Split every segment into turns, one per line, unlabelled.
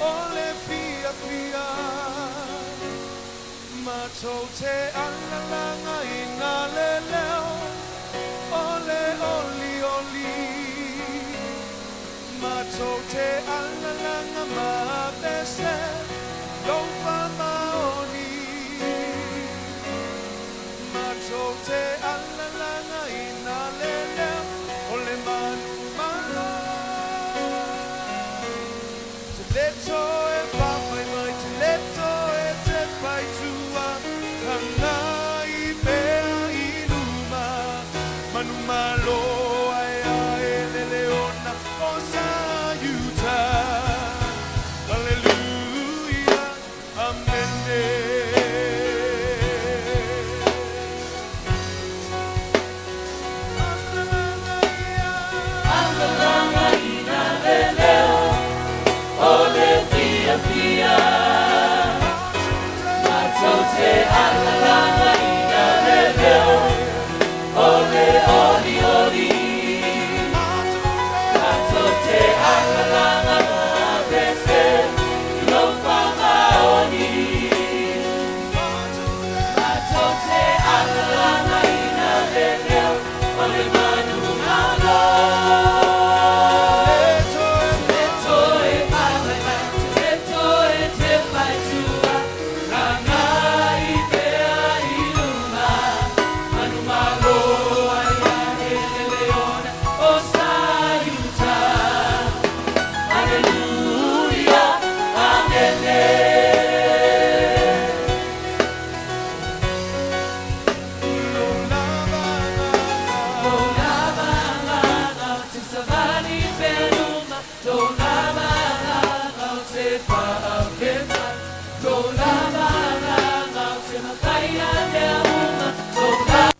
O le fiafia Matou te alalagaina le leo O le olioli Matou te alalaga ma apese Lou faamaoni Matou te alalagaina le leo O le manumalo Te le toe faafaimai, te le toe tepa i tua, Agai pea i luma, Manumalo ae ae le leona o Saiuta. Aleluia, Amene.
Alalagaina le leo o le fiafia. Matou te alalagaina le leo o le olioli. Matou te alalaga ma apese i lou faamaoni. Matou te alalagaina le leo o le manumalo. Te toe faavaivai, te toe tepa i tua, Agai pea i luma, Manumalo ae ae le leona o Saiuta. Aleluia, Amene. Lou lava agaga ou te savali pea i luma, Lou lava agaga ou te faavetai, Lou lava agaga ou te makaia mea uma, Lou lava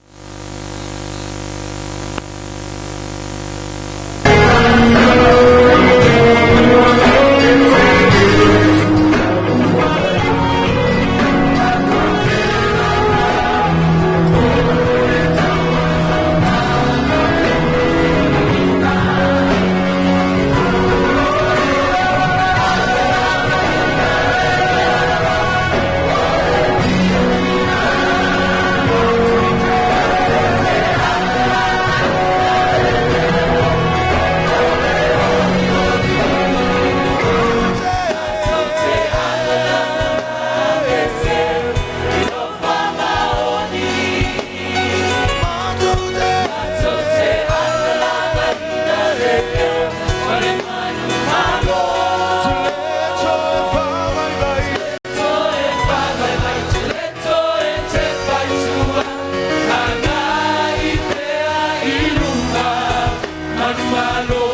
Matou te alalaga ma apese i lou faamaoni. Matou te alalagaina le leo o le manumalo. Toe faavaivai, te le toe tepa i tua, Agai pea i luma, Manumalo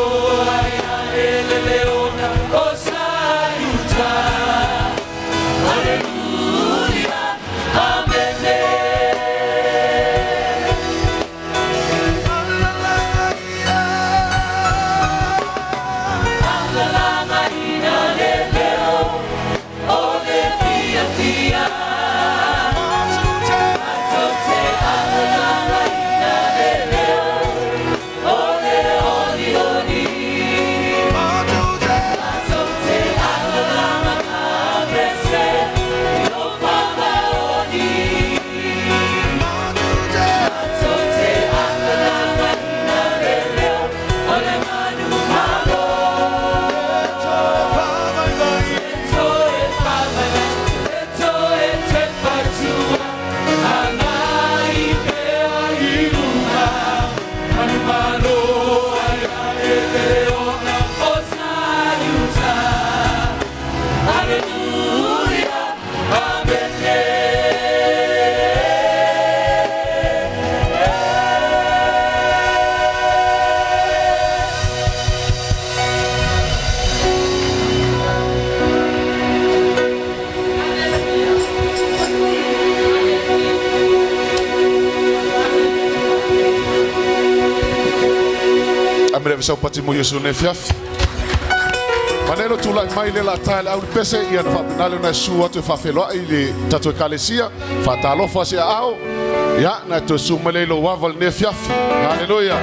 ae ae le leona o Saiuta. Aleluia, Amene. Alalagaina le leo o le fiafia. Matou te alalagaina le leo o le olioli. Matou te alalaga ma apese i lou faamaoni. Matou te alalagaina le leo o le manumalo. Toe faavaivai, te toe tepa i tua, Agai pea i luma, Manumalo ae ae le leona o Saiuta. Aleluia, Amene.
Amene saupati mo Iesu nei afiafi. Maneno tulai mai le la tae le au pese ia na faapena na su atu e faafeloai i le tatou ekalesia faatalofa se aao ia na toe su mai le lou ava lenei afiafi. Haleluia.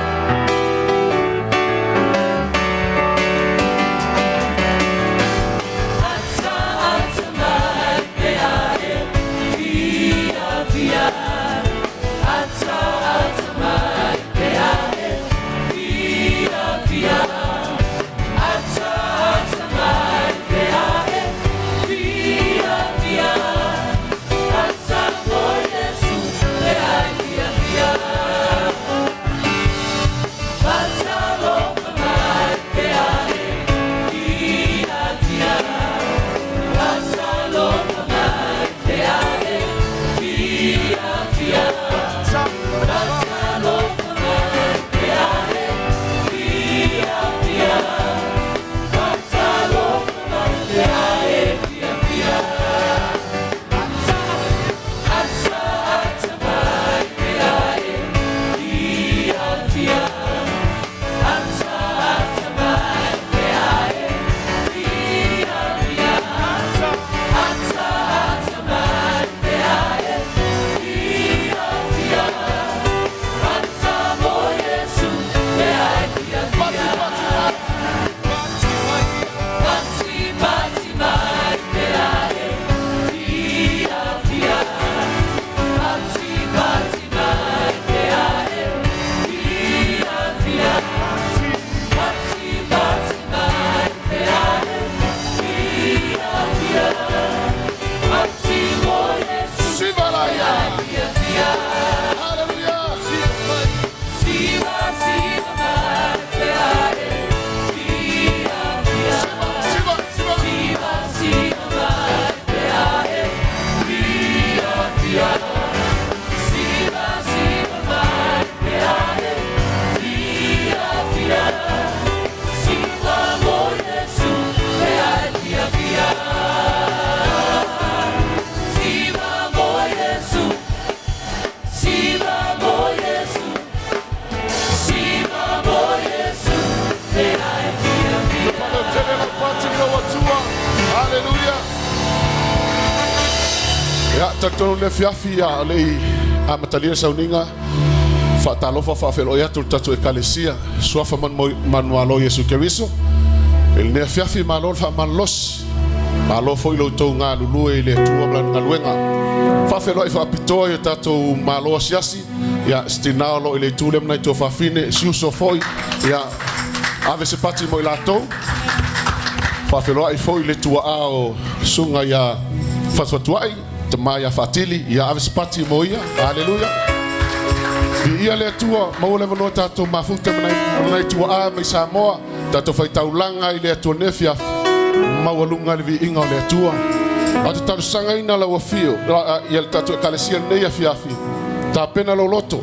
talitonu le afiafi a o le i amatalia le sauniga, faatalofa faafeiloai atu i le tatou Ekalesia Suafa Manumalo Iesu Keriso i lenei afiafi. Malo le faamalolosi, malo foi lo outou galulue i le Atua ma Lana galuega. Faafeiloai faapitoa i o tatou malo asiasi, ia si tina o lo o i le itu lea ma nai tuafafine, si uso foi, ia ave se pati mo i latou. Faafeiloai foi le tuaa o susuga ia Fatuatuai, tama ia Faatili, ia ave se pati mo ia. Haleluia. Viia le Atua, maua le avanoa tatou mafuta ma nai tuaa mai Samoa, tatou faitaulaga i le Atua nei afiafi, maualuga le viiga o le Atua. Ou te talosagaina lau afio ia le tatou ekalesia lenei afiafi, tapena lou loto,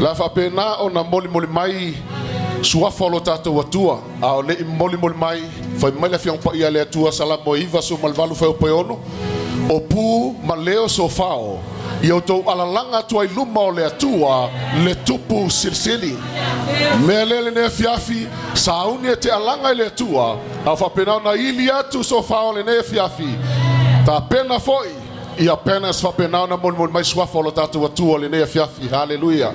la faapena ona molimoli mai suafa o lo tatou Atua. A o le i molimoli mai, fai mai le Afioga Paia a le Atua, Salamo 98 fuaiupu e 6, O pu ma leo sofao, ia outou alalaga atu ai luma o le Atua le Tupu Silisili. Mea lea lenei afiafi, sauni e te alaga i le Atua, a o faapena ona ili atu sofao lenei afiafi, tapena foi ia banners faapena ona molimoli mai suafa o lo tatou Atua lenei afiafi. Haleluia.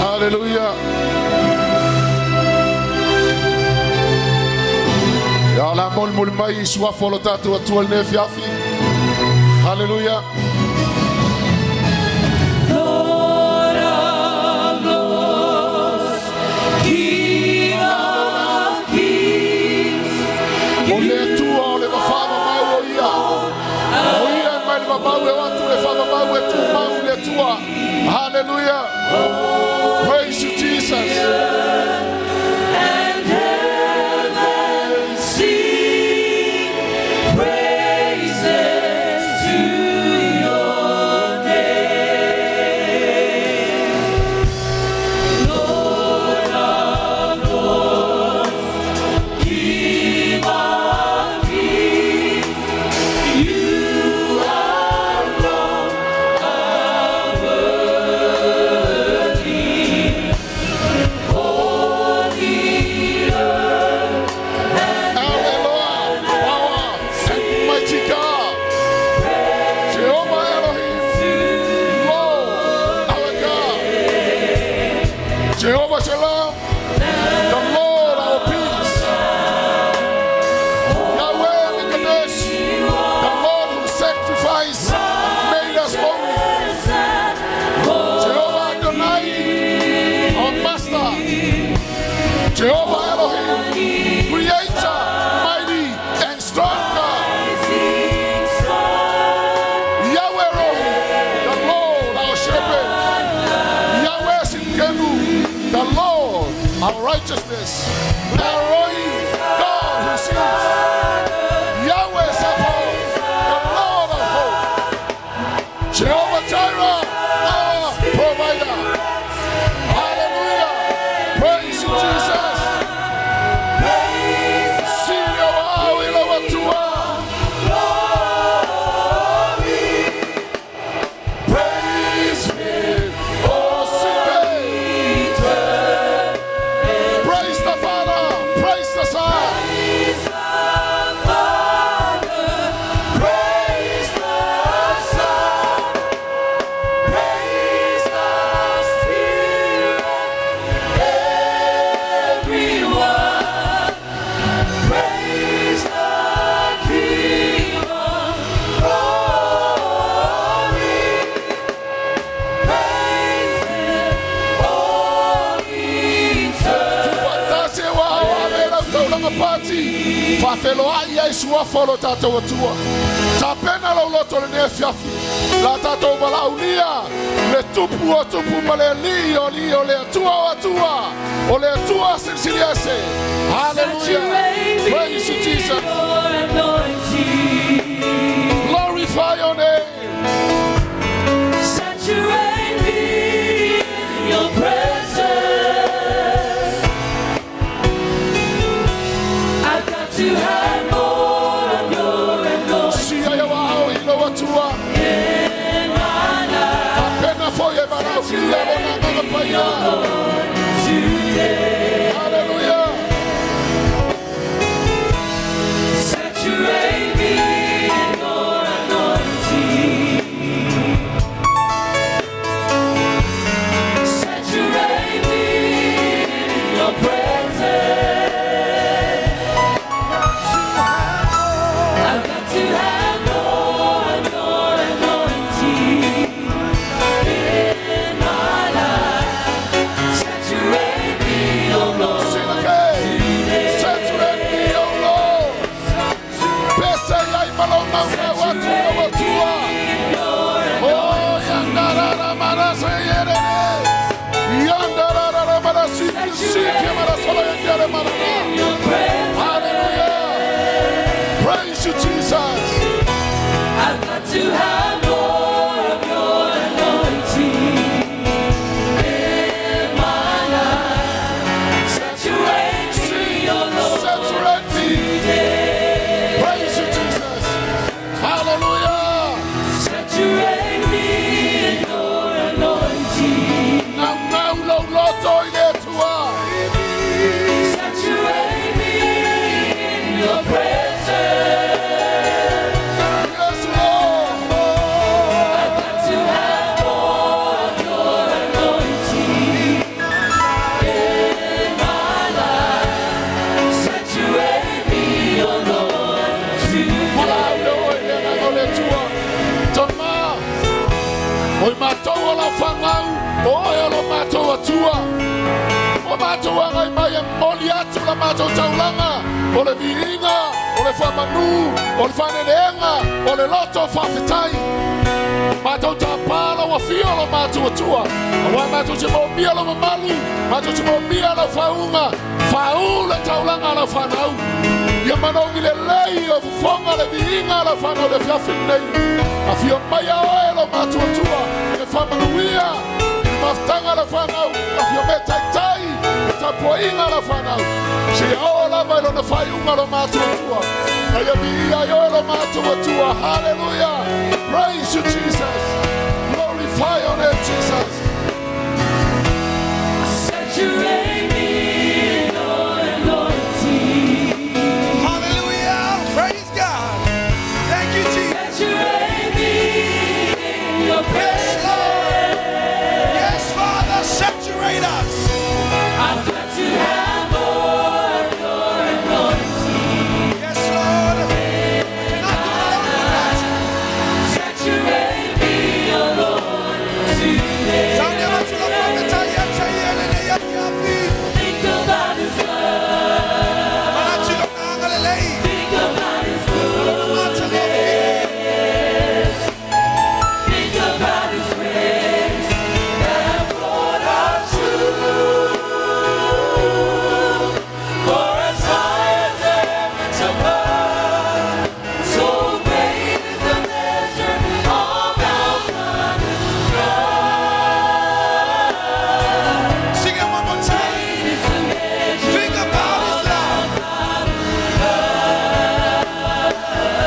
Haleluia. Ia la molimoli mai i suafa o lo tatou Atua i lenei afiafi. Haleluia.
Lord of lords, King of kings,
O le Atua o le faavavau o ia. O ia e mai le vavau e o atu le faavavau e tumau le Atua. Haleluia. Praise you, Jesus.
And heaven sing praises to your name. Lord of lords, King of kings, you alone are worthy. All the earth
El Eloah, power and mighty God. Jehovah Elohim, Lord, our God. Jehovah Shalom, the Lord our peace. Yahweh Mekadesh, the Lord who sanctifies and made us holy. Jehovah Adonai, our Master. Jehovah Elohim, Creator, mighty and strong God. Yahweh Rohi, the Lord our shepherd. Yahweh Tsidkenu, the Lord our righteousness. El Roi, God who sees. Yahweh Sabaoth, the Lord of hosts. Jehovah Jireh, our provider. Hallelujah. Praise you, Jesus. Sili o au i lau Atua. Praise him, oh, sing. Praise the Father, praise the Son.
Praise the Father, praise the Son, praise the Spirit, everyone. Praise the King of glory. Praise Him, all eternity.
Tufaatasi e ua ao ave lau taulaga pati. Faafeiloai ai suafa o lo tatou Atua. Tapena lou loto lenei afiafi. La tatou valaaulia le Tupu o tupu ma le Alii o alii o le Atua o atua. O le Atua Silisili Ese. Hallelujah. Praise you, Jesus.
Your anointing.
Glorify your name.
Lord, today.
Hallelujah.
Saturate me in your anointing. Saturate me in your presence. I've got to have more of your anointing in my life. Saturate me, oh Lord.
Sing again. Saturate me, O Lord. Pese ya imalona watu na watua. Oh, yandarara marasa yerere. Yandarara marasi siki marasala yandere marana.
Your presence.
Hallelujah. Praise you, Jesus.
I've got to have more of your anointing in my life. Saturate me, oh Lord.
Saturate me.
Today.
Praise you, Jesus. Hallelujah.
Saturate me in your anointing.
Now, now, lo, lo, toi, le, tua.
Saturate me in your presence.
Yes, Lord.
I've got to have more of your anointing in my life. Saturate me, oh Lord, today.
Palau, le, le, le, tua. Tama. O i mātou o lau whangau, o oe o lo mātou atua. O mātou anga i mai e moli atu la mātou taulanga, o le viinga, o le whamanu, o le whaneneenga, o le loto whawhetai. Mātou tā pāla wa fia lo mātou atua. A wā mātou te maumia lo mamalu, mātou te maumia lo whaunga, whaū le taulanga lau whanau. Ia manongi le lei o fufonga le viinga lau whanau le fiafi nei. A fia mai a oe lo mātou atua, e whamanuia, i mafutanga lau whanau, a fia me taitai, e tapuainga lau whanau. Se ia o lava i lona whaiunga lo mātou atua. Na ia viia i oe lo mātou atua. Hallelujah. Praise you, Jesus. Glorify your name, Jesus.
Saturate me in your anointing.
Hallelujah. Praise God. Thank you, Jesus.
Saturate me in your
Yes,
presence.
Lord. Yes, Father, saturate us.
I've got to have more of your anointing.
Yes, Lord. We cannot do it alone without you.
Saturate me, oh Lord, today. Think about His love. Think about His goodness. Think about His grace that brought us through. For as high as the heavens above, so great is the measure of our Father's love.
Sing it one more time.
Great is the measure
Think about his love.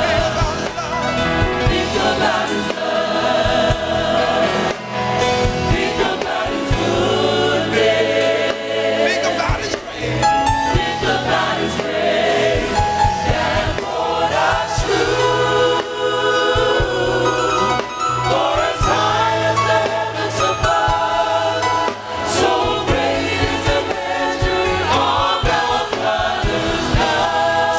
Think about his love.
Think about His love. Think about His goodness.
Think about his grace.
Think about His grace that brought us through. For as high as the heavens above, so great is the measure of our Father's love.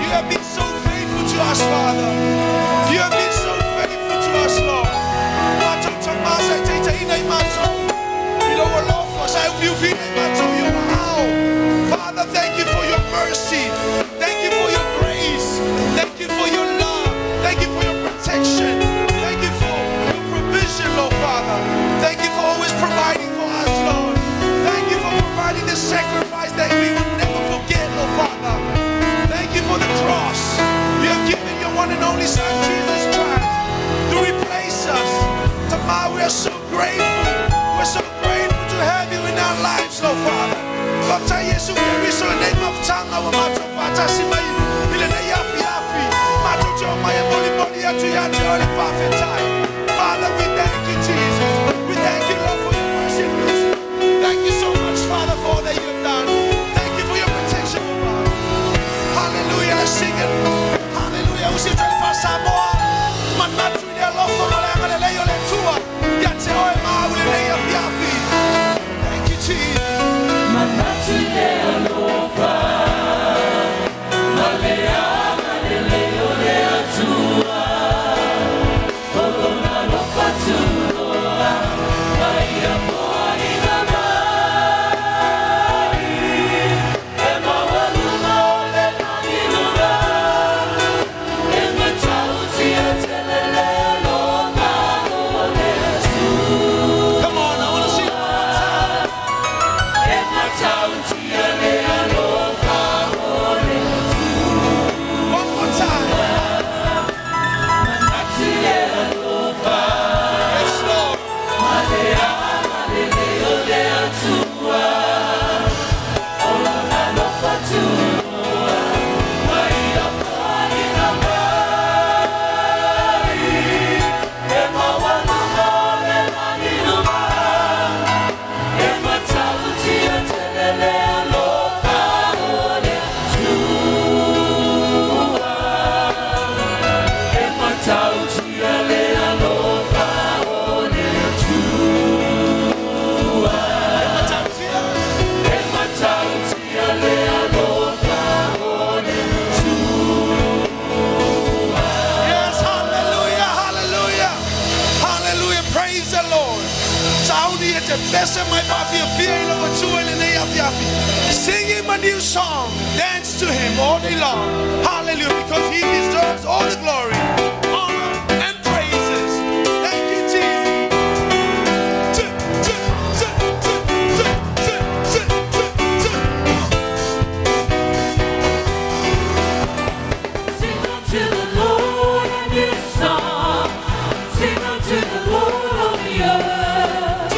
You have been so faithful to us, Father. You have been so faithful to us, Lord. Father, thank you for your mercy. Thank you for your grace. Thank you for your love. Thank you for your protection. Thank you for your provision, Lord Father. Thank you for always providing for us, Lord. Thank you for providing the sacrifice that we will never forget, Lord Father. Thank you for the cross. You have given your one and only Son, Jesus Christ, to replace us. Tamar, we are so grateful. We're so grateful to have you grace, Lord Father. Faafetai Iesu Keriso lenei mafutaga ua matou faatasi mai i lenei afiafi. Matou te omai e molimoli atu ia te oe le faafetai. Father, we thank you, Jesus. We thank you, Lord, for your mercy and grace. Thank you so much, Father, for all that you have done. Thank you for your protection, oh Father. Hallelujah. Let's sing it. Hallelujah. Usi tele fa Samoa. Manatu i le alofa ma le agalelei o le Atua. Ia te oe ma au i lenei afiafi. Thank you, Jesus.
Manatu i le alofa ma le agalelei o le Atua O lona alofa tunoa Mai ia foaiina mai E maualuga o le lagi i luga E matautia tele le alofa o le Atua
Come on, I want to see you one more time.
E matautia le alofa o le
One more time.
Manatu i le alofa
Yes, Lord.
Ma le agalelei o le Atua O lona alofa tunoa Mai ia foaiina mai E maualuga o le lagi i luga E matautia tele le alofa o le Atua E matautia le alofa o le Atua
Matautia.
E matautia le alofa o le
Yes, hallelujah, hallelujah. Hallelujah. Praise the Lord. Sauni e te pese mai whawhia i lo Atua i lenei afiafi. Sing him a new song. Dance to him all day long. Hallelujah. Because he deserves all the glory, honor, and praises. Thank you, Jesus. Two, two, two, two, two, two, two, two, two.
Sing unto the Lord a new song. Sing unto the Lord all the earth.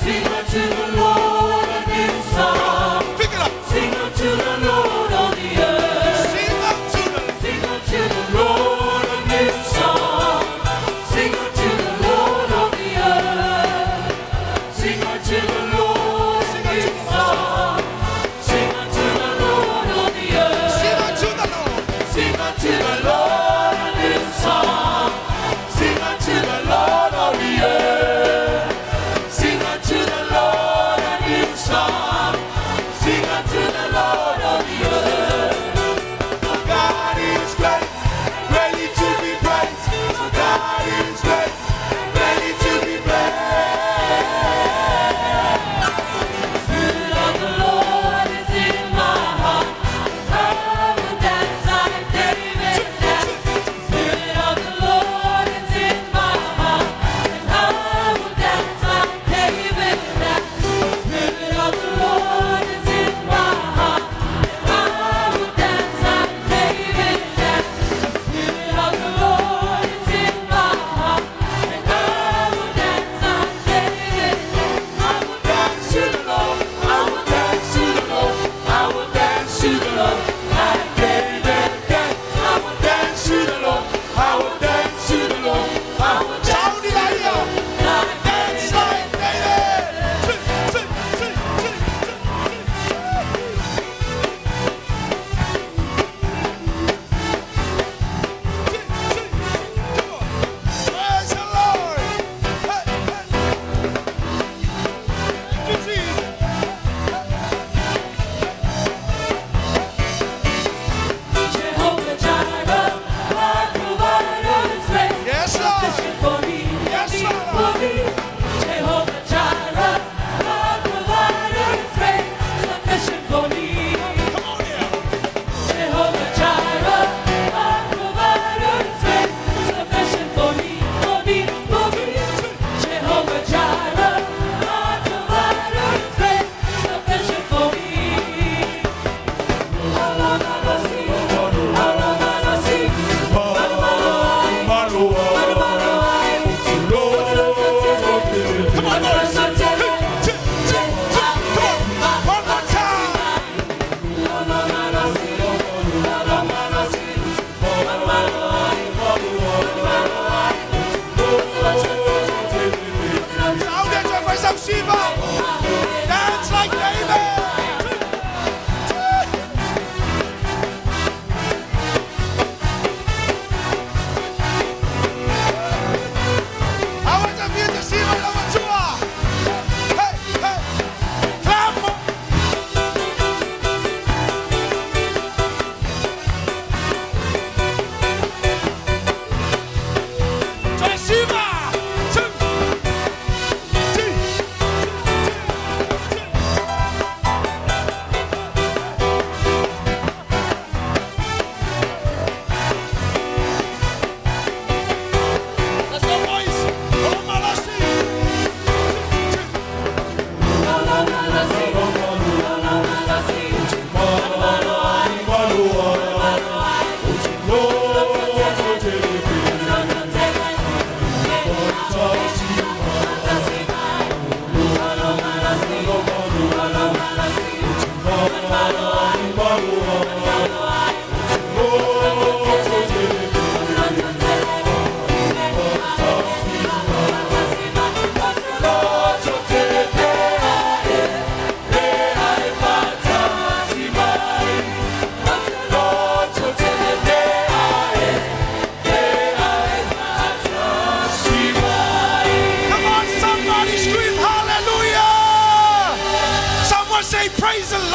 Sing unto the Lord a new song.
Pick it up.
Sing unto the Lord all the earth.
Sing unto the
Sing unto the Lord a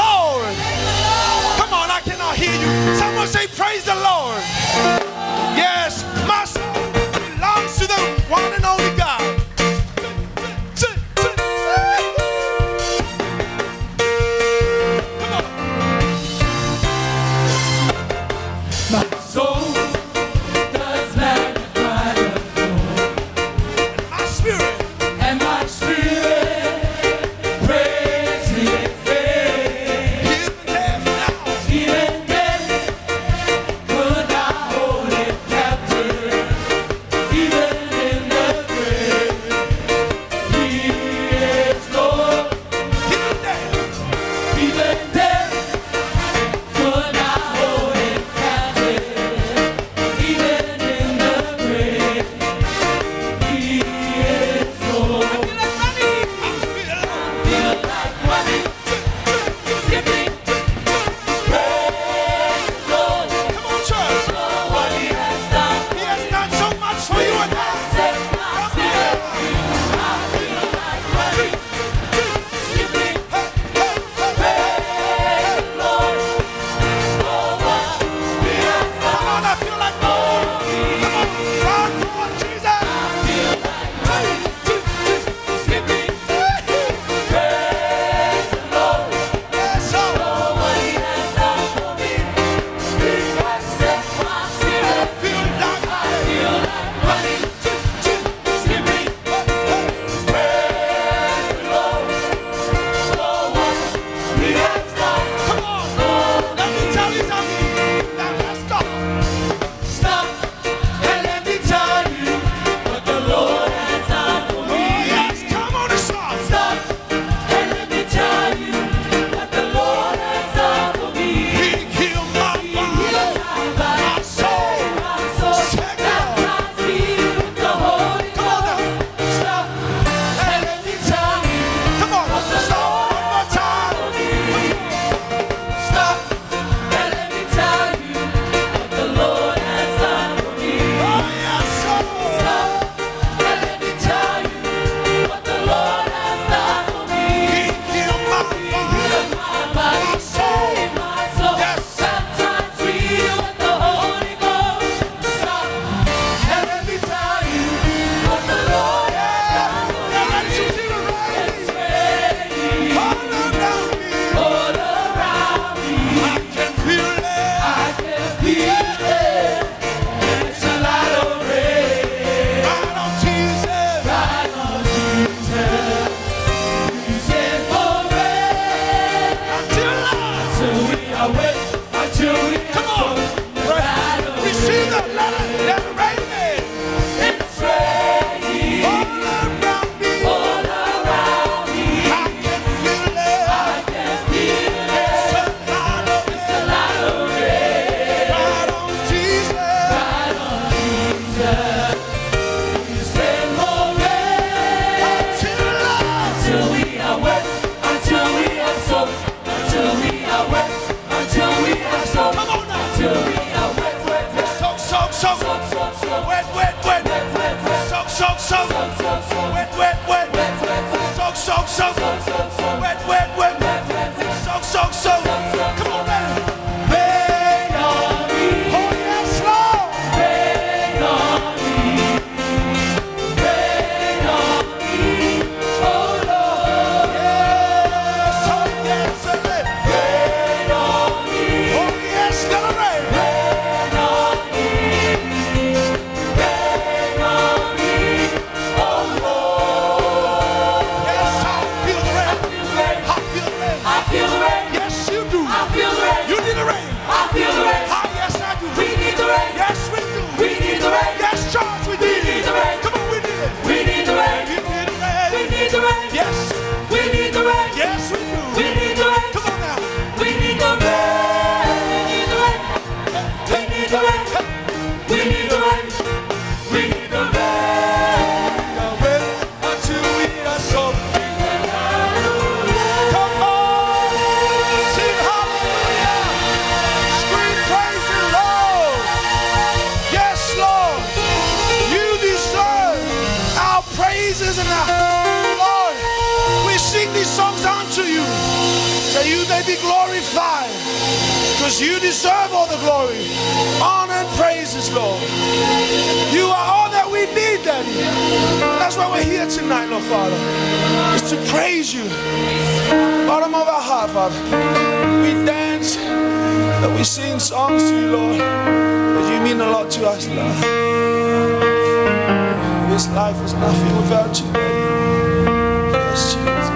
Lord. Come on, I cannot hear you. Someone say, Praise the Lord. Yes, my soul belongs to the one and only God. Come on.
My soul does magnify the Lord,
My spirit
and my spirit praise His name.
even death now.
Even death could not hold it captive. Even in the grave, He is Lord.
Even death.
Even death could not hold it captive. Even in the grave, He is Lord.
I feel
Feel like running, skipping, praise the Lord.
Come on, church.
For what He has done,
He has done so much for you and I.
set my spirit free. I feel like running, skipping, praise the Lord. For what He has done.
Come on, I feel like going. Come on, run for Jesus.
Feel like running, skipping, praise the Lord.
Yes, sir.
For what He has done for me, He has set my spirit
Feel like
I feel like running, skipping, praise the Lord. For what He has done.
Come on. Let me tell you something. Now let's stop.
Stop and let me tell you what the Lord has done for
Oh,
me.
yes. Come on and stop.
Stop and let me tell you what the Lord has done for me.
He healed my
He
body,
healed my body,
my soul.
my soul,
Check it out.
baptized me with the Holy
Come on now.
Ghost. Stop and let me tell you.
Come on. Stop one more time.
Stop and let me tell you what the Lord has done for me.
Oh, yes, sir.
Stop and let me tell you what the Lord has done for me.
He healed my body,
Healed my body,
my soul.
my soul,
Yes.
baptized me with the Holy Ghost. Stop and let me tell you what the Lord has done for
Now let
me.
you see the rain.
It's raining
All around me.
all around me.
I can feel it.
I can feel it. It's a lot of rain.
Right on Jesus.
Right on Jesus. He sent for rain.
Until I
Until we are wet, until we
Come
are
on.
soaked. The light of
Receive it. Let it rain.
It's raining
All around me.
all around me.
I can feel it.
I can feel it.
It's a lot of
It's a lot of rain.
Right on Jesus.
Right on Jesus. He sent more rain.
Until I
Until we are wet, until we are soaked, until we are wet, until we are soaked,
Come on now.
until we are wet, wet, wet,
Soak, soak, soak.
soak, soak, soak,
Wet, wet, wet.
wet, wet, wet,
Soak, soak, soak.
soak, soak, soak,
Wet, wet, wet.
wet, wet, wet,
Soak, soak, soak.
soak, soak, soak,
Wet, wet, wet.
wet, wet, wet,
Soak, soak, soak.
soak, soak,
Come on,
soak.
man.
Rain on me,
Oh, yes, Lord.
rain on me, rain on me, oh Lord,
Yes, oh, yes,
rain on me.
Oh, yes, gonna rain.
Rain on me, rain on me, oh Lord.
Yes, I feel the rain.
I feel the rain,
I feel the rain.
I feel the rain,
Yes, you be glorified because you deserve all the glory, honor, and praises, Lord. You are all that we need, Daddy. That's why we're here tonight, Lord Father, is to praise you. Bottom of our heart, Father. We dance, that we sing songs to you, Lord. But you mean a lot to us, Lord. This life is nothing without you, Daddy. Yes, Jesus.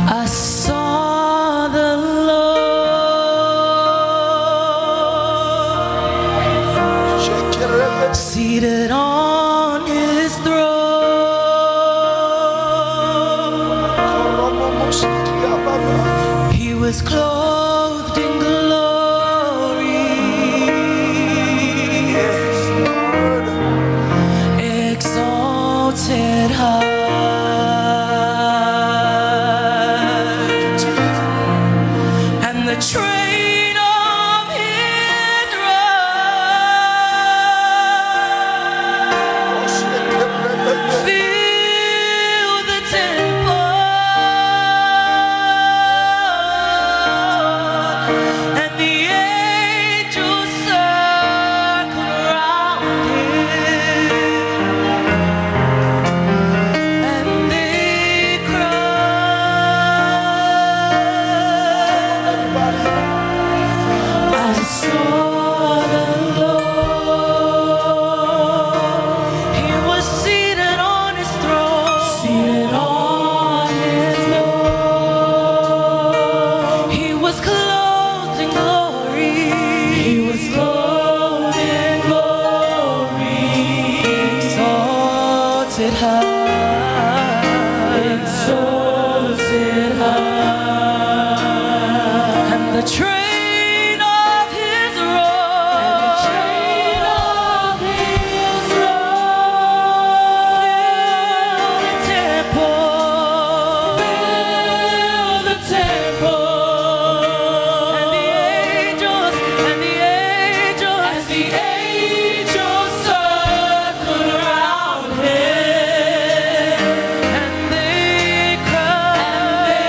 I saw the Lord seated on his throne. He was clothed in glory,
Yes, Lord.
exalted high.
Jesus.
And the train of his robe filled the temple, and the angels circled around him, and they cried.
Everybody.
I saw the Lord. He was seated on his throne. Seated on his throne. He was clothed in glory. He was clothed in glory. Exalted high. Exalted high. And the train of his robe, filled the temple, and the angels, and the angels, and the angels circled around him, and they cried,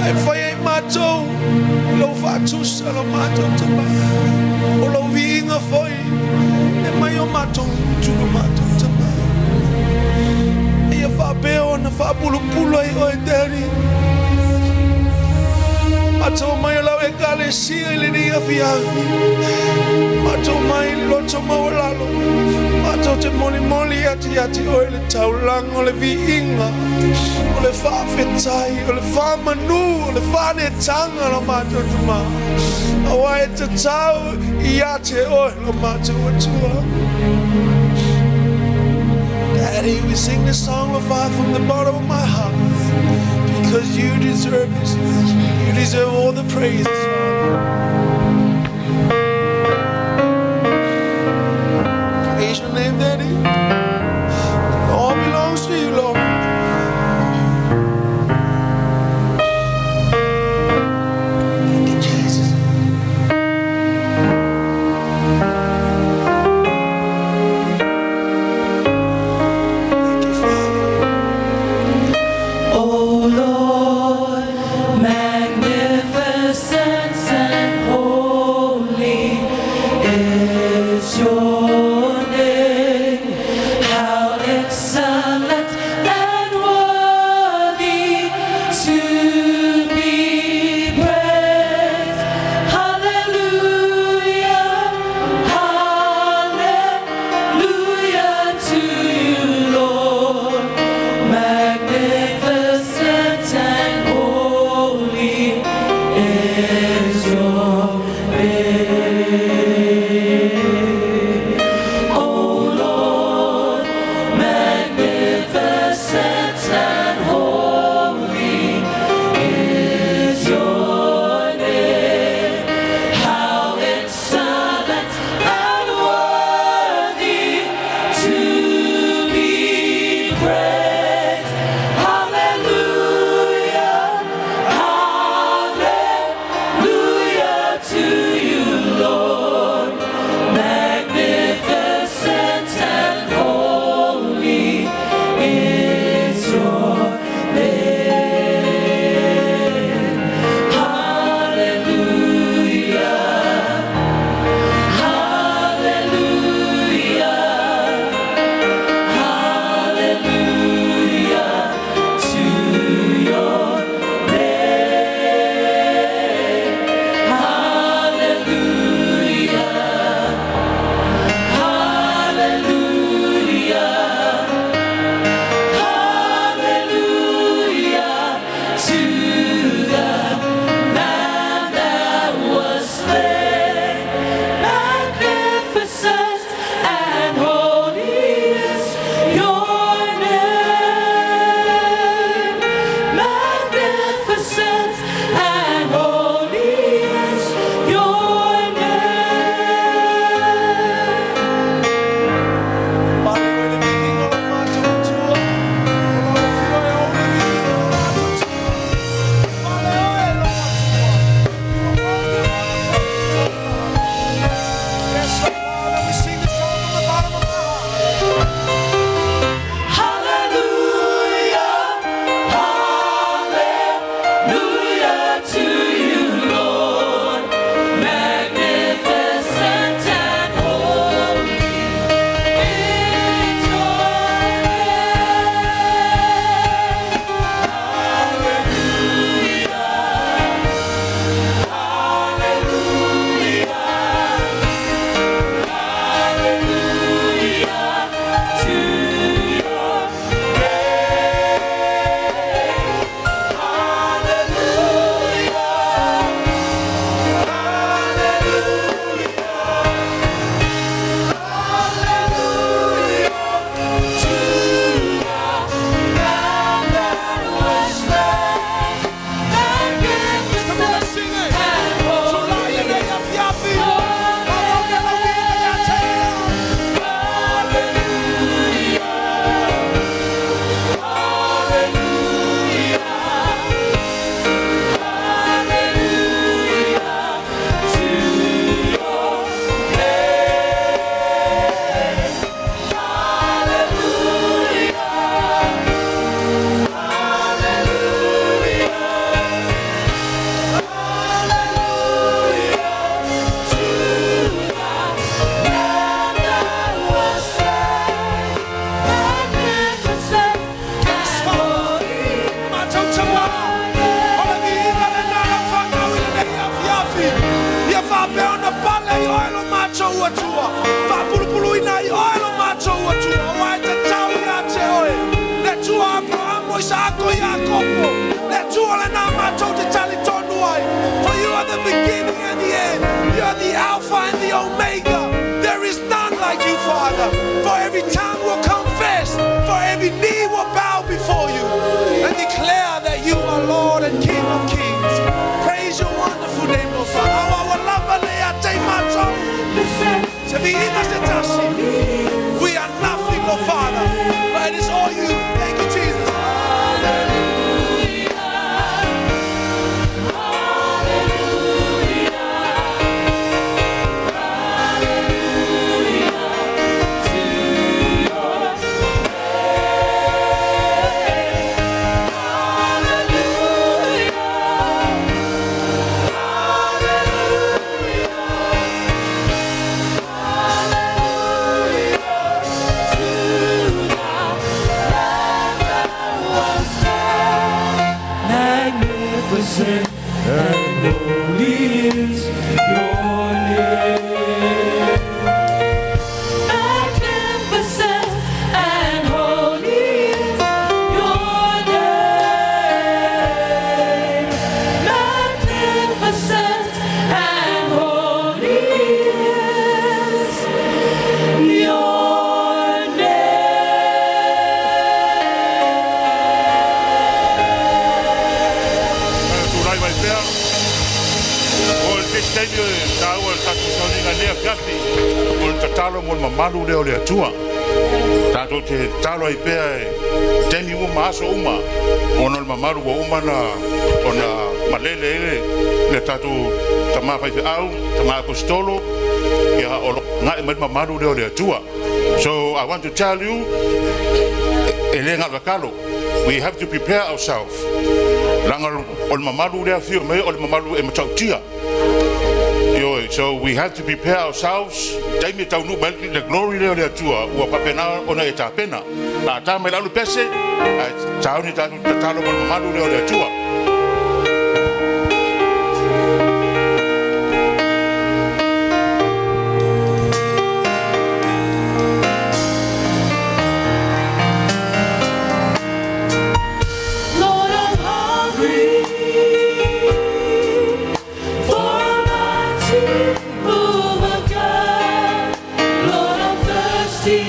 E fai ai matou i lou faatusa lo matou Tama, o lou viiga foi e mai o matou gutu lo matou Tama. Ia faapea ona faapulupulu ai oe te Alii. Matou omai o lau Ekalesia i lenei afiafi. Matou omai i le loto maualalo. Matou te molimoli atu ia te oe le taulaga o le viiga, o le faafetai, o le faamanu, o le faaneetaga lo matou Tama. Aua e tatau ia te oe lo matou Atua. Daddy, we sing this song, Lord Father, from the bottom of my heart because you deserve it. You deserve all the praises, Father. Praise your name, Daddy. It all belongs to you, Lord. Thank you, Jesus. Thank you, Father.
O Lord, magnificent and holy is your name. How excellent and worthy to be praised. Hallelujah, hallelujah to you, Lord. Magnificent and holy is your name. O Lord, magnificent and holy is your name. How excellent and worthy to be praised. Hallelujah, hallelujah to you, Lord. Magnificent and holy is your name. Hallelujah, hallelujah, hallelujah to your name. Hallelujah, hallelujah, hallelujah to the Lamb that was slain. Magnificent and holy is your name. Magnificent and holy is your name.
Pale oe le viiga o lo matou Atua. O lau Afioga e ou le viiga o lo matou Atua. Pale oe lo Atua. You are worthy of all the praise, O Father. Yes, Lord Father, we sing this song from the bottom of our heart.
Hallelujah, hallelujah to you, Lord. Magnificent and holy is your name. Hallelujah, hallelujah, hallelujah to your name.
faaopoopo. Le Atua lena matou te talitonu ai. For you are the beginning and the end. You are the Alpha and the Omega. There is none like you, Father. For every tongue will confess, for every knee will bow before you and declare that you are Lord and King of kings. Praise your wonderful name, O Father. Aua ua lava le ia te matou. Se viiga se tasi. We are nothing, O Father, but it is all you. Thank you, Jesus.
Magnificent and holy is your name. Magnificent and holy is your name. Magnificent and holy is your name.
Tulai mai pea. O le tesi taimi o taua le tatou sauniga lea afiafi. O le tatalo mo le mamalu lea o le Atua. Tatou te tatalo ai pea e taimi uma aso uma. Ona o le mamalu ua uma na ona malele ai le le tatou tama faifeau, tama aposetolo. Ia o lo gae mai le mamalu lea o le Atua. So I want to tell you, e le galokalo. We have to prepare ourselves. Leaga o le mamalu lea afio mai o le mamalu e matautia. Ioe, so we have to prepare ourselves. Taimi e taunuu mai le glory lea o le Atua ua faapena ona e tapena. A ta mai le aulupese, ae sauni tatou tatalo mo le mamalu lea o le Atua.
Lord, I'm hungry for a mighty move of God. Lord, I'm thirsty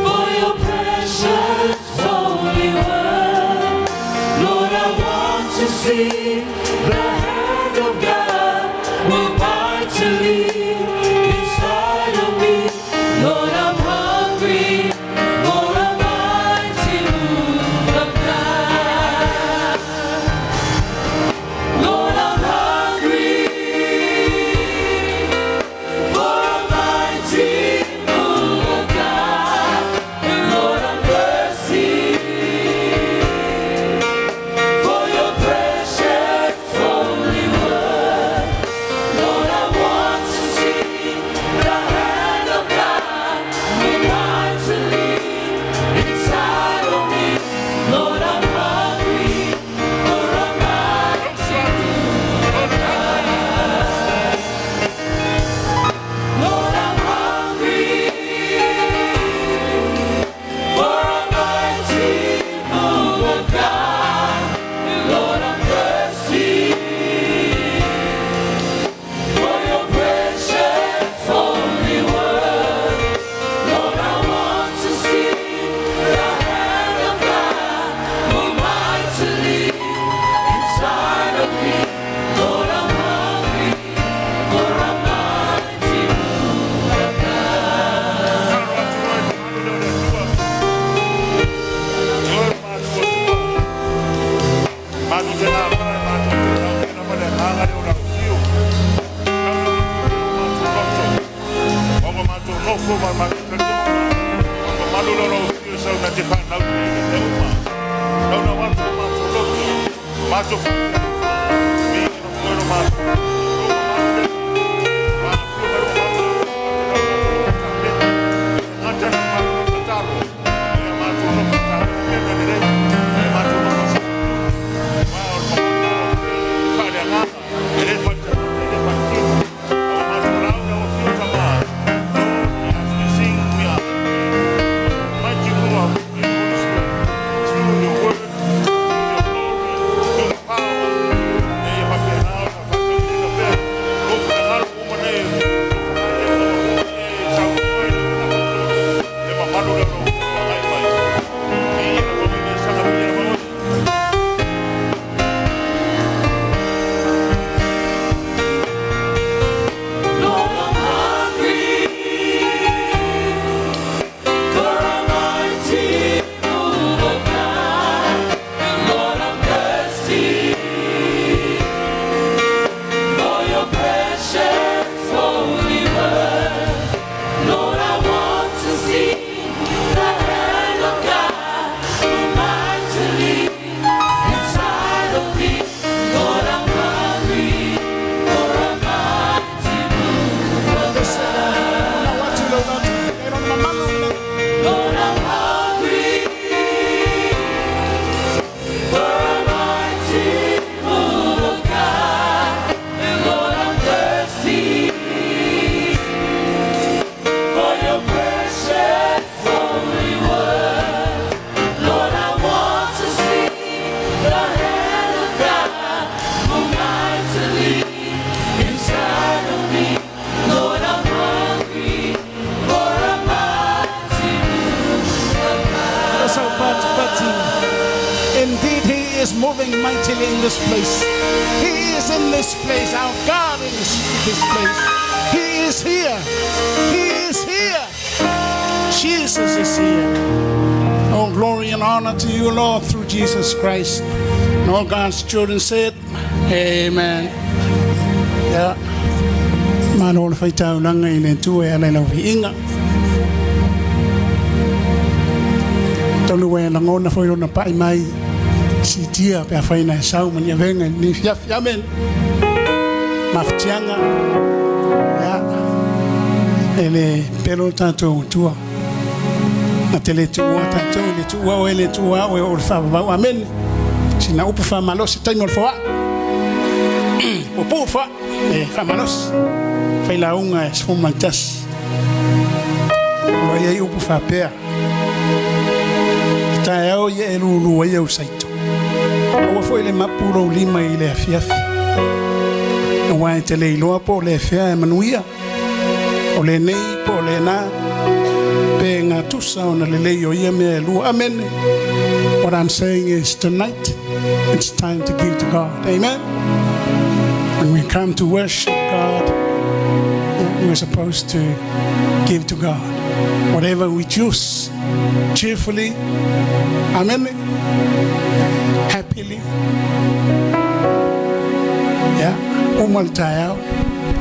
for your precious holy word. Lord, I want to see the hand of God move mightily inside of me. Lord, I'm hungry for a mighty move of God. Lord, I'm hungry for a mighty move of God. Lord, I'm thirsty for your precious holy word. Lord, I want to see the hand of God move mightily inside of me. Lord, I'm hungry for a mighty move of God. Lord, I'm hungry for a mighty move of God. Lord, I'm thirsty for your precious holy word. Lord, I want to see the hand of God move mightily inside of me. Lord, I'm hungry for a mighty move of God.
Tatalo atu loa i le mamalu lea o le Atua. Ioe, matou Atua. Matou te galala, matou te tautino ma le agaga lea o lau afio. Matou loto. Ma ua matou nofo ma matou taliona. O le mamalu lea o lau afio sau na te fanau i le mea uma. Naunau atu o matou loto. Matou faapea. Viiga na foe lo matou. Lou mamalu lea. Maafio mai lou mamalu lea. Faapena o matou nofo tapena. Gata na matou tatalo. Ia matou nofo tapena pena lelei. Ia matou nofo sa. Wa o le mamalu lea o lau afio. Faaleagaga. E le faale-tagata, e le faale-tino. A ua matou lau lau afio tama. Lord, as we sing, we are mighty move of the Holy Spirit.
Indeed, He is moving mightily in this place. He is in this place. Our God is in this place. He is here. He is here. Jesus is here. All glory and honor to you, Lord, through Jesus Christ. And all God's children said, Amen. Yeah. Malo le faitaulaga i le Atua e ala i lau viiga. Tonu ua e lagona foi lona pa'i mai siitia pe afai na e sau ma ni avega i lenei fiafi. Amen. Mafatiaga. Ia. E le pelo le tatou Atua. Na te le tuua tatou, e le tuua oe, e le tuua au e oo i le faavavau. Amene. Sina upu faamalosi taimi o le foaa. Puupuu foaa e faamalosi. Failauga e 11. O lo o i ai upu faapea, I taeao ia e lulu ai au saito. Aua foi le mapu lou lima i le afiafi. Aua e te le iloa po o le fea e manuia. O lenei po o lena, pe gatusa ona lelei o ia mea e lua. Amene. What I'm saying is tonight it's time to give to God. Amen. When we come to worship God, we're supposed to give to God whatever we choose cheerfully. Amen. Happily. Yeah. Uma le taeao.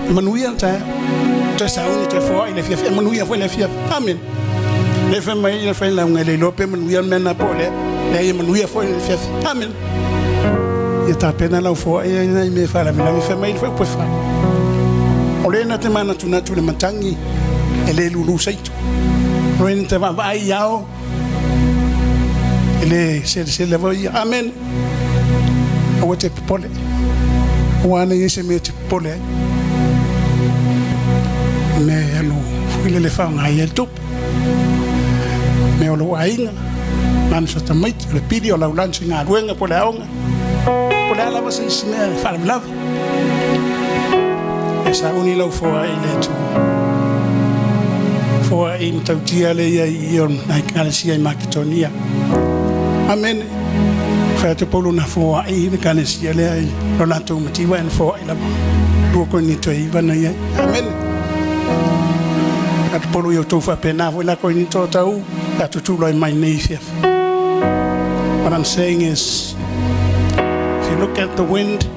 E manuia le taeao. Toe sauni toe foai le afiafi. E manuia foi le afiafi. Amen. Le fai mai le fai lauga e le iloa pe manuia le mea na po o lea. Leai e manuia foi le afiafi. Amen. Ia tapena lau foai ai nai mea e faalavelave fai mai le fai upu e fa. O le na te manatunatu le matagi e le lulu saito. O le na te vaavaai i ao e le selesele lava ia. Amen. Aua te popole. Aua ana ia se mea te popole ai. Mea e alu foi lele faaaoga ai le tupe. Mea o lou aiga, lana sa tamaiti, o le pili o lau lana se galuega po o le aoga, po o le a lava se isi mea e faalavelave. E sauni lau foai i le Atua. Foai matautia le ia i o na ekalesia i Maketonia. Amene. Fai atu Paulo na foai i le ekalesia lea i lo latou mativa e na foai lava. 2 Korinito e 9 na i ai. Amene. Atu Paulo i outou faapena foi la Korinito o tau pe a tutulai mai nei fiafi. What I'm saying is, if you look at the wind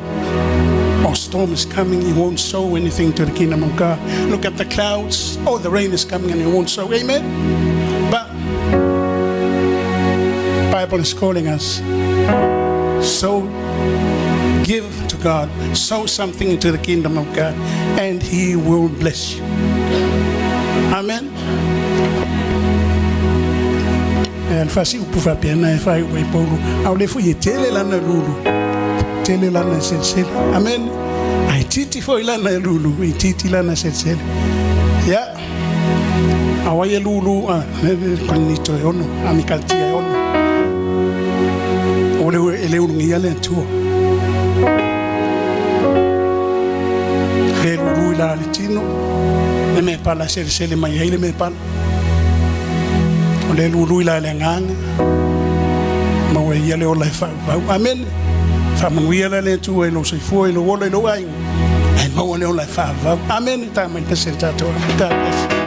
or storm is coming, you won't sow anything to the kingdom of God. Look at the clouds, oh, the rain is coming and you won't sow. Amen. But Bible is calling us, so give to God, sow something into the kingdom of God, and He will bless you. Amen. E le fasi upu faapena e faaiu ai Paulo, aole foi e tele lana lulu, tele lana selesele. Amen. Ai titi foi lana e lulu, e titi lana selesele. Ia, ao ai e lulu a Korinito e ono, a Mikalatia e ono. O le e le ulugia le Atua. Le lulu i la le tino, le mea pala e selesele mai ai le mea pala. O le lulu i la le agaga, maua e ia le ola e faaauau. Amene. Faamanuia la le Atua i lou soifua, i lou ola, i lou aiga, ae maua le ola e faaauau. Amene. Ta mai le pese le tatou Amen. God bless you.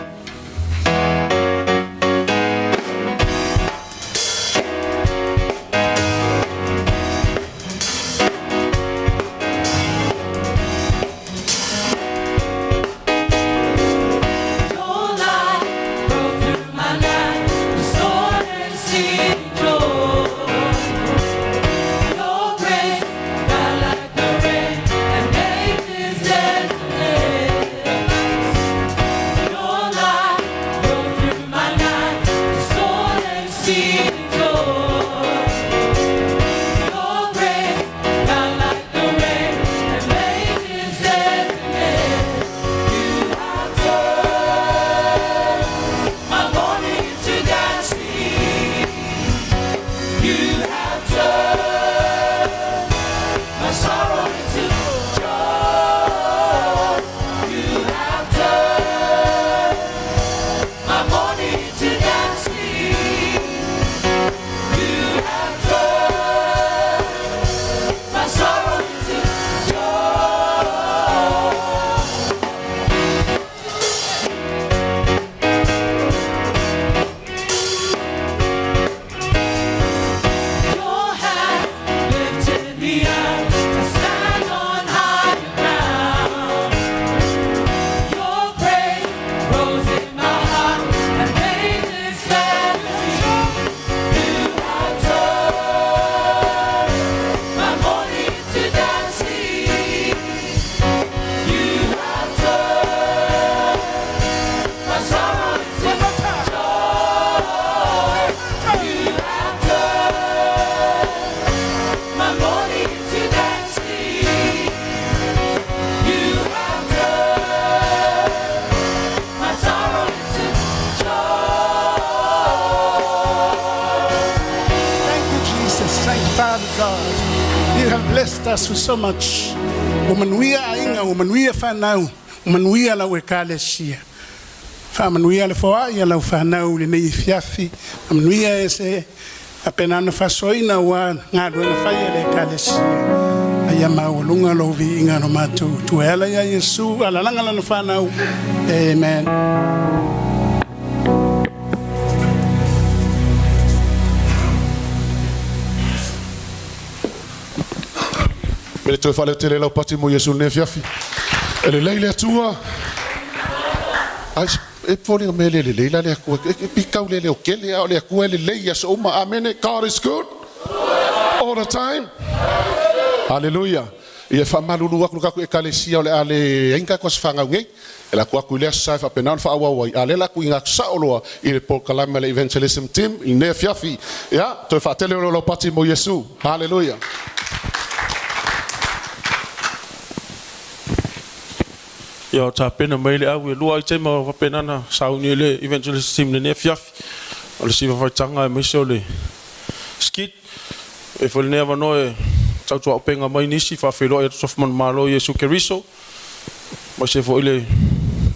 God. You have blessed us with so much. Ua manuia aiga, ua manuia fanau, ua manuia lau ekalesia. Faamanuia le foai a lau fanau i lenei afiafi. Faamanuia e se faapena ona faasoaina aua galuega fai a le ekalesia. A ia maualuga lou viiga lo matou Atua e ala ia Iesu alalaga lana fanau. Amen.
Me le toe faaleotele lau pati mo Iesu i lenei afiafi. E lelei le Atua. Ai, e foliga mea le lelei la le Atua. E pikau le leo kele, a o le Atua e lelei i aso uma. Amene. God is good all the time. Hallelujah. Ia e faamalulu atu le tatou Ekalesia o le a leai ni tatou aso fanau nei. E lako atu i le aso sa e faapena ona faaauau ai, a o lea o le a tuuina atu sao loa i le polokalame a le Evangelism Team i lenei afiafi. Ia, toe faatele o lau pati mo Iesu. Haleluia!
Ia, o tapena mai le au e lua aitema o faapena ona sauni ai le Evangelism Team i lenei afiafi. O le siva faitaga aemaise o le skit. E foi lenei avanoa e tautuaupega mai nisi faafeiloai atu Tofamanumalo Iesu Keriso. Aemaise foi le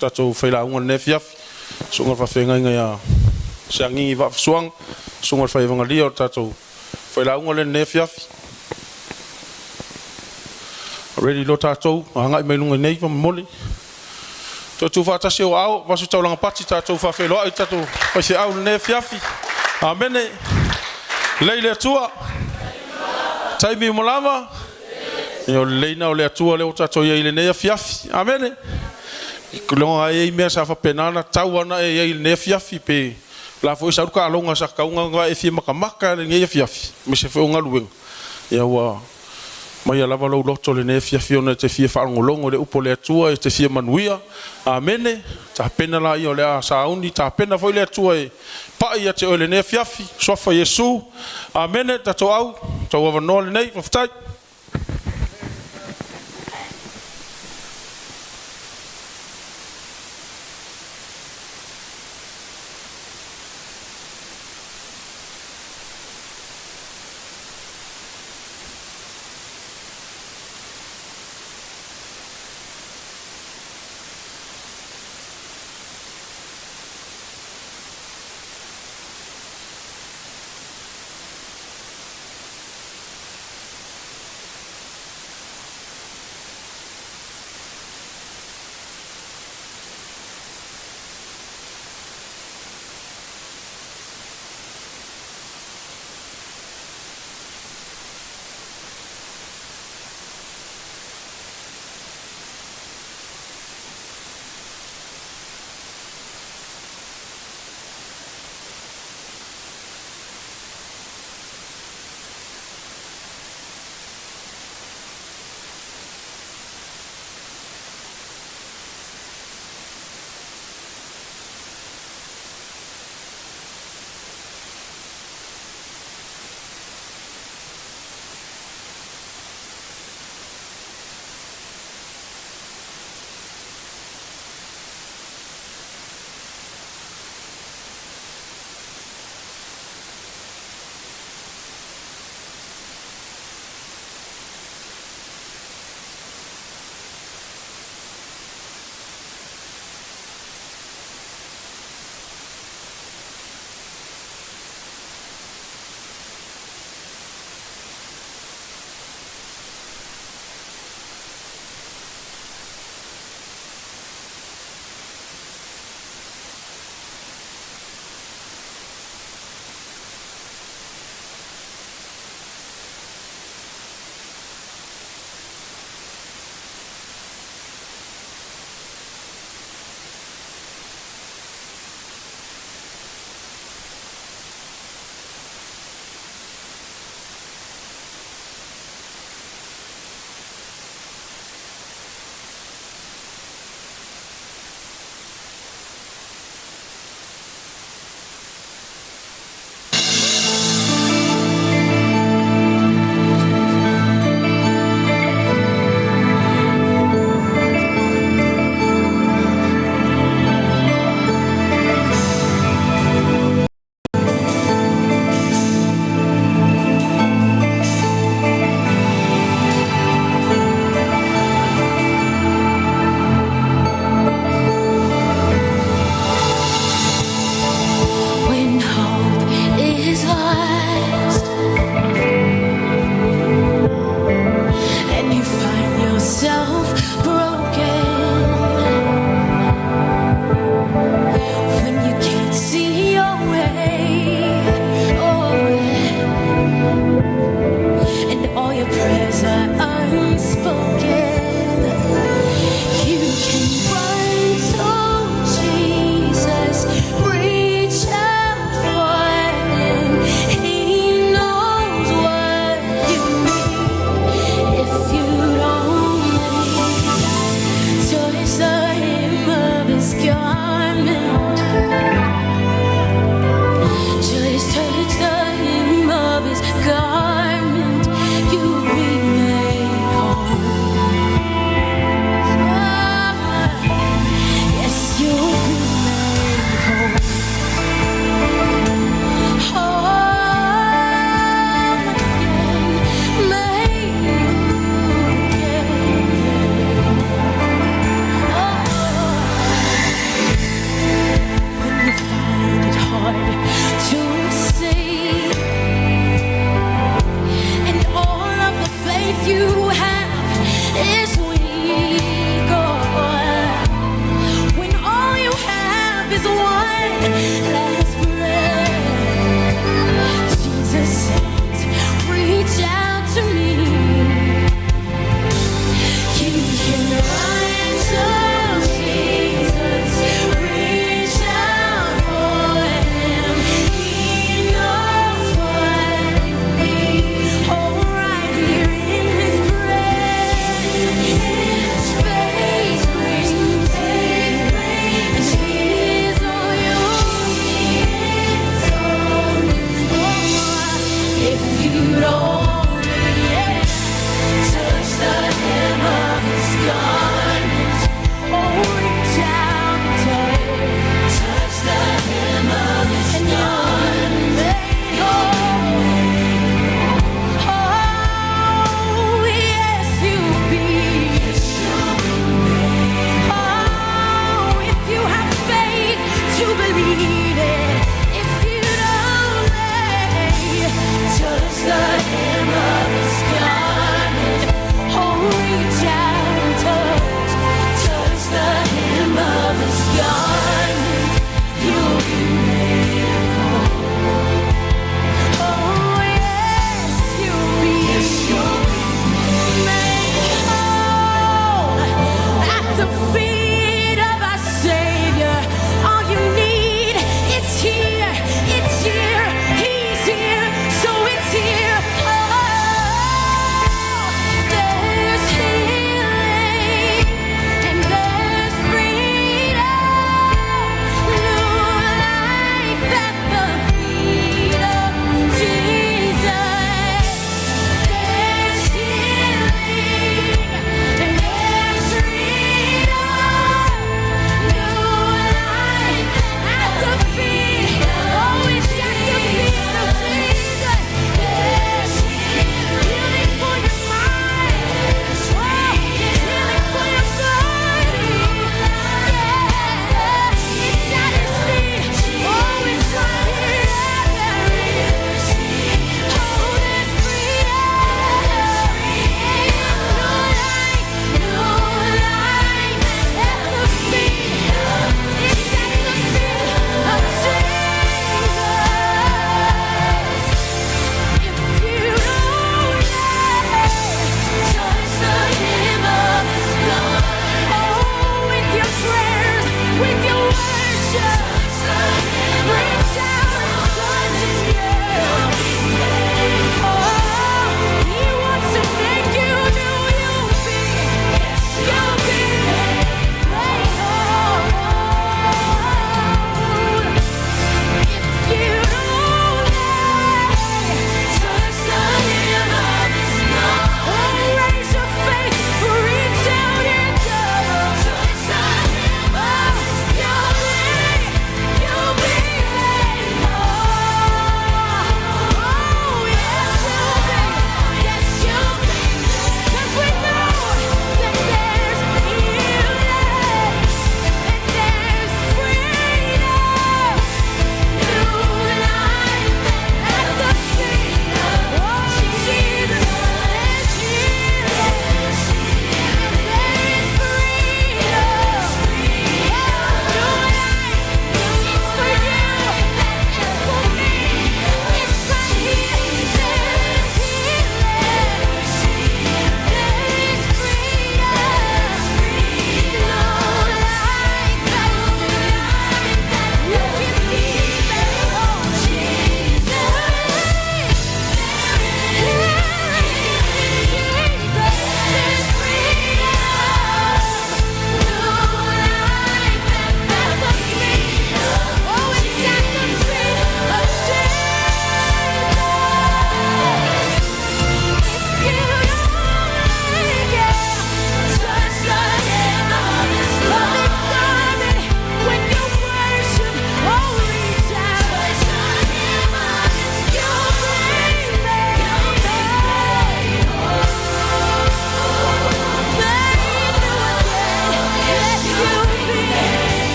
tatou failauga i lenei afiafi, susuga i le faafeagaiga ia Seagigi Vaafusuaga, susuga i le faievagalia o le tatou failauga lea i lenei afiafi. Ready loa tatou agai mai luga i nei faamolemole. Toe tuufaatasi ou aao, vasu taulaga pati tatou faafeiloai i tatou faifeau i lenei afiafi. Amene. Lei le Atua. Taimi uma lava. Ia o le leina o le Atua lea ua tatou i ai i lenei afiafi. Amene. Loga ai ai mea sa faapena ona tau ana e i ai i lenei afiafi pe la foi sau le taaloga sa tatau ona e fia matamata i lenei afiafi aemaise foi o galuega. Ia ua maia lava lou loto i lenei afiafi ona e te fia faalogologo i le upu a le Atua e te fia manuia. Amene. Tapena laia o le a sauni, tapena foi le Atua e pai ia te oe i lenei afiafi. Suafa Iesu. Amene. Tatou au, tau avanoa lenei. Faafetai.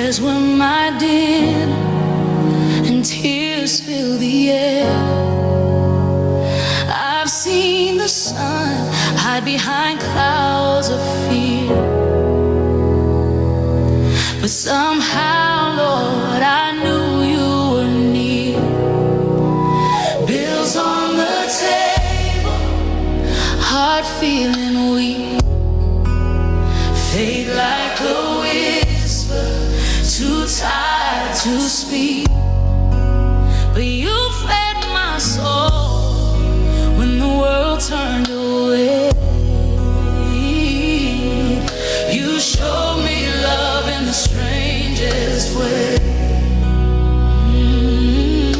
Prayers were my dinner, and tears fill the air. I've seen the sun hide behind clouds of fear. But somehow, Lord, I knew you were near. Bills on the table, heart feeling weak. Fade like a whisper, too tired to speak. But you fed my soul when the world turned away. You showed me love in the strangest way. Mm.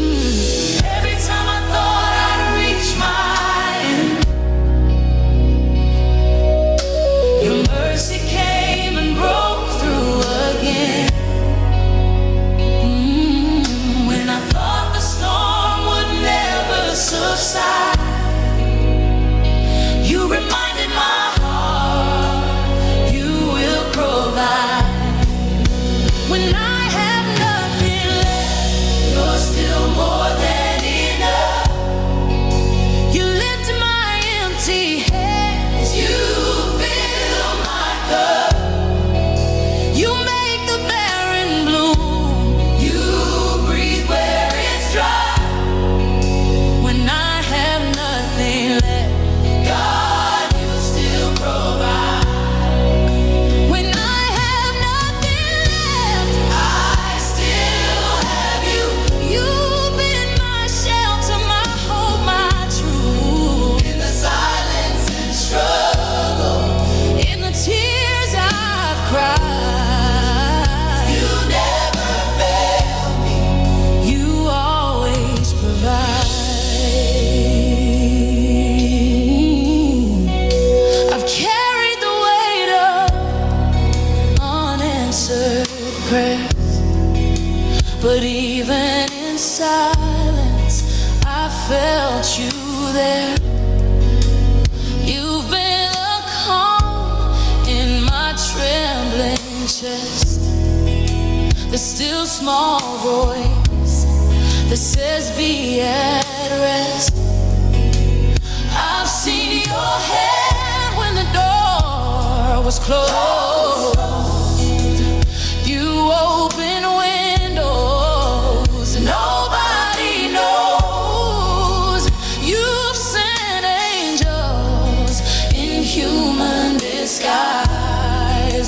Every time I thought I'd reach my end, your mercy came and broke through again. When I thought the storm would never subside, you reminded my heart you will provide. When I have nothing left, you're still more than enough. You lift my empty hands, you fill my cup. You make the barren bloom. You breathe where it's dry. When I have nothing left, God, you still provide. When I have nothing left, I still have you. You've been my shelter, my hope, my truth. In the silence and struggle, in the tears I've cried, you never fail me. You always provide. I've carried the weight of unanswered prayers, but even in silence, I felt you there. You've been a calm in my trembling chest, the still small voice that says, be at rest. I've seen your hand when the door was closed. You open windows nobody knows. You've sent angels in human disguise.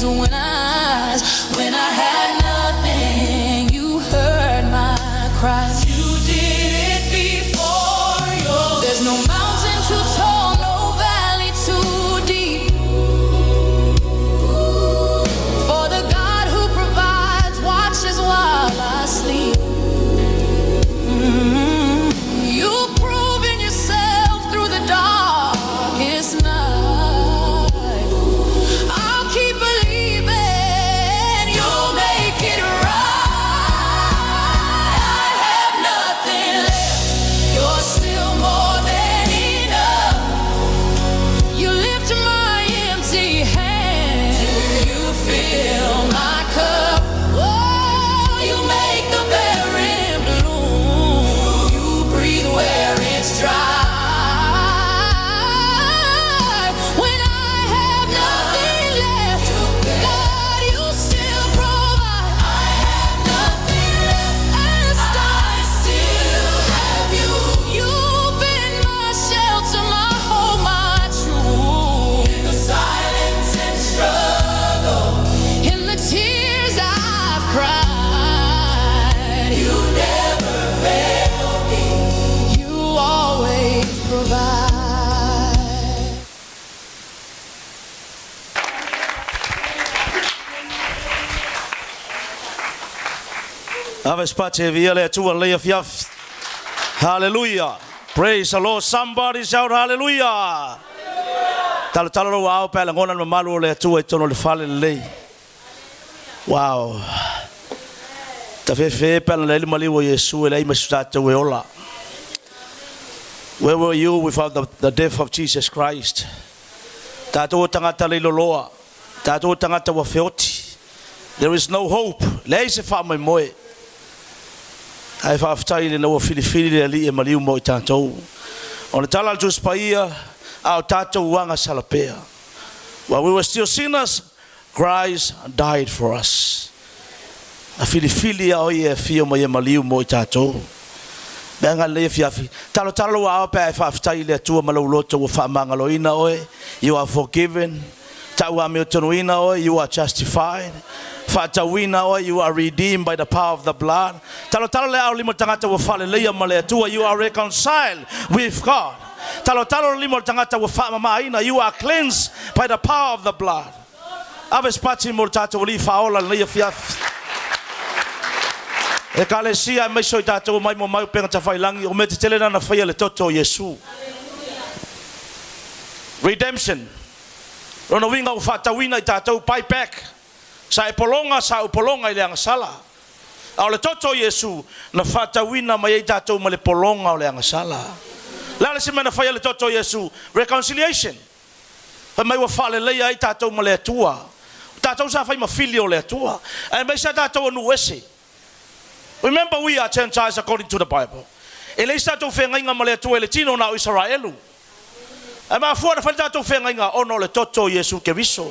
When I had nothing, you heard my cries. You did it before. There's no mountain too tall, no valley too deep. For the God who provides watches while I sleep. You've proven yourself through the darkest night. I'll keep believing you'll make it right. I have nothing left. You're still more than enough. You lift my empty hand. You fill my cup. Oh, you make the barren bloom. You breathe where it's dry. When I have nothing left, God, you still provide. I have nothing left. I still have you. You've been my shelter, my home, my truth. In the silence and struggle, in the tears I've cried, you never fail me. You always provide.
Ave spate via le atua le afiafi. Hallelujah. Praise the Lord. Somebody shout hallelujah. Talo talo lau ao pe lagona le mamalu o le Atua i totonu o le fale lelei. Wow. Tafefe pe ana leai le maliu o Iesu e leai ma se tatou e ola. Where were you without the death of Jesus Christ? Tatou o tagata leiloloa, tatou o tagata ua feoti. There is no hope, leai se faamoemoe. Ae faafetai i lena ua filifili le Alii e maliu mo i tatou. O le tala a le Tusi Paia, a o tatou agasala pea. While we were still sinners, Christ died for us. Na filifili lava o Ia e afio mai e maliu mo i tatou. Mea nga lelei afiafi, talotalo lou aao pe a e faafetai i le Atua ma lou loto ua faamagaloina oe, you are forgiven, tauamiotonuina oe, you are justified, faatauina oe, you are redeemed by the power of the blood. Talotalo le aao lima o le tagata ua faaleleia ma le Atua, you are reconciled with God. Talotalo le lima o le tagata ua faamamaina, you are cleansed by the power of the blood. Ave se pati mo le tatou Alii Faaola lenei afiafi. Ekalesia aemaise o i tatou o mai mo mai upega tafailagi, o mea tetele na na faia le toto o Iesu. Redemption. Lona uiga ua faatauina i tatou, buy back. Sa e pologa, sa ou pologa i le agasala. A o le toto o Iesu, na faatauina mai ai tatou mai le pologa o le agasala. Le a le isi mea na faia le toto o Iesu? Reconciliation. Fai mai ua faaleleia ai tatou ma le Atua. O tatou sa fai ma fili o le Atua, aemaise a tatou o nuu ese. Remember we are Gentiles according to the Bible. E leai se tatou feagaiga ma le Atua i le tino na o Isaraelu. Ae mafua ona fai le tatou feagaiga ona o le toto o Iesu Keriso.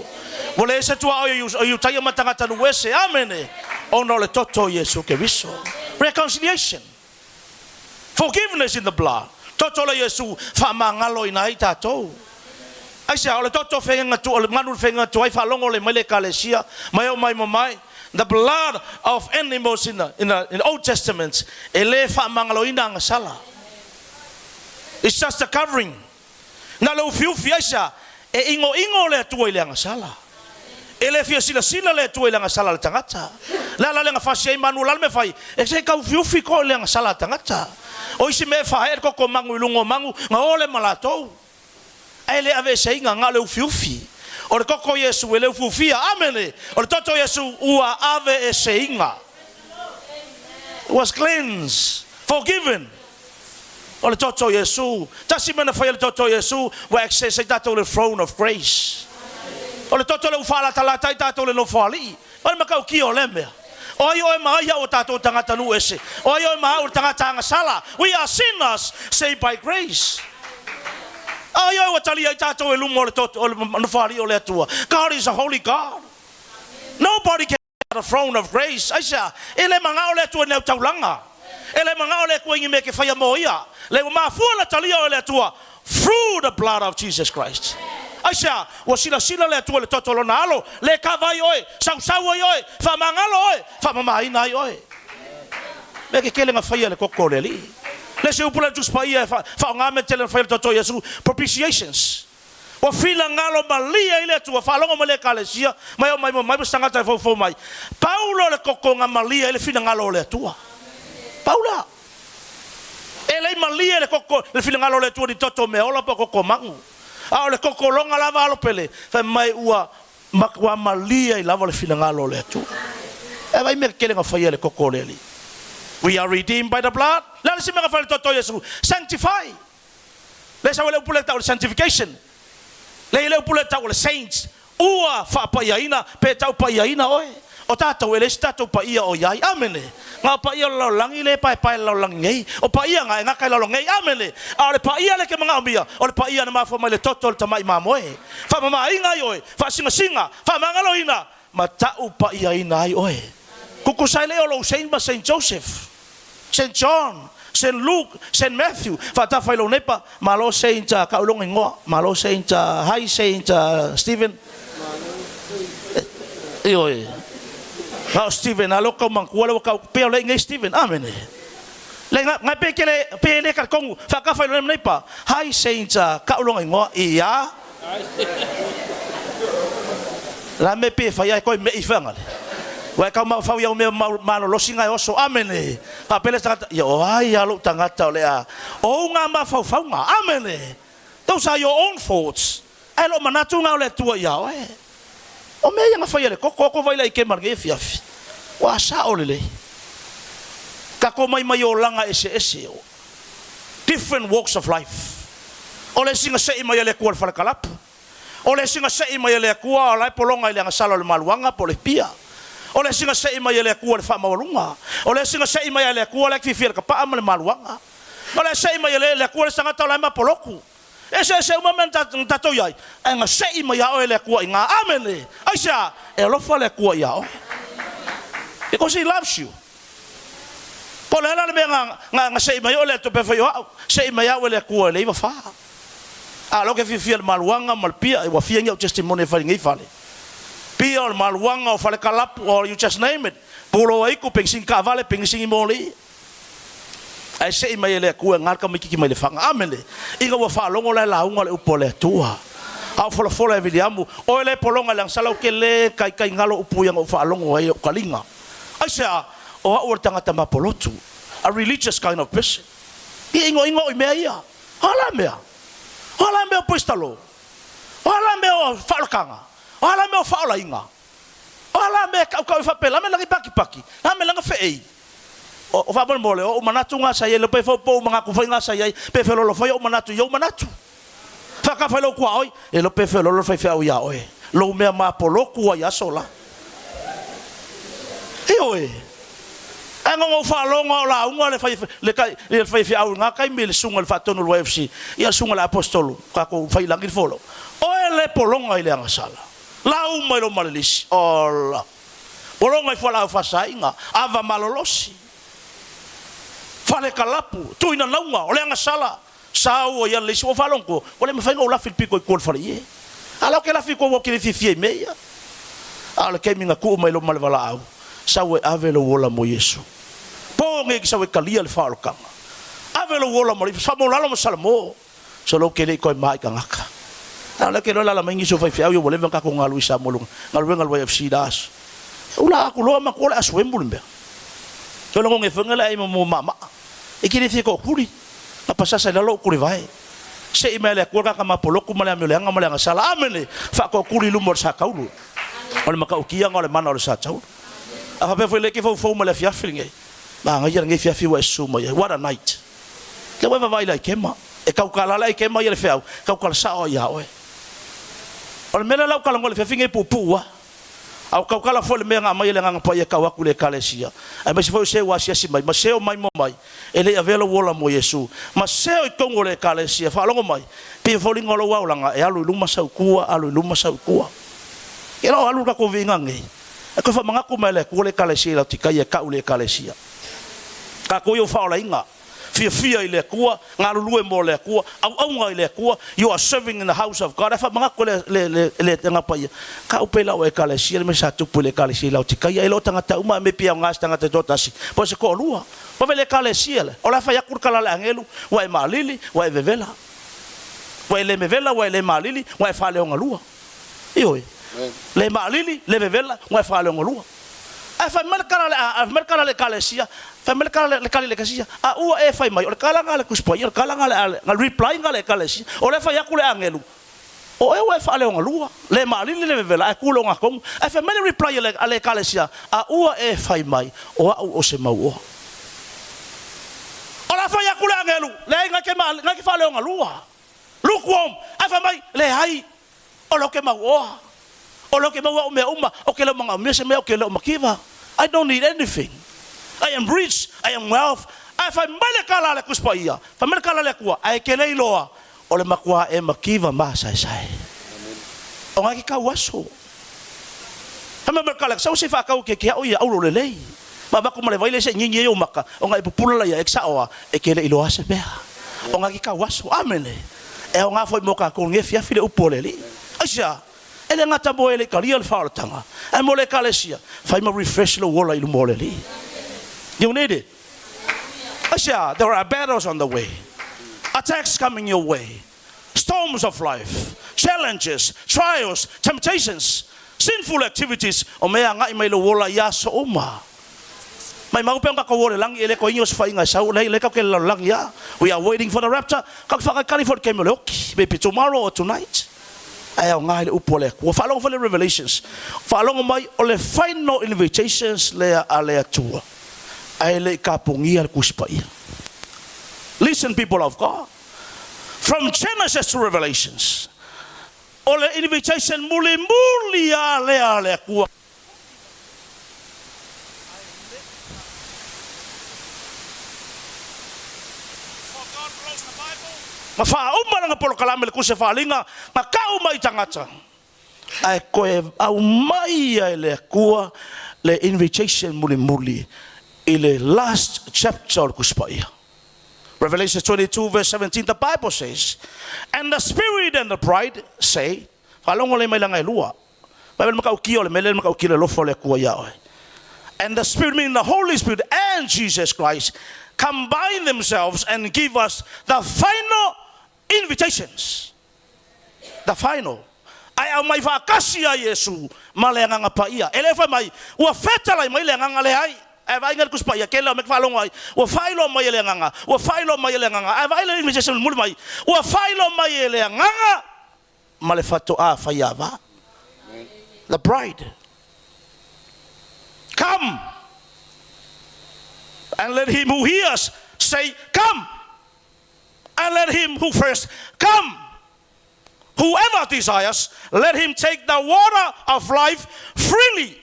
Ua leai se tuaoi o Iutaia ma tagata nuu ese. Amene! Ona o le toto o Iesu Keriso. Reconciliation. Forgiveness in the blood. Toto la Iesu faamagalo ina ai tatou. Aisea, o le toto feagaiga tu, o le manu le feagaiga tuai faalogo le mai le ekalesia, mai o mai ma mai. The blood of animals in the Old Testament, e le faamagaloina agasala. It's just a covering. Na le ufiufi, aisea, e igoigo le Atua i le agasala. E le fia silasila le Atua i le agasala a le tagata. Le ala le gafasi ai manu o le ala mea fai, e se ka ufiufi koe i le agasala a le tagata. O isi mea e fae le koko magu i luga o magu, ga o le ma latou. Ae le aveeseina, na o le ufiufi. O le toto o Iesu e le ufiufia. Amene! O le toto o Iesu ua aveeseina. Was cleansed, forgiven. O le toto o Iesu. Tasi mea na faia le toto o Iesu, ua access ai tatou i le throne of grace. O le toto lea ua faalatalata ai tatou i le nofoalii. O le matautia o lea mea. O ai oe ma ai au o tatou tagata nuu ese. O ai oe ma au o le tagata agasala. We are sinners saved by grace. Ai oe ua talia ai tatou e luma o le toto o le nofoalii o le Atua. God is a holy God. Nobody can the throne of grace. Aisea, e le magao le Atua i le autaulaga. E le magao le Atua i ni mea ke faia mo ia. Le ua mafua na talia o le Atua through the blood of Jesus Christ. Aisea, ua silasila le Atua i le toto o lona alo, le kava ai oe, sausau ai oe, faamagalo oe, faamamaina ai oe. Mea kekele na faia le toto o le Alii. Le se upu le Tusi Paia e faaaoga mea tele na faia le toto o Iesu, propitiations. Ua finagalo malie ai le Atua, faalogo mai le Ekalesia, mai o mai ma mai ma se tagata e foufou mai. Pau lea o le totoga malie ai le finagalo o le Atua. Pau lea. E lei malie le toto, le finagalo o le Atua ni toto meaola po o toto magu. A o le totologa lava alo pele, fai mai ua matua malie ai lava le finagalo o le Atua. E vaai mea tetele na faia e le toto o le Alii. We are redeemed by the blood. Le a le isi mea na fai e le toto o Iesu? Sanctify. Le sau e le upu lea tau o le sanctification. Le i le upu lea tau o le saints. Ua faapaiaina pe tau paiaina oe. O tatou e leai se tatou paia o iai. Amene. Na o paia o le lalolagi le paepae i le lalolagi nei. O paia na e gata i lalo nei. Amene. A o le paia lea e te manaomia, o le paia na mafua mai le toto o le tamai mamoe. Faamamaina ai oe, faasingasina, faamagaloina, ma tau paiaina ai oe. Tutusa ai lea o lou Saint ma Saint Joseph, Saint John, Saint Luke, Saint Matthew, faatafa i lou neipa, malo Saint kau lona igoa, malo Saint hi Saint Stephen. Ioe. Na o Stephen, a leo kau manatua lea ua tau pea o lea i nei Stephen. Amene. Le nga ngai pe kele pe le ka kongu faatafa i lou neipa, hi Saint kau lona igoa, ia. La me pe fai ai koe me i whangale. Ua e kau maufau iau mea malolosi ngai oso. Amene. Faapele se tagata, ia o ai a lou tagata o le a o ou ngā mafaufauga. Amene. Those are your own thoughts. Ae loo manatu ngā o le Atua ia oe. O mea ia na faia le koko, oko vai la i kema lenei afiafi. Ua sao lelei. Kako mai mai olaga eseese o. Different walks of life. O le isi na sei mai e le Atua i le falekalapu. O le isi na sei mai e le Atua o la e pologa i le agasala o le maluaga po o le pia. O le asiga se'i mai e le Atua le faamaualuga. O le asiga se'i mai a le Atua le fiafia i le kapa'a ma le maluaga. O le se'i mai e le Atua le tagata o la e mapolotu. E eseese uma mea na tatou i ai, ae na se'i mai lava oe e le Atua i ina. Amene! Aisea? E alofa le Atua iā oe. Because He loves you. Po o le a la le mea na se'i mai ai oe le Atua, pe fai o au, se'i mai au e le Atua i le 94. A o lea ou te fiafia i le maluaga ma le pia, ua fia ni au testimony e fai i lenei fale. Pia o le maluaga o Falekalapu or you just name it, pulo aiku, penisini taavale, penisini moli. Ae se'i mai e le Atua e gā le tamaititi mai le faga. Amene! Ina ua faalogo la e lauga le upu a le Atua. A o folafola e Viliamu, Oe le pologa i le agasala, ou te le taitai galo upu ia na ou faalogo ai i ou taliga. Aisea? O au o le tagata mapolotu, a religious kind of person. Ia inoino au i mea ia. O a la mea? O a la mea o Puistalo? O a la mea o faaolataga? O a la mea o faaolaina? O a la mea e kaukau ai faapela? A me lagi pakipaki? A me lana feei? O faamolemole, o ou manatu na sa i ai, pe fou pou manatu foi na sa i ai, pe felolo foi ou manatu i ou manatu. Faatafa i lou tuaoi, e iloa pe felolo le faifeau iā oe, lou mea mapolotu ai aso la. Ioe. Ae na ona ou faalogo a o lauga le fai, le kai, le faifeau i na taimi i le susuga i le faatonu o le YFC, ia le susuga i le Aposetolo, tatou faiilagi le folau. Oe le pologa i le agasala. Lau mai lou malelisi. Ola. Pologa i fualaau faasaina, ava malolosi, fale kalapu, tuina nauga, o le agasala. Sa ua ia le isi ua faalogo ua le mafai ona ou lafi i le pito i tua o le fale ie. A la ou te lafi i tua ua ou te le fiafia i mea ia. A o le taimi na tuu mai lou ma le valaau, sau e ave lou ola mo Iesu. Po nei ki sau e talia le faaolataga. Ave lou ola mo le faamolalo ma Salamo. So lou ke le i toe ma i tagata. A o lea ke loa lala mai nisi o faifeau ia ua leva ona tatou galue i Samoa luga galuega le YFC la aso. Ula aku loa matua le aso emu le mea. Toe lagona e faiga le ai mo mamaa. E ke le fia tootuli. Na pasasa i lalo upu le vae. Se'i mai le Atua le tagata mapoloku ma le amioleaga ma le agasala. Amene! Faatootuli i luma o le sa taulu. O le matautia na o le mana o le sa taulu. A faapea foi lea e te foufou ma le afiafi lenei. Manaia lenei afiafi ua e susu mai ai. What a night! Lea ua e vaavaai i le aikema. E tautala le aikema ia le feau, tautala sao ai ia oe. O le mea lea la ua talanoa i le afiafi lenei e puupuu lava. A ua tautala foi le mea na aumai e le Agaga Paia e tau atu i le Ekalesia, aemaise foi o se ua asiasi mai, ma se o maimoa mai, e le i avea lou ola mo Iesu, ma se o i totonu o le Ekalesia, faalogo mai, pei e foliga o lou aolaga e alu i luma sau i tua, alu i luma sau i tua. E le o alu le tatou viiga nei, ae toe faamanatu mai e le Atua le Ekalesia i Laotikaia e tau i le Ekalesia. Tatou ia ua faaolaina. Fiafia i le Atua, galulue mo le Atua, auauna i le Atua, you are serving in the house of God. Ae faamanatu le, le, le, le Agaga Paia, ka upe lau Ekalesia le mea sa tupu i le Ekalesia i Laotikaia, e le o tagata uma, me pei aoga se tagata e toatasi, po o se toalua. Ua le Ekalesia le, o le a fai atu le tala a le agelu, ua e maalili, ua e vevela. Ua e le mevela, ua e le maalili, ua e faaleogalua. Ioe. Le maalili, le vevela, ua e faaleogalua. Ae fai mai le tala a le, fai mai le tala a le Ekalesia, fai mai le tala le kali a le Ekalesia, a ua e fai mai, o le tala lena a le Tusi Paia, o le tala lena a le, le reply lena a le Ekalesia, o lea e fai atu le agelu, o oe ua e faaleogalua, le maalili le vevela, ae tu le ogatotonu. Ae fai mai le reply a le, a le Ekalesia, a ua e fai mai, o au o se mauoa. O le a fai atu le agelu, leai, na te, na te faaleogalua. Lukewarm, ae fai mai, leai, O lea ou te mauoa. O lea ou te maua au mea uma, ou te le o manaomia se mea ou te le o mativa. I don't need anything. I am rich, I am wealth. Ae fai mai le tala a le Tusi Paia, fai mai le tala a le Atua, ae e te le iloa, o le matua e mativa masaesae. O na ke kau aso. Fai mai le tala, sau se whaakau ke ke au ia aulo lelei. Ma avatu ma le vai lea se i ngingi ai ou maka, ona e pupula laia e te sao a, e te le iloa se mea. O na ke kau aso. Amene. E aoga foi mo tatou lenei afiafi le upu a le Alii. Aisea? E le gata mo e le i talia le faaolataga, ae mo le Ekalesia, fai ma refresh lou ola i luma o le Alii. You need it. Aisea? There are battles on the way. Attacks coming your way. Storms of life, challenges, trials, temptations, sinful activities, o mea e agai mai lou ola i aso uma. Maimau pea ona tatou o i le lagi e le toe i o se faiga e sau, lea lea tatou te lalolagi a. We are waiting for the rapture. Tatou te faakaikali for le taimi o le oki. Maybe tomorrow or tonight. Ae aoga i le upu a le Atua. Faalogo foi le Revelations. Faalogo mai o le final invitations lea a le Atua. Ae le i tapunia le Tusi Paia. Listen people of God. From Genesis to Revelations. O le invitation mulimuli a lea a le Atua. Ma faauma lana polokalame le Tusi a Faaaliga, na tau mai i tagata, ae toe aumai ia e le Atua le invitation mulimuli i le last chapter o le Tusi Paia. Revelation 22 verse 17, the Bible says, And the Spirit and the bride say, faalogo lelei mai laga e lua. Vaai mai le matautia o le mea lea, le matautia o le alofa o le Atua ia oe. And the Spirit, meaning the Holy Spirit and Jesus Christ, combine themselves and give us the final invitations. The final. Ae aumai faatasi ia Iesu ma le Agaga Paia. E le fai mai, ua fetalai mai le Agaga leai. Ae vaai le Tusi Paia, kela o mea faalogo ai, ua faailoa mai e le Agaga, ua faailoa mai e le Agaga. Ae vaai le invitation mulimuli mai, ua faailoa mai e le Agaga ma le fatoā faiava. The bride. Come! And let him who hears say, Come! And let him who first come. Whoever desires, let him take the water of life freely.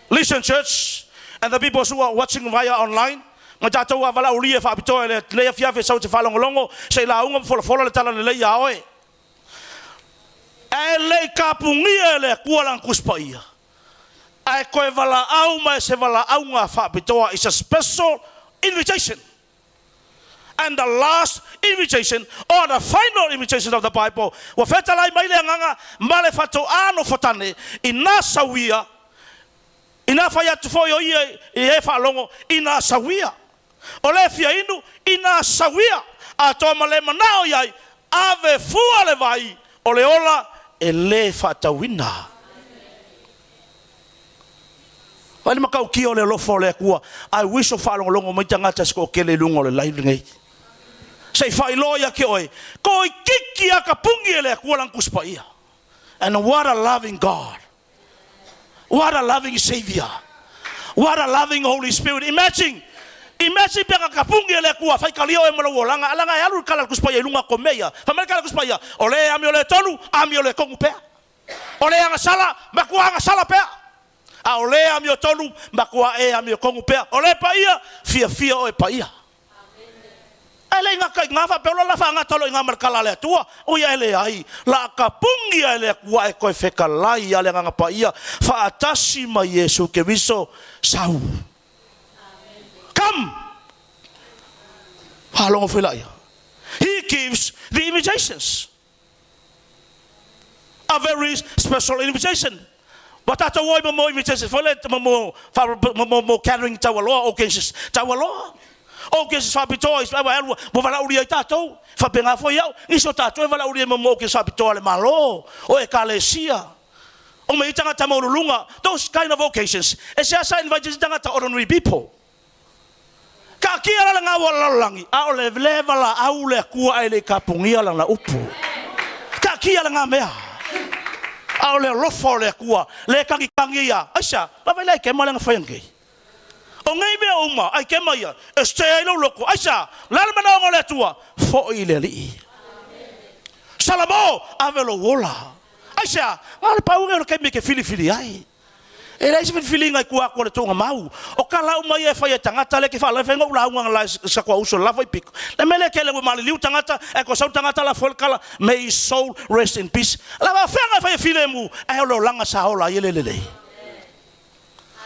Listen, church, and the people who are watching via online, ma tatou a valaaulia e faapitoa i lenei afiafi e sau te faalogologo se i lauga ma folafola le tala lelei iā oe. Ae le i tapunia e le Atua lana Tusi Paia, ae toe valaau mai se valaauga faapitoa is a special invitation. And the last invitation or the final invitation of the Bible, ua fetalai mai le Agaga ma le fatoā nofotane, inā sauia, inā fai atu foi o ia i e faalogo, inā sauia. O le fia inu, inā sauia, atoa ma le manao i ai, ave fua le vai o le ola e lē faatauina. Vaai le matautia o le alofa o le Atua. I wish o faalogologo mai tagata se toatele i luga o le live lenei. Se i faailoa ia te oe, toeitiiti lava tapuni e le Atua lana Tusi Paia. And what a loving God. What a loving Savior. What a loving Holy Spirit. Imagine Imagine pe ana tapuni e le Atua, faitalia oe ma lou olaga, alaga e alu le kala o le Tusi Paia i luga o mea ia. Fai mai le kala o le Tusi Paia, o le amio le tonu, amio le tonu pea. O le agasala, matua agasala pea. A o le amiotonu, matua e amiotonu pea. O le paia, fiafia oe paia. Ae le i gata i gā faapea ola la faagata loa i gā ma le kala a le Atua. O ia e leai, la kapungia e le Atua e toe fetalai ia le Agaga Paia faatasi ma Iesu Keriso sau. Come! Faalogo foi laia. He gives the invitations. A very special invitation. Ua tatou o i mo invitations foi le mo mo mo gathering taualoa occasions taualoa. Occasions faapitoa i ua alu ua valaaulia ai tatou. Faapena foi au, nisi o tatou e valaaulia i mo occasions faapitoa a le Malo, o ekalesia. O mea i tagata maualuluga, those kind of occasions, e seasea invite ai se tagata ordinary people. Taatia la le gau o le lalolagi, a o le le valaau le Atua ae le i tapunia lana upu. Taatia le gā mea, a o le alofa o le Atua, le tagitagi ia. Aisea? Vaavaai le aitema lea na fai ananei. O nei mea uma, aitema ia, e sē ai lou loto. Aisea? O le a le manaoga o le Atua? Foi i le Alii. Salamo, ave lou ola. Aisea? Na o le pau lenei o le taimi e te filifili ai. E leai se filifiliga i tua atu o le tuuga mau. O tala uma ia e fai e tagata lea ke faalale fai na ou lauga na lae sa toa uso le la foi pito. Le mea lea kele ua maliliu tagata ae toa sau tagata la foi le tala may his soul rest in peace. La faafeaga e fai e filemu ae o le olaga sa ola ai e le lelei.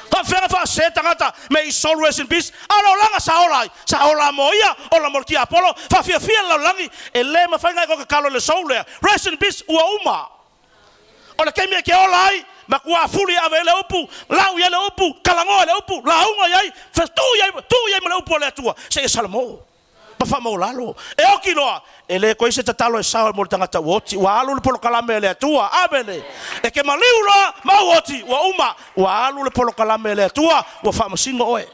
Faafeaga faasese tagata may his soul rest in peace a o le olaga sa ola ai sa ola mo ia ola mo le tiapolo faafiafia le lalolagi e le mafai na e toe tatalo i le soul lea rest in peace ua uma. O le taimi e ke ola ai, matua fuli e ave ai le upu, lau i ai le upu, talanoa i le upu, lauga i ai, fetu i ai, tu i ai ma le upu a le Atua, seia salamo ma faamaualalo. E oti loa, e le toe i se tatalo e sao mo le tagata ua oti, ua alu le polokalame a le Atua. Amene. E ke maliu loa ma ua oti, ua uma, ua alu le polokalame a le Atua, ua faamasino oe.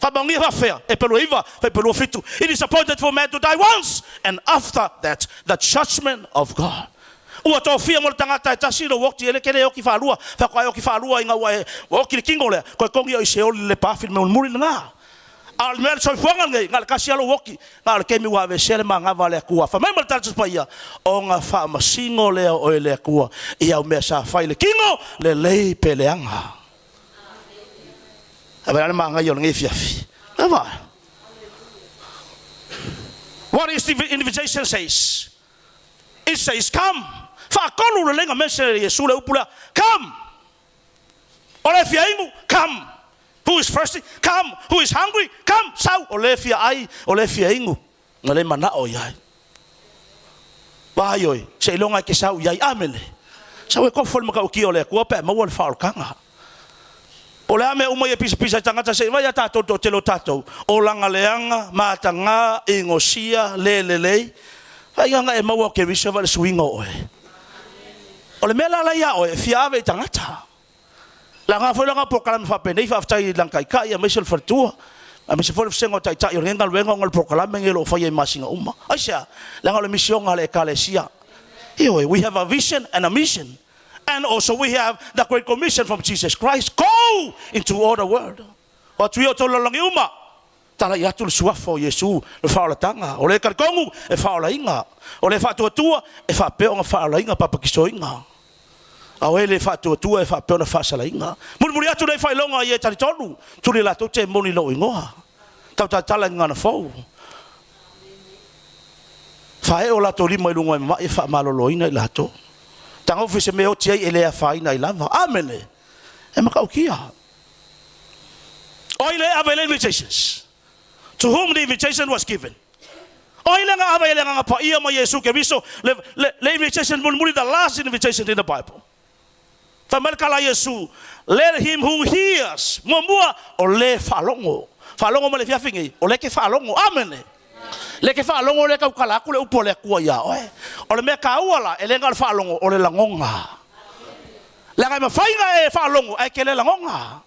Faamaonia faafefea, e pelua iva, faipelua fitu. It is appointed for man to die once, and after that, the judgment of God. Ua tofia mo le tagata e tasi lou oti, e le ke le oti faalua, faatoa e oti faalua ina ua e ua oti le kino lea, koe togi o i Seoli le lepa afi le mea mulimuli lena. A o le mea le soifuaga lenei, na o le tasi lava lou oti, na o le taimi ua aveesea le manava a le Atua. Fai mai ma le tala Tusi Paia, ona faamasino lea o oe e le Atua i au mea sa fai i le kino, lelei pe leaga. Ae vaai la le manaia o lenei afiafi. Eva. What is the invitation says? It says, come. Faatolu lelei na mention e Iesu le upu lea, come. O le fia inu, come. Who is thirsty? Come. Who is hungry? Come. Sau. O le fia ai, o le fia inu. Na le manao i ai. Vai oi, seiloga e ke sau i ai. Amene. Sau e kofo le matautia o le Atua pe a maua le faaolataga. Po o le a mea uma ia pisapisa i tagata se i vai a tatou le toatele o tatou, olaga leaga, mataga, inosia, le lelei, vaai na e maua o Keriso vai le suiga o oe. O le mea la la ia oe e fia ave i tagata. Laga foi lana polokalame faapenei, faafetai i lana taitai aemaise o le faletua, aemaise foi le vasega o taitai o lenei galuega ona o le polokalame lenei o lo o faia i masina uma. Aisea? Leaga o le misiona a le Ekalesia. Ioe, we have a vision and a mission. And also we have the great commission from Jesus Christ, go into all the world. O atu ia o tolu lalolagi uma, talai atu le suafa o Iesu, le faaolataga. O le talitonu e faaolaina, o le faatuatua e faapea ona faaolaina, papatisoina. A o e le faatuatua e faapea ona faasalaina. Mulimuli atu nei faailoga ia e talitonu, tuli latou te moni i lou igoa. Tautatala i gagana fou. Faaee o latou lima i luga o e mama'i e faamaloloina i latou. Tagofi se mea e oti ai e le afaina ai lava. Amene! E matautia. O ai le ave i le invitations? To whom the invitation was given? O ai le na ave i le Agaga Paia ma Iesu Keriso le, le, le invitation mulimuli, the last invitation in the Bible? Fai mai le tala a Iesu, Let him who hears, muamua, o le faalogo. Faalogo mai le afiafi nei, o lea e te faalogo. Amene! Lea e te faalogo, lea e tautala atu le upu a le Atua iā oe. O le mea taua la, e le na o le faalogo, o le lagona. Leaga e mafai ona e faalogo ae te le lagona.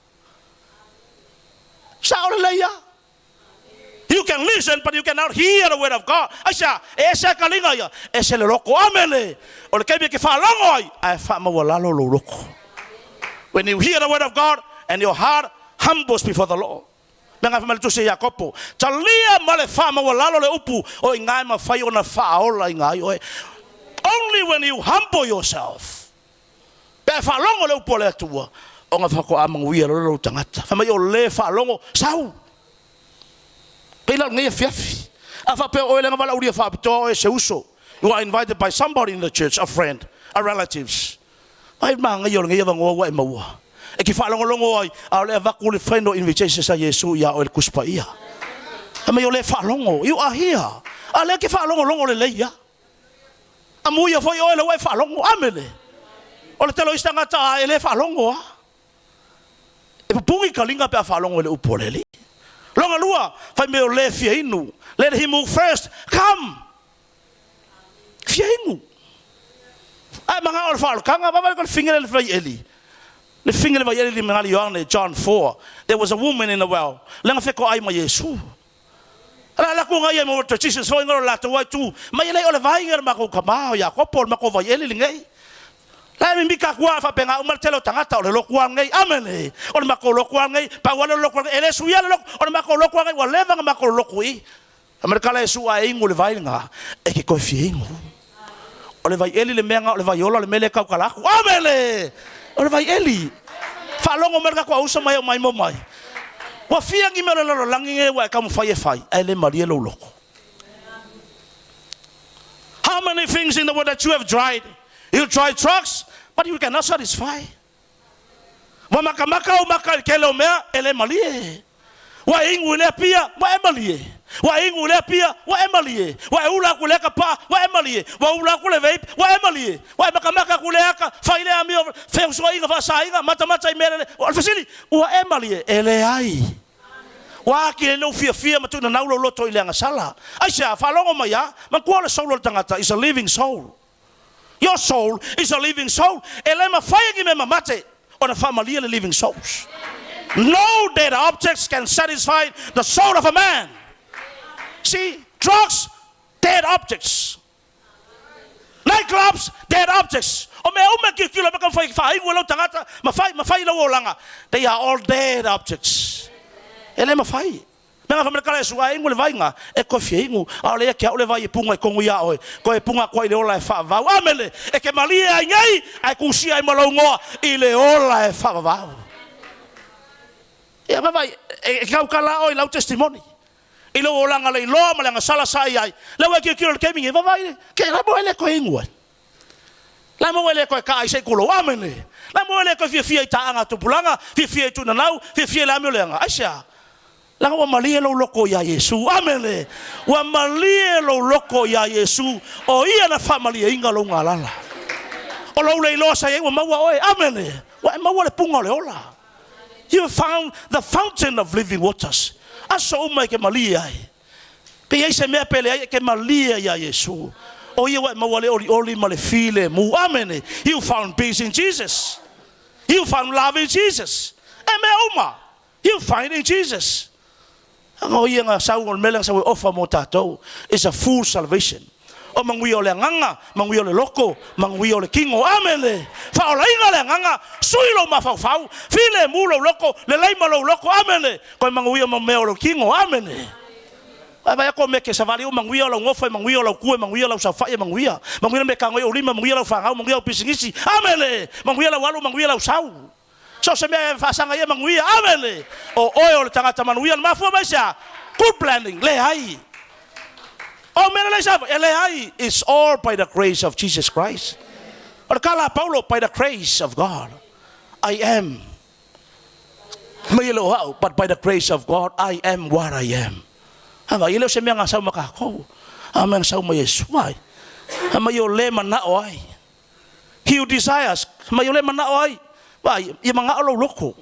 Sao lelei a. You can listen but you cannot hear the word of God. Aisea? E ese a kaliga ia, ese le loko. Amene! O le taimi e te faalogo ai, ae faamaualalo lou loko. When you hear the word of God and your heart humbles before the Lord. Mea ngai fai mai le Tusi a Iakopo, talia ma le faamaualalo le upu o i ina e mafai ona faaola ina ai oe. Only when you humble yourself. Pe a faalogo le upu a le Atua, ona faatoa manuia loa lou tagata. Fai mai o le faalogo, sau! Pei la o lenei afiafi. A faapea o oe lea na valaaulia faapitoa oe e se uso, you are invited by somebody in the church, a friend, a relatives. Ai manaia o lenei avanoa ua e maua. E te faalogologo ai, a o le avatu le friend o invitations a Iesu ia oe le Tusi Paia. Fai mai o le faalogo, you are here. A lea e te faalogologo lelei ia. Amuia foi oe la ua e faalogo. Amene. O le tele o isi tagata a e le faalogo a. E pupuni kaliga pe a faalogo i le upu a le Alii. Lona lua, fai mai o le fia inu. Let him who first come. Fia inu. Ae manao o le faaolataga, vaavaai ko le figa le le vaieli. Le figa le vaieli li mengali Ioane, John 4. There was a woman in the well. Lenga fetoai ma Iesu. La la ku ngai mo to Jesus foi ngolo la to tu mai le o le vai ngai ma ko kama o Jakopo ma ko vai ele ngai la mi mika kua fa penga uma tele o tangata o le loku ngai amene o le mako loku ngai pa wa le loku ele su ia le loku o le mako loku ngai wa leva nga mako loku i Amerika la e su a e ingu le vai nga e ke koe fie ingu o le vai eli le mea nga o le vai ola le mele kau kala aku amene o le vai eli faalogo mai le kako ausa mai o mai mo mai Ua fia ni mea o le lalolagi nei ua e taumafai e fai, ae le malie lou loto. How many things in the world that you have tried? You try drugs, but you cannot satisfy. Ua makamaka ou maka i le tele o mea, e le malie. Ua e inu i lea pia, ua e malie. Ua e inu i lea pia, ua e malie. Ua e ula aku i lea kapaa, ua e malie. Ua ula aku le vape, ua e malie. Ua e makamaka aku i lea aka, fai lea amio, feusuaiga, faasāiga, matamata i mea lele. O le fesili, ua e malie? E leai. Ua aki ai lou fiafia ma tuunanau lou loto i le agasala. Aisea? Faalogo mai a, manatua o le soul o le tagata is a living soul. Your soul is a living soul. E le mafai e ni mea mamate ona faamalie le living souls. No dead objects can satisfy the soul of a man. See, drugs, dead objects. Night clubs, dead objects. O mea uma e kilokilo ai ma fai faaigu e lou tagata, ma fai, ma fai lau olaga. They are all dead objects. E le mafai. Mea nga whamalekala e sua e ingu le vainga, e koe fia ingu. A o le ia ke au le vai e punga i kongu ia oe. Koe e punga koa i le ola e whaavau. Amene! E ke malie ai nei, ae kusia ai ma lou ngoa i le ola e whaavavau. Ia, vai, e, e kaukala oe i lau testimony. I lou olaga leiloa ma le agasala sa i ai, lea ua e tilotilo i le taimi nei, vaavaai, ke la mo e le toe inu ai. La mo e le toe kaa ai se i tulou. Amene. La mo e le toe fiafia i taaga a tupulaga, fiafia i tuinanau, fiafia i le amioleaga. Aisea? Leaga ua malie lou loto iā Iesu. Amene. Ua malie lou loto iā Iesu, o Ia na faamalieina lou galala. O lou leiloa sa i ai ua maua oe. Amene. Ua e maua le puga o le ola. You have found the fountain of living waters. Aso uma e ke malie ai. Pe i ai se mea pe leai e ke malie ai iā Iesu. O Ia ua e maua le olioli ma le filemu. Amene. You found peace in Jesus. You found love in Jesus. E mea uma. You find in Jesus. Aga o ia nga sau o le mea lea na sau e ofa mo tatou. It's a full salvation. O manuia o le agaga, manuia o le loto, manuia o le kino. Amene! Faaolaina le agaga, sui lou mafaufau, filemu lou loto, lelei ma lou loto. Amene! Toe manuia ma mea o lou kino. Amene! Ae vaai atu o mea ke savali o manuia o lau nofo e manuia o lau tu e manuia o lau saofai e manuia. Manuia le mea e tago ai ou lima, manuia lau fanau, manuia au pisinisi. Amene! Manuia lau alu, manuia lau sau. So o se mea e faasaga ia manuia. Amene! O oe o le tagata manuia. Na mafua mai se a? Good planning. Leai. O mea lelei sa fai? E leai. It's all by the grace of Jesus Christ. O le tala a Paulo, by the grace of God, I am. Mai e le o au, but by the grace of God, I am what I am. Ava, e le o se mea gasau ma kākou. A mea gasau ma Iesu. Vai. A mai o le manao ai. He who desires, mai o le manao ai, vaai, ia manao lou loto.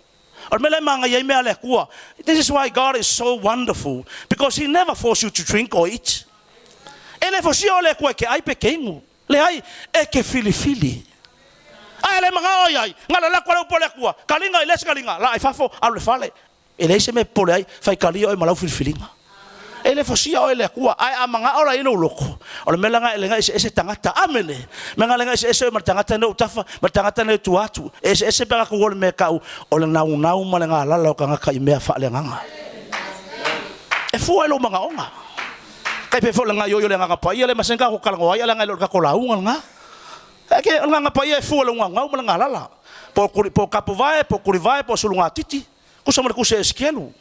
O le mea lea e magaia ai mea a le Atua. This is why God is so wonderful, because He never force you to drink or eat. E le fosia oe le Atua e ke ai pe ke inu. Leai, e ke filifili. A e le manao ai ai, gala lako le upu a le Atua, kaliga i le isi kaliga, laa i fafo, alu i le fale. E leai se mea e popole ai, faitalia oe ma lau filifiliga. E le fosia oe e le Atua, ae a manao la i lou loto, o le mea lena e leaga eseese tagata. Amene! Mea lena leaga eseese oe ma le tagata nei o tafa, ma le tagata nei o tua atu. E eseese pe a tatou o le mea e tau o le naunau ma le galala o tagata i mea faaleagaga. E fua i lou manaoga. Tai pei foi o le gaoioi o le Agaga Paia lea e masani tatou talanoa ai, ae leaga e le o le tatou lauga lena. E ke, o le Agaga Paia e fua i lou naunau ma le galala. Po o tapuvae, po o tulivae, po o sulugatiti. Tusa ma le tusi a Esekielu.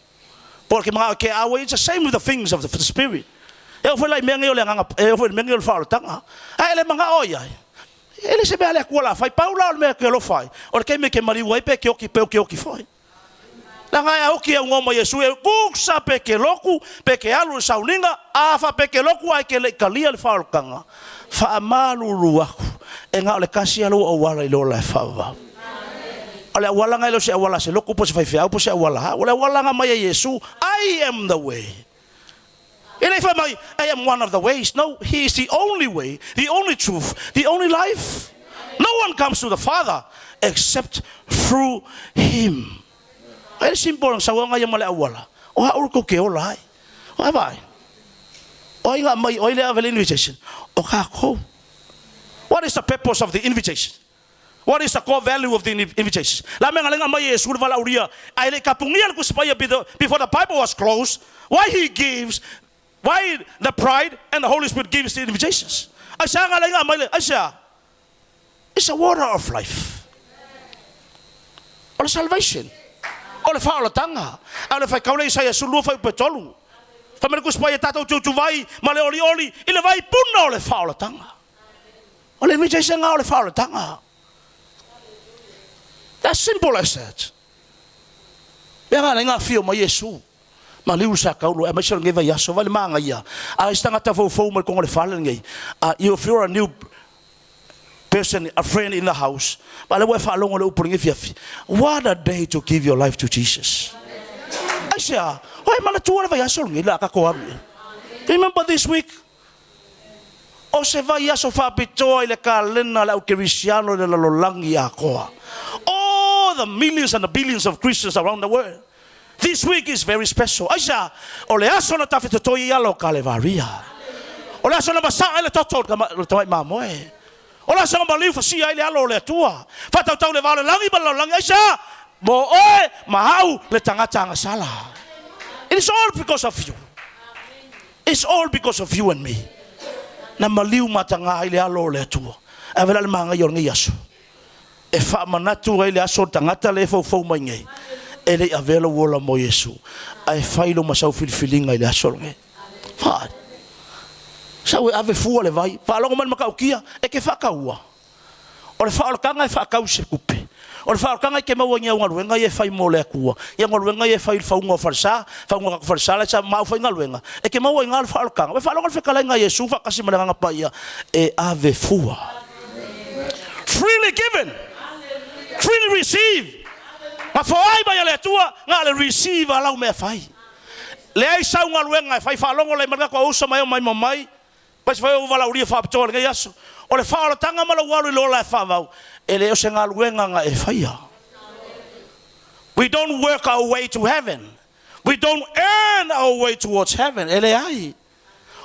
Po o ke manao ke awe, it's the same with the things of the spirit. E oo foi la i mea nei o le agaga, e oo foi i le mea nei o le faaolataga. Ae le manao ai ai. E le se mea a le Atua la fai, pau la o le mea ke alofa ai, o le taimi e ke maliu ai pe ke oki, pe o ke oki foi. Leaga e a oki e augoa mai Iesu e kusa pe ke loku, pe ke alu i le sauniga, a fa pe ke loku ae ke le i talia le faaolataga, faamalulu aku, e na o le tasi lava lou auala i le ola e faavavau. O le auala na e le o se auala a se lotu po o se faifeau po o se auala a. O le auala na mai a Iesu, I am the way. E le i fai mai, I am one of the ways. No, he is the only way, the only truth, the only life. No one comes to the Father except through him. E le simple na sauaga ia ma le auala. O au tou te ola ai. O ai vaai. O ai nga mai, o ai le ave le invitation. O kākou. What is the purpose of the invitation? What is the core value of the invitation? La mea nga lenga mai e Iesu le valaaulia, ae le i tapunia le Tusi Paia before the Bible was closed, why he gives, why the bride and the Holy Spirit gives the invitations? Aisea nga lenga mai le, aisea? It's a water of life. O le salvation. O le faaolataga. A o le faitau lea Isaia 12 fuaiupu e 3. Fai mai le Tusi Paia tatou tuutuvai ma le olioli i le vai puna o le faaolataga. O le invitation o le faaolataga. As simple as that. Mea nga lenga afio mai Iesu. Ma liu sa kaulo e mai se lenei vaiaso vai le magaia. A isi tagata foufou mai kongo le fale lenei. If you're a new person, a friend in the house, ma le ua e faalogo le upu lenei fiafi. What a day to give your life to Jesus. Aisea, oe manatua le vaiaso lenei la tatou alu i ai. Remember this week? O se vaiaso faapitoa i le kalena a le au Kerisiano i le lalolagi atoa. All the millions and the billions of Christians around the world. This week is very special. Aisea? O le aso na tafetotoi ai ala o Kalevaria. O le aso na masaa ai le toto o le tamai mamoe. O le aso na maliu fasia ai le alo o le Atua. Faatautau le va o le lagi ma le lalolagi. Aisea? Mo oe ma au le tagata agasala. It is all because of you. It's all because of you and me. Na maliu mataga ai le alo o le Atua. Ae vela le magaia o lenei aso. E faamanatu ai le aso o le tagata le e foufou mai nei. E le i avea lou ola mo Iesu, ae fai lou masau filifiliga i le aso lenei. Fai. Sau e ave fua le vai, faalogo mai le matautia, e te faataua. O le faaolataga e faatau i se tupe. O le faaolataga e te maua i ni au galuega ia e fai mo le Atua, i au galuega ia e fai i le fauga o falesa, fauga o tatou falesa la e sa ma aufaigaluega, e te maua i ina le faaolataga. Ua e faalogo i le fetalaiga a Iesu faatasi ma le Agaga Paia, e ave fua. Freely given, freely receive. Na foai mai e le Atua, na o le receive a lau mea fai. Leai sau galuega e fai faalogo lai ma le tatou uso mai o mai ma mai, Aemaise foi o valaaulia faapitoa i lenei aso. O le faaolataga ma lou alu i le ola e faavau, e le o se galuega na e faia. We don't work our way to heaven. We don't earn our way towards heaven. E leai.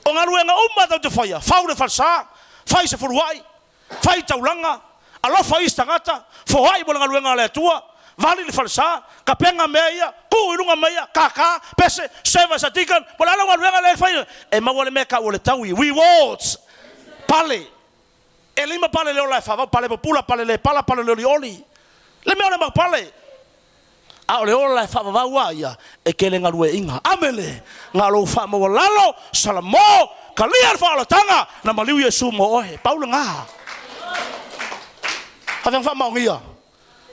O galuega uma tatou te faia, fau le falesa, fai se fuluai, fai taulaga, alofa isi tagata, foai mo le galuega a le Atua, vali le falesa, tapena mea ia, tuu i luga mea ia, kākā, pese, serve as a deacon, po o le a lau galuega lea e fai, e maua le mea e tau o le taui, rewards, pale, e lima pale le ola e faavau, pale pupula, pale le pala, pale le olioli, le mea o le mau pale. A o le ola e faavavau a ia, e tele galueaiga. Amene! Na o lou faamaualalo, Salamo, talia le faaolataga, na maliu Iesu mo oe. Pau lena. Avea faamaonia.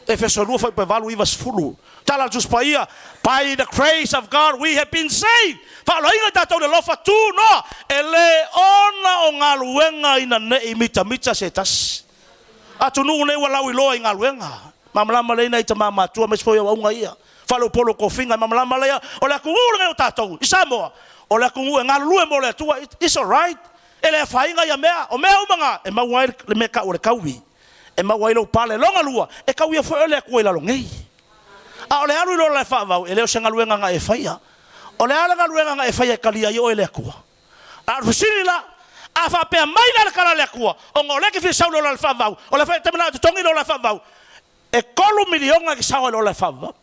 Efeso 2 fuaiupu e 8, 9, 10. Tala a le Tusi Paia, By the grace of God we have been saved. Faaoloaina i tatou le alofa tu noa, e le ona o galuega ina ne i mitamita se tasi. Atunuu nei ua lauiloa i galuega. Malamalama lelei nai tama matua aemaise foi auauna ia. Faleupolu o tofiga e malamalama lea o le atunuu lenei o tatou i Samoa, o le atunuu e galulue mo le Atua. It's alright. E le afaina ia mea. O mea uma na e maua ai le mea e tau o le taui. E maua ai lou pale. Lona lua, e tauia foi oe le Atua i lalo nei. A o le alu i lona faavau, e le o se galuega na e faia. O le a le galuega na e faia e talia ai oe e le Atua? A o le fesili la, a faapea mai la le tala a le Atua, ona o lea e te fia sau i le ola faavavau, o le a fai e te manao e totogi le ola faavavau, e 3 miliona e te sao ai i le ola faavavau.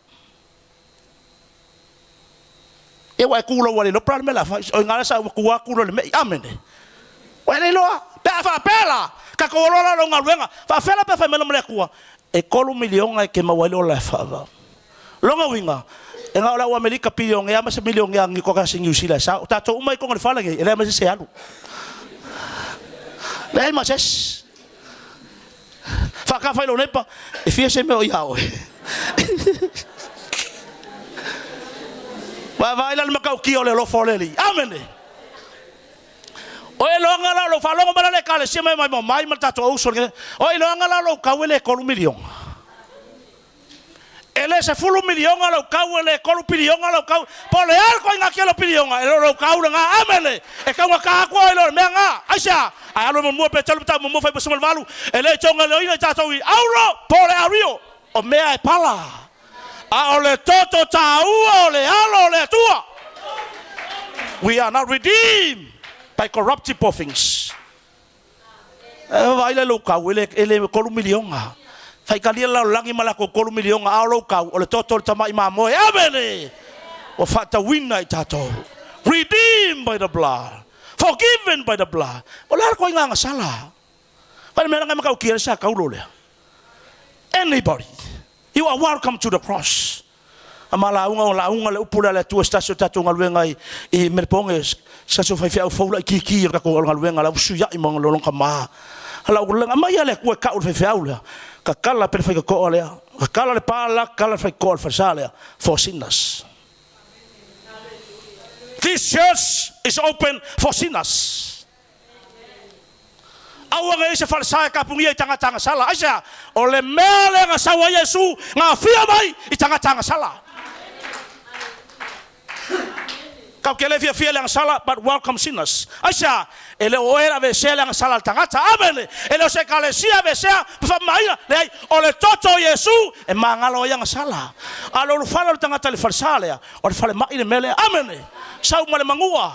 Ia ua e tu lou alii po o le a le mea o le a fai, o i ina la sa ua tu atu loa le me'i. Amene. Ua e le iloa. Pe a faapea la, tatou o loa la o lau galuega, faafefea la pe a fai mai loa ma le Atua, e 3 miliona e te maua ai le ola e faavavau. Lona uiga, e na o le au Amerika pilionea ma se milionea toatasi Niu Sila e sao. O tatou uma i totonu o le fale nei, e leai ma se isi e alu. Leai ma se isi. Faatafa i lou neighbour, e fia se mea o ia oe. Vaavaai la le matautia o le alofa o le Alii. Amene. O e loaga la o lou faalogo mai la le ekalesia mai mai mai ma le tatou auso. O e loaga la o lou kau e le 3 miliona. E le 10 miliona lou kau, e le 3 piliona lou kau, po o le a le ituaiga tele o piliona, e le o lou kau lena. Amene! E taugata atu oe i lo le mea na. Aisea? Ae alu e muamua pe tolu pe tau muamua fai ma 18, e le togaleoina i tatou i auro po o le ario, o mea e pala. A o le toto taua o le Alo o le Atua. We are not redeemed by corruptible things. E vaai la i lou kau, e le, e le 3 miliona. Faitalia le lalolagi ma latou 3 miliona, a o lou kau, o le toto o le tamai mamoe. Amene! Ua faatauina i tatou. Redeemed by the blood. Forgiven by the blood. O le a le ituaiga agasala? Fai le mea leaga e matautia le sa taulo lea. Anybody, you are welcome to the cross. A ma lauga o lauga le upu lea a le Atua se tasi o tatou galuega i, i Melepone, se tasi o faifeau fou laitiiti o le tatou galuega la ua fesuiai ma lona tama. A lau lega mai a le Atua e tau le faifeau lea, tatala pe le faitotoa lea, tatala le pa la, tatala le faitotoa o le falesa lea, for sinners. This church is open for sinners. Aua ne i se falesa e kapugia i tagata agasala. Aisea? O le mea lea na sau ai Iesu, na afia mai i tagata agasala. Kau ke le fiafia i le agasala, but welcome sinners. Aisea? E le o oe e aveesea le agasala a le tagata. Amene! E le o se ekalesia e aveesea ma faamamaina. Leai, o le toto o Iesu e magalo ai agasala. A o le ulufale o le tagata i le falesa lea, o le falemai le mea lea. Amene! Sau ma le manua.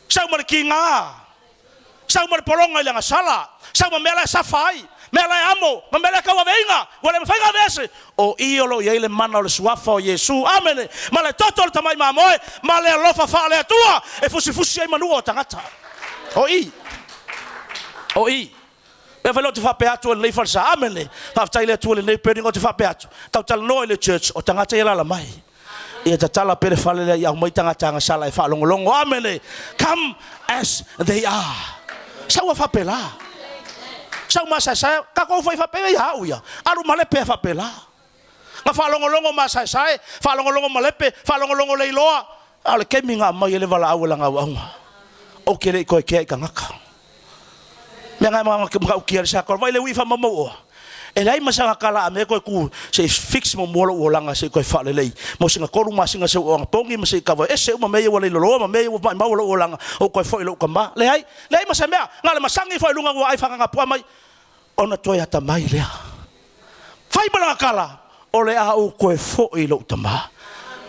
Sau ma le kiga. Sau ma le pologa i le agasala. Sau ma mea la e safa ai, mea la e amo, ma mea la e tauaveina, ua le mafai ona aveese. O i o lo o i ai le mana o le Suafa o Iesu, amene, ma le toto o le tamai mamoe, ma le alofa faale-Atua e fusifusi ai manua o tagata. O i. O i. Mea fai lea ou te faapea atu e lenei falesa. Amene. Faafetai i le Atua i lenei building ou te faapea atu. Tau talanoa i le church o tagata ia alaala mai. Ia tatala pea le fale lea ia aumai tagata agasala e faalogologo. Amene. Come as they are. Sau a faapela. Sau masaesae. Tatou fai faapea ia au ia. Alu malepe a faapela. Na faalogologo masaesae, faalogologo malepe, faalogologo leiloa. A o le taimi na aumai ai le valaau e lana auauna, ou te le i toe kea i tagata. Mea na e matautia ai le sa vaai le ui faamaumau oa. E leai ma sana tala a mea toe tu se i fix muamua lou olaga se i toe faalelei mo sina 3 masina se i ogapogi ma se i kava ese uma mea ia ua leiloloa ma mea ia ua maimau lou olaga ou toe foi i lou tama. Leai, leai ma se mea, na o le masagi foi i luga ua ai fagagapua mai ona toe atamai lea. Fai ma lana tala, O le a ou toe foi i lou tama.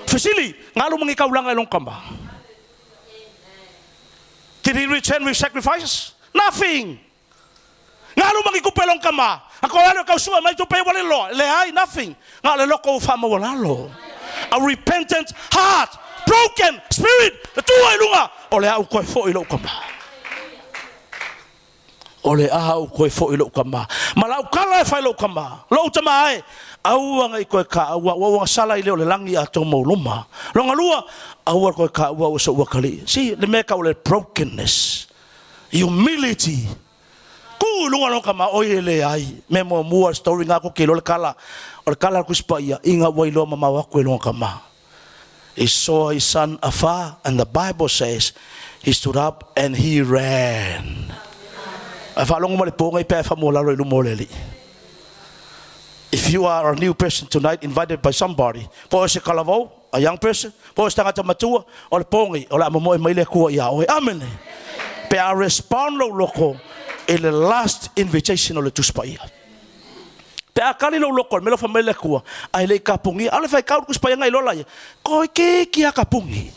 Fesili, Na alu ma ni taulaga i lona tama? Did he return with sacrifices? Nothing! Na alu ma ni tupe i lona tama? A toe alu e tau sue mai tupe ua lililoa? Leai, nothing. Na o le loto ua faamaualalo. A repentant heart, broken spirit, le tua i luga, o le a ou toe foi i lou tama. O le a ou toe foi i lou tama, ma lau tala e fai i lou tama, Lou tama e, aua ne i toe taua au, ua gasala i le o le lagi a tou mau luma. Lona lua, aua le toe taua au e sou atalii. See, le mea e tau o le brokenness, humility. Tu i luga lona tama, oi e leai. Mea muamua le story na tou te iloa le tala, o le tala a le Tusi Paia, ina ua iloa mamao atu e lona tama. He saw his son afar, and the Bible says he stood up and he ran. Ae faalogo ma le po nei pe a e faamualalo i luma o le Alii. If you are a new person tonight invited by somebody, po o se talavou, a young person, po o se tagata matua, o le po nei, o le a momoe mai le Atua ia oe. Amene. Pe a respond lou loko i le last invitation o le Tusi Paia. Pe a kali lou loko i le mea la ua fai mai le Atua, a e le i kapugia, ʻaʻole faitau le Tusi Paia nai lola ia, toeitiiti lava kapugi.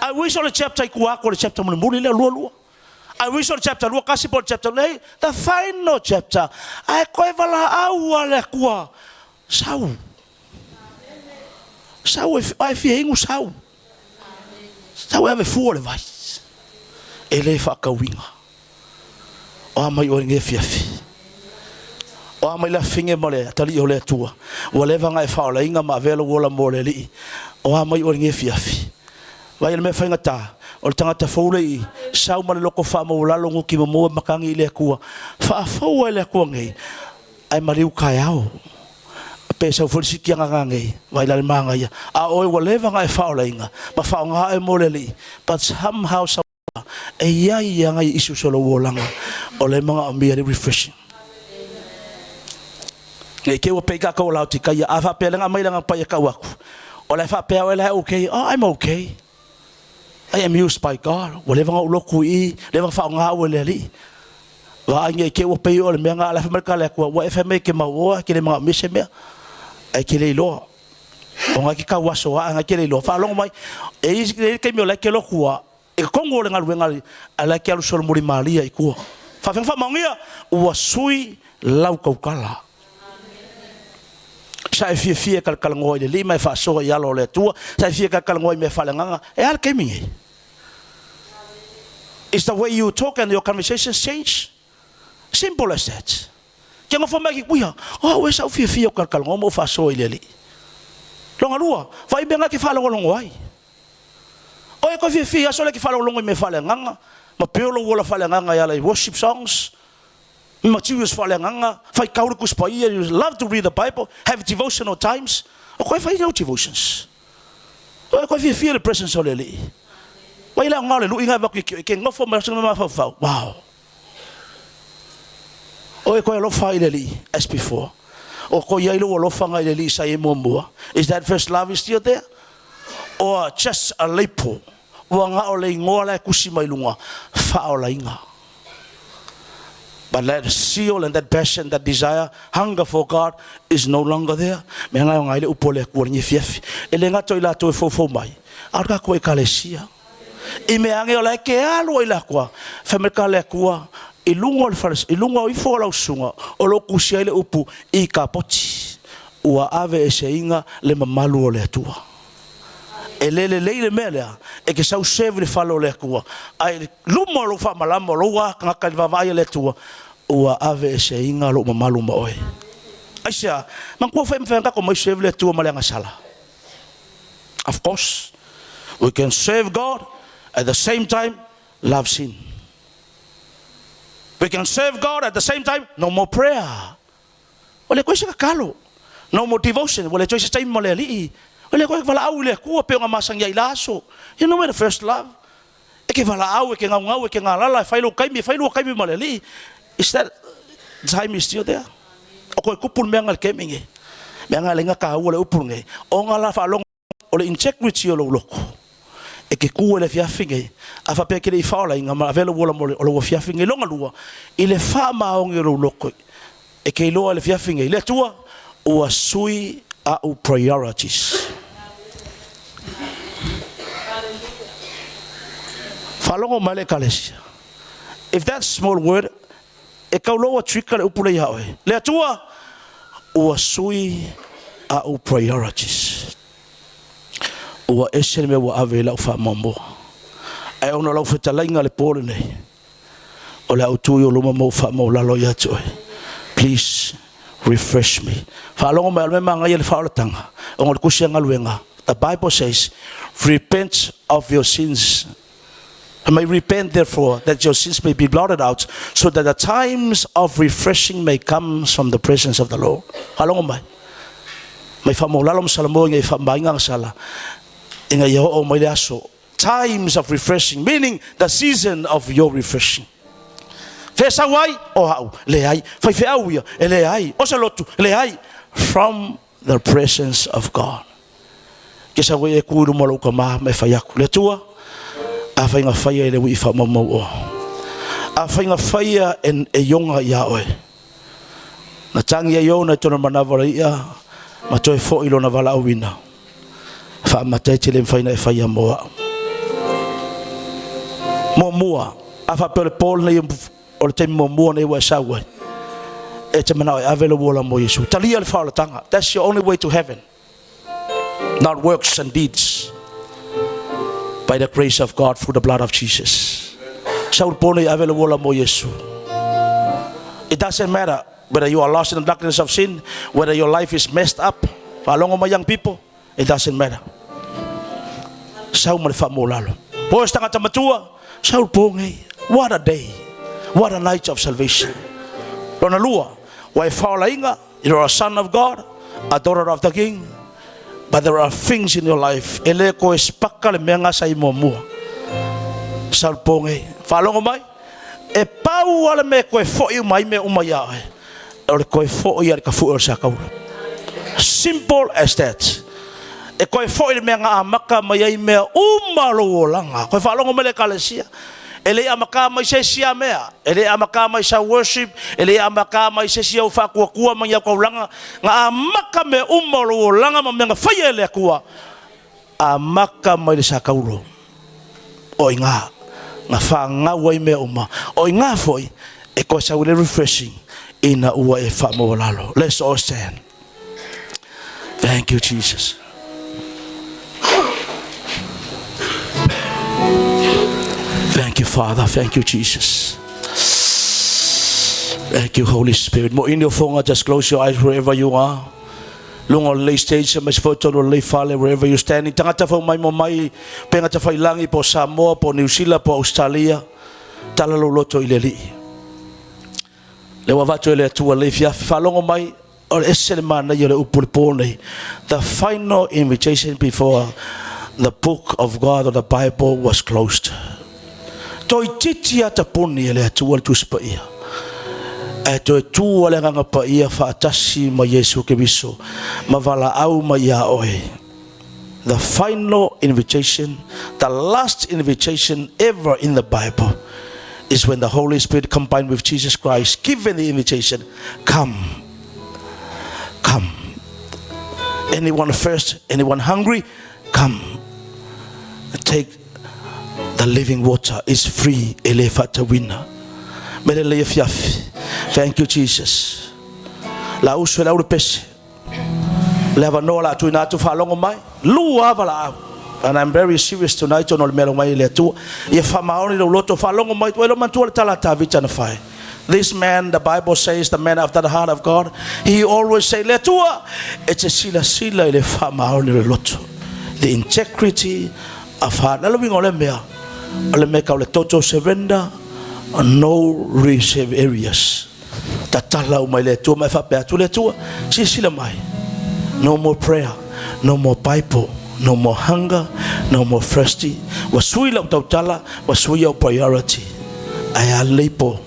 I wish o le chapter i tua atu o le chapter mulimuli lea, 22. I wish o le chapter 21 po o le chapter, leai, the final chapter, ae toe valaau lava le Atua, sau, sau e, ae fia inu sau. Sau e ave fua le vai, e le faatauina. O a mai oe i lenei afiafi? O a mai le afine ma le atalii o le Atua, ua leva ona e faaolaina ma avea lou ola mo le Alii? O a mai oe i lenei afiafi? Vaai le mea faigata, o le tagata fou le i sau ma le loto faamaualalo nuti mamua e matagi i le Atua. Faafou ai le Atua nei, ae maliu taeao. Pe sau foi le siki agaga nei, vaai la le manaia. A o oe ua leva ona e faaolaina ma faaaoga oe mo le Alii, but somehow, E i ai ia ngai issues o lou olaga o lea e manaomia le refreshing. Nei te ua pei tatou o Laotikaia, a faapea le aumai lana paia tau atu, o la e faapea oe la e okay, oh I'm okay. I am used by God. Ua leva ona ou lotu i i, leva ona faaaoga au e le Alii. Vaai nei te ua pei o le mea na, la e fai mai le tala atu, ua e fai mai e te mauoa, e te le manaomia se mea. Ae te le iloa. Ona e te tau aso aa, e te le iloa. Faalogo mai, e i ai le taimi o la e te lotu a, i totonu o le galuega a la e te alu solomuli malie i tua. Faafetai faamaonia, ua sui lau tautala. Sa e fiafia e talatalanoa i le lima e faasoa i alo o le Atua, sa e fia talatalanoa i mea faaleagaga, e a le taimi nei? Is the way you talk and your conversations change? Simple as that. Kia nofo mai ki kuiha, o au e sa u fiafia o talatalanoa ma ou faasoa i le Alii. Longa lua, vaai mea nga ke faalogologo ai. O e koe fiafia i aso lea ke faalogologo i mea faaleagaga, ma peo lou ola faaleagaga e ala i worship songs, materials faaleagaga, faitau le Tusi Paia, you love to read the Bible, have devotional times. O koe fai lau devotions. O e koe fiafia i le presence o le Alii. Vai le aoga o le lui nga e avatu i ke, ke nofo mai aso mafaufau. Wow. O e koe alofa i le Alii as before. O koe i ai lou alofa i le Alii sa i ai muamua. Is that first love is still there? Or just a label? Ua na o le igoa la e tusi mai luga, faaolaina. But that zeal and that passion, that desire, hunger for God is no longer there. Mea ngai o ngai le upu o le Atua lenei afiafi. E le gato i latou e foufou mai, a o le tatou Ekalesia. I mea age o la e ke alu ai le Atua, fai mai ka le Atua, i luga o le fale, i luga o ifo o lau susuga, o lo o tusi ai le upu i kapoti, ua ave eseina le mamalu o le Atua. E le lelei le mea lea, e ke sau serve i le fale o le Atua, ae i luma o lou faamalama o lou a tagata i le vaavaai a le Atua, Ua aveeseina lou mamalu ma oe. Aisea? Manatua foi e mafai ona tatou omai serve le Atua ma le agasala. Of course, we can serve God at the same time love sin. We can serve God at the same time no more prayer. Ua le toe se tatalo. No more devotion. Ua le toe se taimi ma le Alii. Ua le toe valaau i le Atua pei ona masani ai i la aso. You know where the first love? E ke valaau, e ke gaugau, e ke galala, e fai lou taimi, e fai lua taimi ma le Alii. Is that time is still there? O koe kupu le mea nga le kemi nge. Mea nga le nga ka ua le upu nge. O nga la whaalogo o le integrity o lou loto e ke ku e le afiafi nei, a faapea ke le i faaolaina ma avea lou ola mo le, o lou afiafi nei. Lona lua, i le faamaoni o lou loto e ke iloa e le afiafi nei, le Atua ua sui a'u priorities. Faalogo mai le Ekalesia. If that small word e kau loa ua trigger le upu lea ia oe, Le Atua ua sui a'u priorities. Ua ese le mea ua ave i la'u faamuamua. Ae ona o lau fetalaiga le po lenei, o le a ou tu i ou luma ma ou faamaulalo ia te oe. Please refresh me. Faalogo mai, o le mea manaia i le faaolataga, ona o le tusi a galuega, the Bible says, repent of your sins. I may repent therefore that your sins may be blotted out so that the times of refreshing may come from the presence of the Lord. Faalogo mai. Mai faamaulalo ma Salamo ina ia faamamaina ana sala ina ia oo mai le aso. Times of refreshing, meaning the season of your refreshing. Fea sau ai? O au. Leai. Faifeau ia? E leai. O se lotu? Leai. From the presence of God. Ke sau ai e ku i luma o lou tama ma e fai atu, Le Atua, afai na faia e le wii faamaumau oa. Afai na faia e, e ioga iā oe. Na tangi ai ona i tona manawa le ia, ma toe foʻi lona valaauina. Faamata e te le mafai na e faia mo a'u. Muamua, a faapea o le po lenei o le taimi muamua nei ua e sau ai, e te manao e ave lou ola mo Iesu. Talia le faaolataga. That's your only way to heaven. Not works and deeds. By the grace of God through the blood of Jesus. Sau le po nei ave lou ola mo Iesu. It doesn't matter whether you are lost in the darkness of sin, whether your life is messed up. Faalogo mai young people, it doesn't matter. Sau ma le faamolalo. Po o se tagata matua, sau le po nei. What a day. What a night of salvation. Lona lua, ua e faolaina, you are a son of God, a daughter of the King. But there are things in your life e le koe spaka le mea gasa i muamua. Sau le po nei. Faalogo mai, e pau lava le mea e koe foʻi uma ai mea uma iā oe, o le koe foʻi a le kafue o le sakaula. Simple as that. E koe foʻi le mea na amata mai ai mea uma o lou olaga. Koe faalogo mai le Ekalesia. E le i amata mai se isi a mea, e le i amata mai sau worship, e le i amata mai se isi au faatuatua ma ni au taulaga, na amata mea uma o lou olaga ma mea na faia e le Atua, amata mai le sakaulo. O i ina na fanau ai mea uma. O i ina foi e koe sau i le refreshing ina ua e faamaualalo. Let's all stand. Thank you, Jesus. Thank you, Father. Thank you, Jesus. Thank you, Holy Spirit. Mo ini o fonga, just close your eyes wherever you are. Lunga o lelei stage, aemaise foi totonu o lelei fale, wherever you standing. Tagata fou mai mo mai, pe gata failangi, po o Samoa, po o Niu Sila, po o Australia. Tala lou loto i le Alii. Lea ua avatu e le Atua lelei fiafi. Faalogo mai, o le ese le manaia o le upu i le po nei. The final invitation before the book of God or the Bible was closed. Toeitiiti a tapuni e le Atua le Tusi Paia, ae toe tu a le Agaga Paia faatasi ma Iesu Keriso ma valaau mai iā oe. The final invitation, the last invitation ever in the Bible is when the Holy Spirit combined with Jesus Christ given the invitation, come, come. Anyone thirst, anyone hungry, come. Take The living water is free e le faatauina. Mea lelei afiafi. Thank you Jesus. La uso e le au le pese. Le avanoa la tuina atu faalogo mai. Lua ava la au. And I'm very serious tonight ona o le mea lau mai e le Atua. Ia faamaoni lou loto faalogo mai. Ua iloa manatua le tala a Tavita na fai. This man, the Bible says, the man after the heart of God, he always say, Le Atua, e te silasila i le faamaoni o le loto. The integrity of heart. Le uiga o lea mea, o le mea kau le total surrender, no reserve areas. Tatala uma i le Atua ma e faapea atu le Atua, silasila mai. No more prayer, no more Bible, no more hunger, no more thirsty. Ua sui lau tautala, ua sui au priority. Ae a lelei po,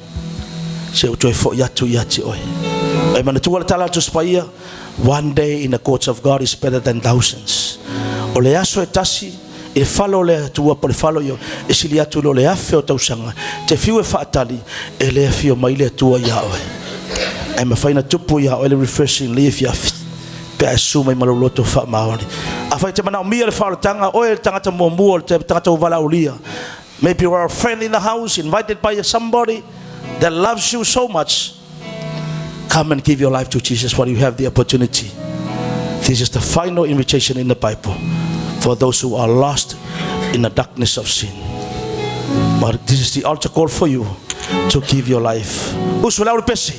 se i ou toe foi atu ia te oe. E manatua le tala a le Tusi Paia, One day in the courts of God is better than thousands. O le aso e tasi i le fale o le Atua po o le fale o Ioe, e sili atu i lo le 1000 o tausaga. Te fiu e faatali, e le afio mai le Atua ia oe. Ae mafai ona tupu ia oe le refreshing le afiafi pe a e susu mai ma lou loto faamaoni. Afai e te manaomia le faaolataga, oe le tagata muamua o le tagata ua valaaulia. Maybe you are a friend in the house, invited by somebody that loves you so much. Come and give your life to Jesus while you have the opportunity. This is the final invitation in the Bible for those who are lost in the darkness of sin. But this is the altar call for you to give your life. Usu le au le pese.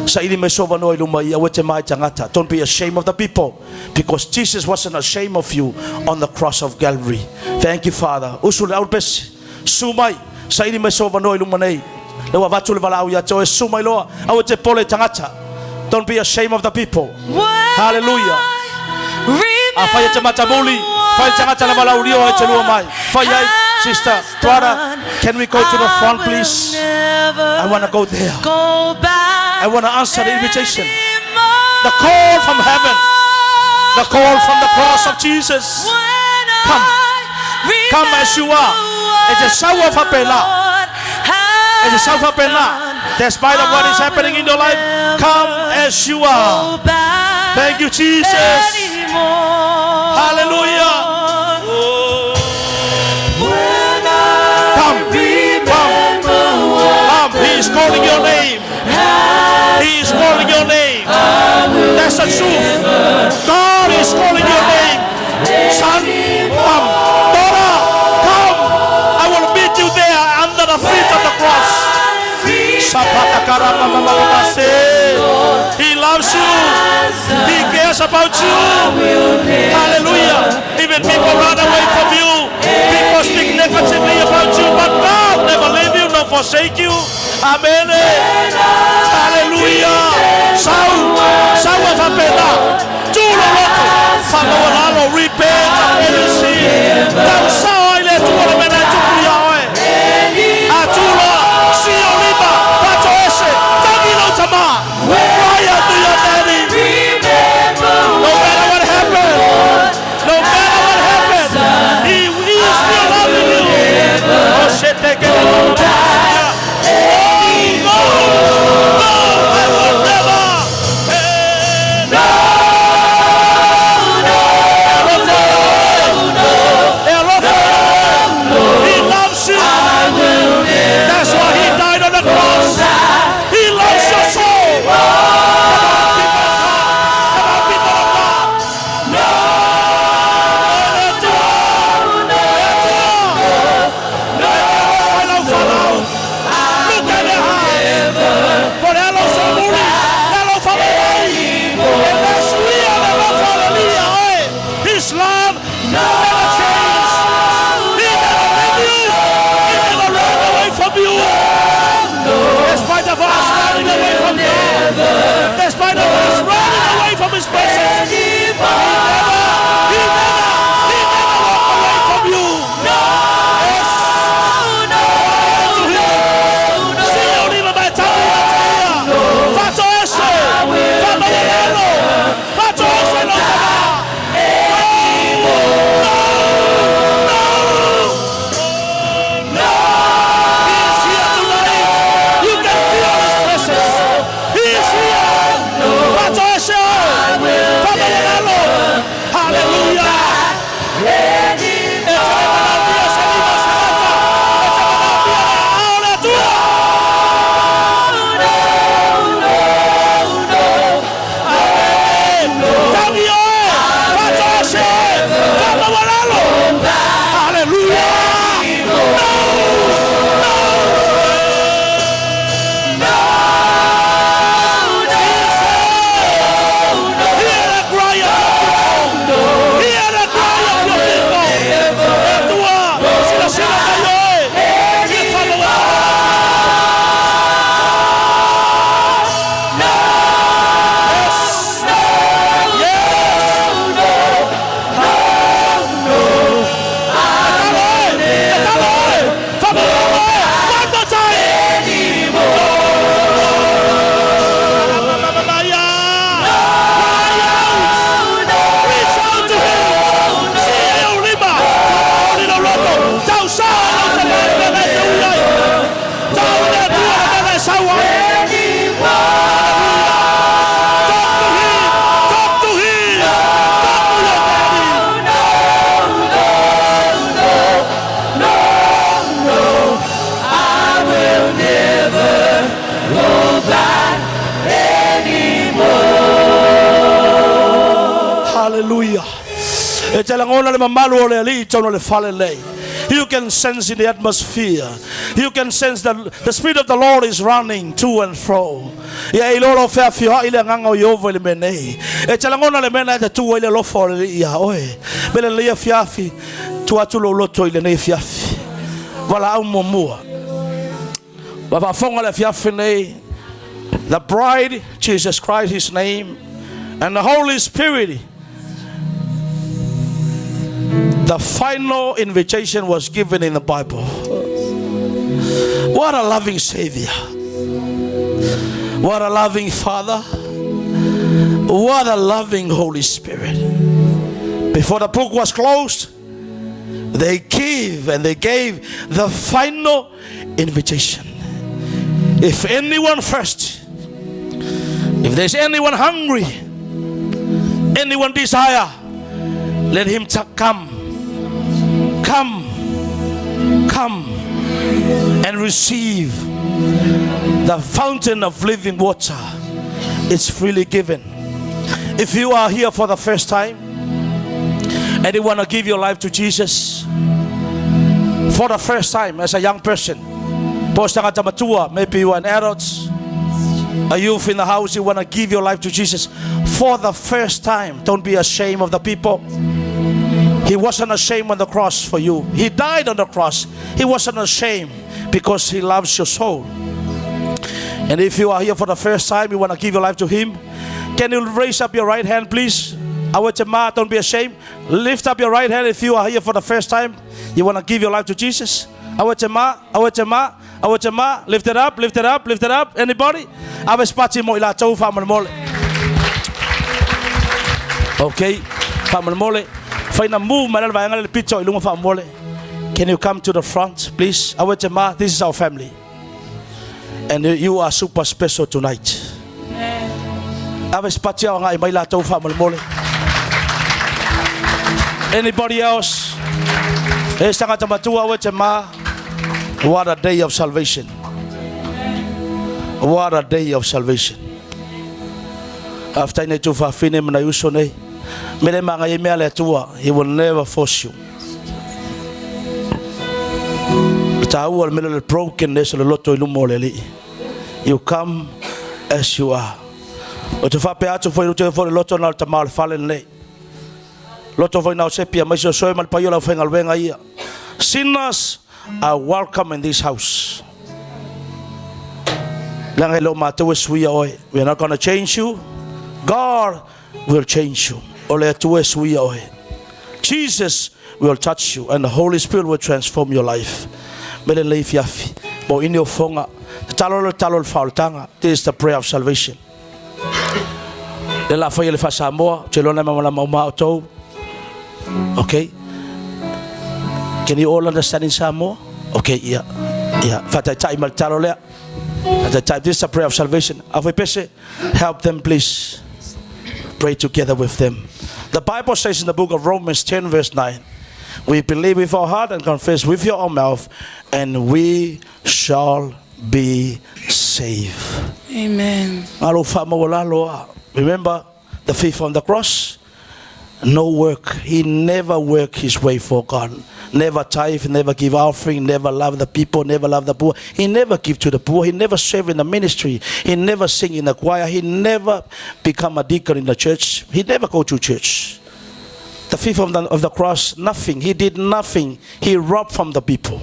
Saili mai so avanoa i luma i aua e te ma i tagata. Don't be ashamed of the people because Jesus wasn't ashamed of you on the cross of Calvary. Thank you Father. Usu le au le pese. Su mai, saili mai so avanoa i luma nei. Lea ua avatu le valaau ia te oe, su mai loa, aua e te pole i tagata. Don't be ashamed of the people. Hallelujah. Afai e te matamuli, fai le tagata na valaaulia oe e te lua mai. Fai ai, sister, brother, can we go to the front please? I want to go there. I want to answer the invitation. The call from heaven. The call from the cross of Jesus. Come. Come as you are. E te sau a faapena. E te sau faapena. Despite of what is happening in your life, come as you are. Thank you, Jesus. Hallelujah. Come, come, come. He is calling your name. He is calling your name. That's the truth. God is calling your name. Son, come. Daughter, come. I will meet you there under the feet of the cross. He loves you. He cares about you. Hallelujah. Even people run away from you. People speak negatively about you, but God never leave you nor forsake you. Amen. Hallelujah. Sau, sau a faapena. Tu lou loto, faamaualalo, repent of every sin. Tau sao ai le Atua le mea na e tupu ia oe. A tu loa, sii ou lima, faatoese, tagi lou tama. Cry out to your daddy. No matter what happened, no matter what happened, he, he is still loving you. Oh, shit, take it. Oh, no, no, I will never. Eh, no. He loves you. That's why he died on the cross. He loves your soul. Come on, people of God. Come on, people of God. Look at their hearts. Po le a lou solomuli, le a lou faavaivai. E le suia le alofa o le Alii ia oe. His love never changes. He never leave you. He never run away from you. Despite of us running away from God, despite of us running away from His presence, but He never, He never, He never walk away from you. Yes. To Him. Sii ou lima ma e tagi ia te ia. Faatoese. Faamaualalo. Faatoese lou tama. No, no, te lagona le mamalu o le Alii i totonu o le fale lenei. You can sense in the atmosphere. You can sense that the Spirit of the Lord is running to and fro. Ia e iloa o lo o feafioai le Agaga o Ieova i le mea nei. E te lagona le mea lena e te tu ai le alofa o le Alii iā oe. Me lenei afiafi, tuu atu lou loto i lenei afiafi. Valaau muamua. Ua faafofoga le afiafi nei, The bride, Jesus Christ his name, and the Holy Spirit. The final invitation was given in the Bible. What a loving Savior. What a loving Father. What a loving Holy Spirit. Before the book was closed, they gave and they gave the final invitation. If anyone first, if there's anyone hungry, anyone desire, let him come. Come. Come and receive the fountain of living water. It's freely given. If you are here for the first time and you want to give your life to Jesus for the first time as a young person, po se tagata matua, maybe you are an adult, a youth in the house, you want to give your life to Jesus for the first time. Don't be ashamed of the people. He wasn't ashamed on the cross for you. He died on the cross. He wasn't ashamed because he loves your soul. And if you are here for the first time, you want to give your life to him, can you raise up your right hand, please? Awetema, don't be ashamed. Lift up your right hand if you are here for the first time. You want to give your life to Jesus. Awetema, awetema, awetema. Lift it up, lift it up, lift it up. Anybody? Ave spati mo ila tau faamolemole. Okay, faamolemole. Faina mu mai le vaega le pito i lunga faamolemole. Can you come to the front, please? Awetema, this is our family. And you are super special tonight. Ave spati au ngai mai latou faamolemole. Anybody else? E sangata matua awetema. What a day of salvation. What a day of salvation. After nei tu whawhine mana uso nei. Mele manga i mea le atua. He will never force you. Tāua le mele le brokenness o le loto i luma o le Alii. You come as you are. O te whapea atu foi rute foi le loto na o le tama o le fale nei. Loto foi na o sepia mai se o soe ma le paio lau whaingaluenga ia. Sinners are welcome in this house. Leaga e le o matou e suia oe. We are not going to change you. God will change you. O le Atua e suia oe. Jesus will touch you and the Holy Spirit will transform your life. Me le lei fiafi. Mo ini o fonga. Tatalo le talo le whaoltanga. This is the prayer of salvation. Le la whai le whasamoa. Te lona ma ma ma o tau. Okay. Can you all understand in Samoa? Okay, yeah. Yeah. Whataitai ma le talo lea. Whataitai. This is a prayer of salvation. Awhai pese, help them please. Pray together with them. The Bible says in the book of Romans 10 verse 9, we believe with our heart and confess with your own mouth, and we shall be saved.
Amen.
Alo whaamawalalo. Remember the thief on the cross? No work. He never worked his way for God. Never tithe, never give offering, never love the people, never love the poor. He never give to the poor. He never serve in the ministry. He never sing in the choir. He never become a deacon in the church. He never go to church. The thief of the cross, nothing. He did nothing. He robbed from the people.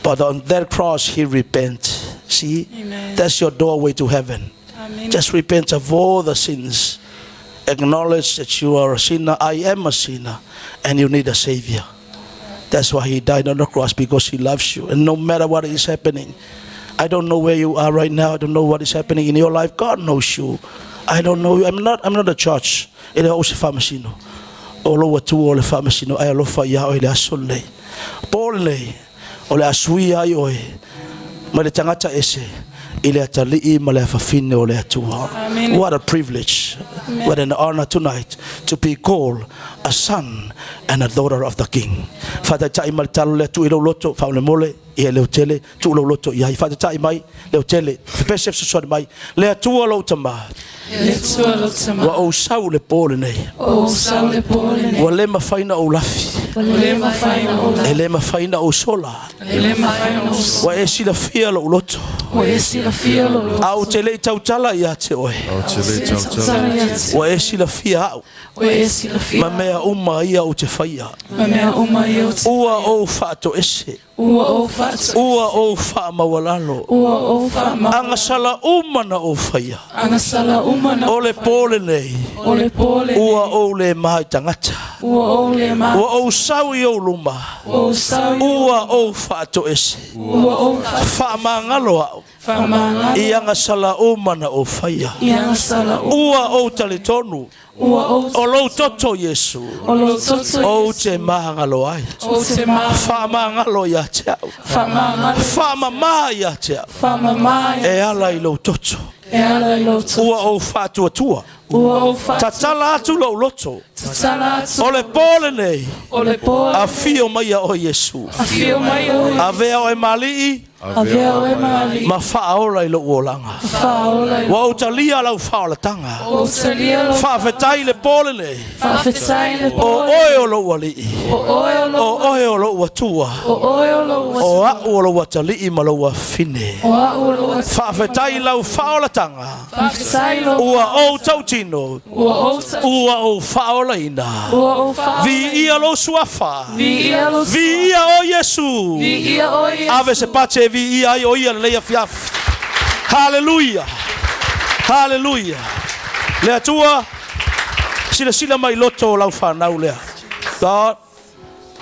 But on that cross, he repent. See?
Amen.
That's your doorway to heaven.
Amen.
Just repent of all the sins. Acknowledge that you are a sinner. I am a sinner. And you need a savior. That's why he died on the cross, because he loves you. And no matter what is happening, I don't know where you are right now. I don't know what is happening in your life. God knows you. I don't know you. I'm not a judge. E le o se whamasino. O lo atu o le whamasino. Ai alofa ia o le aso nei. Po nei. O le asui ai oe. Ma le tangata ese. I le atalii ma le afafine o le atua.
Amen.
What a privilege.
Amen.
What an honor tonight to be called a son and a daughter of the King. Whataitai ma le talo le atu i lau loto, whaolemole. Ia leotele, tuu lou loto i ai. Faatata'i mai, leotele, pese fesoasoani mai. Le Atua lou Tamā.
Le Atua lou Tamā.
Ua ou sau i le po lenei.
Ua ou sau i le po lenei.
Ua le mafai ona ou lafi.
Ua le mafai ona ou lafi.
E le mafai ona ou sola.
E le mafai ona ou sola.
Ua e silafia lou loto.
Ua e silafia lou loto.
Ae ou te le i tautala ia te oe.
Ae ou te le i tautala ia te oe.
Ua e silafia au.
Ua e silafia
Ma mea uma ia ou te faia.
Ma mea uma ia ou te faia.
Ua ou faatoese.
Ua ou faatoese.
Ua ou faamaualalo.
Ua ou faamaualalo.
Agasala uma na ou faia.
Agasala uma na ou faia.
O le po lenei.
O le po lenei.
Ua ou le ma i tagata.
Ua ou le ma.
Ua ou sau i ou luma.
Ua ou sau i ou.
Ua ou faatoese.
Ua ou faatoese.
Faamagalo au.
Faamagalo.
I agasala uma na ou faia.
I agasala uma.
Ua ou talitonu.
Ua ou.
O lou toto Iesu.
O lou toto Iesu.
Ou te magalo ai.
Ou te magalo.
Faamagalo ia te au.
Faamagalo.
Faamama ia te au.
Faamama ia.
E ala i lou toto.
E ala i lou toto.
Ua ou faatuatua.
Ua ou faatuatua.
Tatala atu lou loto.
Tatala atu.
O le po lenei.
O le po lenei.
Afio mai ia oe Iesu.
Afio mai ia oe.
Avea oe ma Alii.
Avea oe ma Alii.
Ma faaola i lou olaga.
Faaola i.
Ua ou talia lau faaolataga.
Ua ou talia lau.
Faafetai i le po lenei.
Faafetai i le po.
O oe o lou Alii.
O oe o lou.
O oe o lou Atua.
O oe o lou Atua.
O a'u o lou atalii ma lou afine.
O a'u o lou atalii.
Faafetai i lau faaolataga.
Faafetai i lou.
Ua ou tautino.
Ua ou tautino.
Ua ou faaolaina.
Ua ou faaolaina.
Viia lou suafa.
Viia lou suafa.
Viia oe Iesu.
Viia oe Iesu.
Ave se pate e viia ai o ia lenei afiafi. Haleluia. Haleluia. Le Atua, silasila mai i loto o lau fanau lea. God,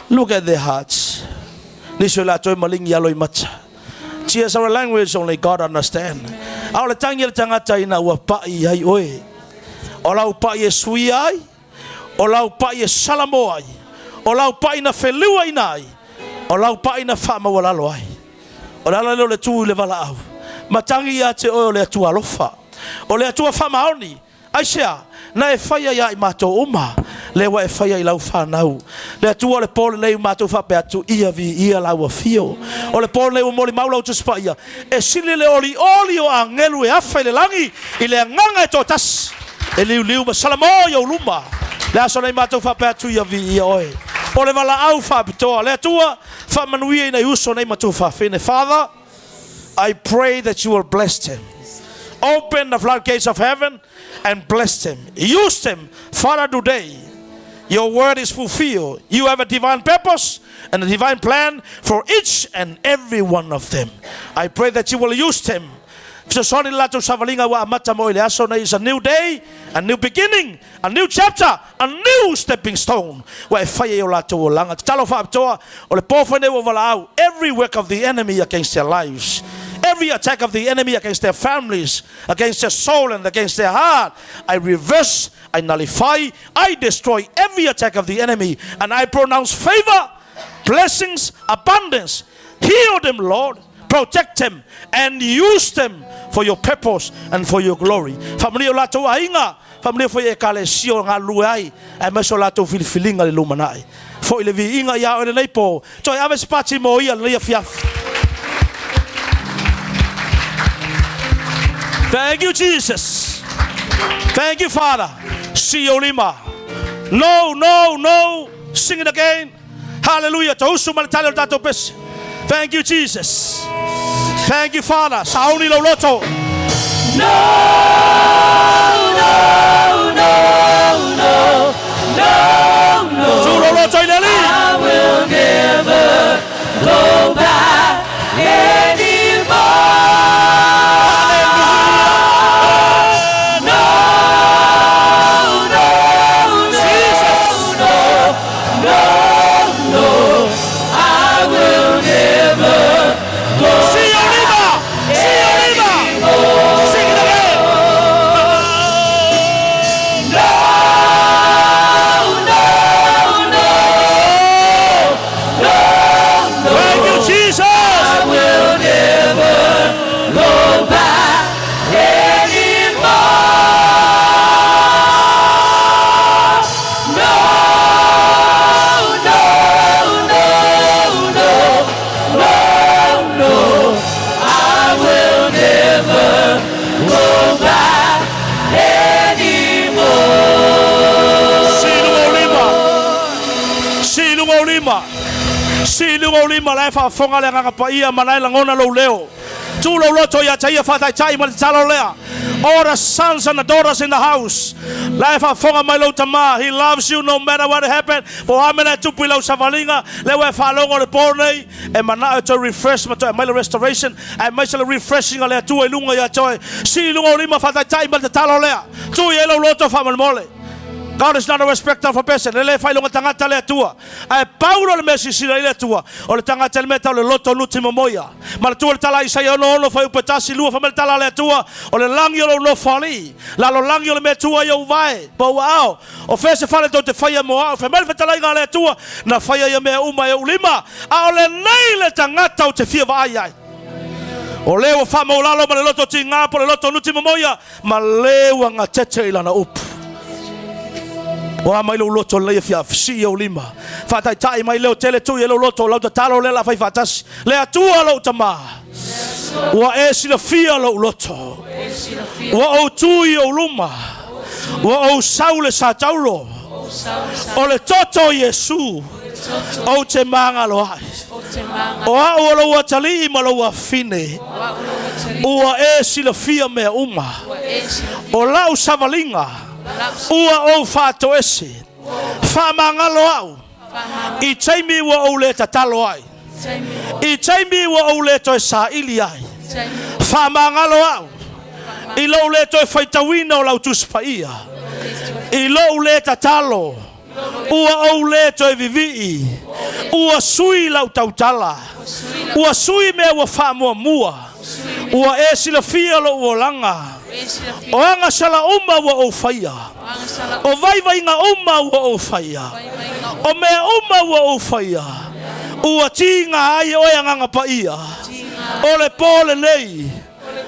look at their hearts. Nisi o latou e maligi alo i mata. Tears are a language only God understand. A o le tagi a le tagata ina ua pai ai oe. O lau pai e suia ai, o lau pai e salamo ai, o lau pai na feliuaina ai, o lau pai na faamaualalo ai. O le ala lea o le tu i le valaau. Matagi ia te oe o le Atua alofa. O le Atua faamaoni. Aisea? Na e faia ia i matou uma, lea ua e faia i lau fanau. Le Atua o le po lenei ua matou faapea atu, ia viia lau afio. O le po lenei ua molimau lau Tusi Paia, e sili le olioli o agelu e afa i le lagi i le agaga e toatasi, e liuliu ma salamo i ou luma. Le aso lenei matou faapea atu, ia viia oe. O le valaau faapitoa, le Atua, faamanuia i nai uso nei ma tuafafine. Father, I pray that you will bless them. Open the floodgates of heaven and bless them. Use them, Father, today. Your word is fulfilled. You have a divine purpose and a divine plan for each and every one of them. I pray that you will use them. Fesoasoani le latou savaliga ua amata mo i le aso nei is a new day, a new beginning, a new chapter, a new stepping stone ua e fai ai o latou olaga. Tatalo faapitoa o le po foi nei ua valaau every work of the enemy against their lives, every attack of the enemy against their families, against their soul and against their heart, I reverse, I nullify, I destroy every attack of the enemy and I pronounce favor, blessings, abundance. Heal them, Lord. Protect them and use them for your purpose and for your glory. Faamanuia o latou aiga, faamanuia foi ekalesia o galulue ai, aemaise o latou filifiliga i le lumanai. Foi le viiga ia oe lenei po, toe ave se pati mo ia lenei afiafi. Thank you, Jesus. Thank you, Father. See you lima. No, no, no. Sing it again. Hallelujah. Tausu ma le tali o le tatou pese. Thank you, Jesus. Thank you, Father. Sauni lou loto.
No, no, no, no, no, no.
Tu lou loto i le Alii.
I will never go back anymore. No, no, no, no, no, no. I will never go
See you lima. See you lima. Sing it again. luga o lima. Sii i luga ou lima la e faafofoga le Agaga Paia ma la e lagona lou leo. Tu lou loto ia te ia faataitai ma le tatalo lea. All the sons and the daughters in the house. La e faafofoga mai lou tama. He loves you no matter what happen. Po o a mea la e tupu i lau savaliga, lea ua e faalogo i le po nei, e manao e toe refresh ma toe aumai le restoration, aemaise le refreshing a le Atua i luga ia te oe. Sii i luga ou lima faataitai ma le tatalo lea. Tu i ai lou loto faamolemole. God is not a respecter of a person. E le failoga tagata le Atua. Ae pau loa le mea e silasila ai le Atua, o le tagata i le mea tau le loto nuti momoia. Manatua le tala a Isaia 66 fuaiupu e 1, 2, fai mai le tala a le Atua, O le lagi o lou nofoalii, lalolagi o le mea e tu ai ou vae, po ou aao. O fea se fale tou te faia mo au? Fai mai le fetalaiga a le Atua, Na faia ia mea uma e ou lima, a o lenei le tagata ou te fia vaai ai. O le ua faamaulalo ma le loto tiga po o le loto nuti momoia, ma le ua gatete i lana upu. O a mai lou loto lenei afiafi, sii ou lima, faataitai mai leo tele tui e lou loto, o lau tatalo lea la fai faatasi, le Atua lou Tama, ua e silafia lou loto, ua ou tu i ou luma, ua ou sau le sataulo, o le toto o Iesu, ou te magalo ai. O au o lou atalii ma lou afine, ua e silafia mea uma. O lau savaliga, ua ou faatoese, faamagalo au i taimi ua ou le tatalo ai, i taimi ua ou le toe saili ai. Faamagalo au i lou le toe faitauina o lau Tusi Paia, i lou le tatalo. Ua ou lē toe vivii, ua sui lau tautala, ua sui mea ua faamuamua, ua e silafia lou olaga, o agasala uma ua ou faia, o vaivaiga uma ua ou faia, o mea uma ua ou faia, ua tiga ai oe Agaga Paia o le pō lenei,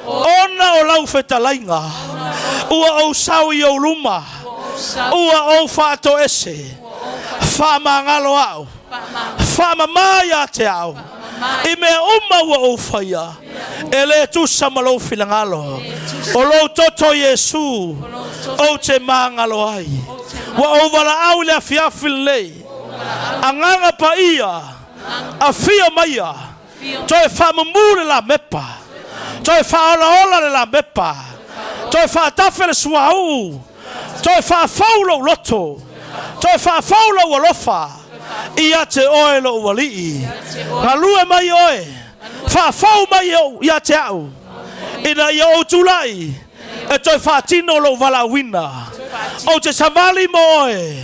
Ona o lau fetalaiga, ua ou sau i ou luma, ua ou faatoese, faamagalo au, faamamā ia te au, i mea uma ua ou faia, e le tusa ma lou finagalo. O lou toto Iesu, ou te magalo ai. Ua ou valaau i le afiafi lenei, Agaga Paia, afio maia, Toe faamumu le lamepa, toe faaolaola le lamepa, toe faatafe le suauu, toe faafou lou loto, toe faafou lou alofa ia te oe lou Alii. Galue mai oe, faafou mai ia te au, ina ia ou tulai e toe faatino lou valaauina. Ou te savali mo oe,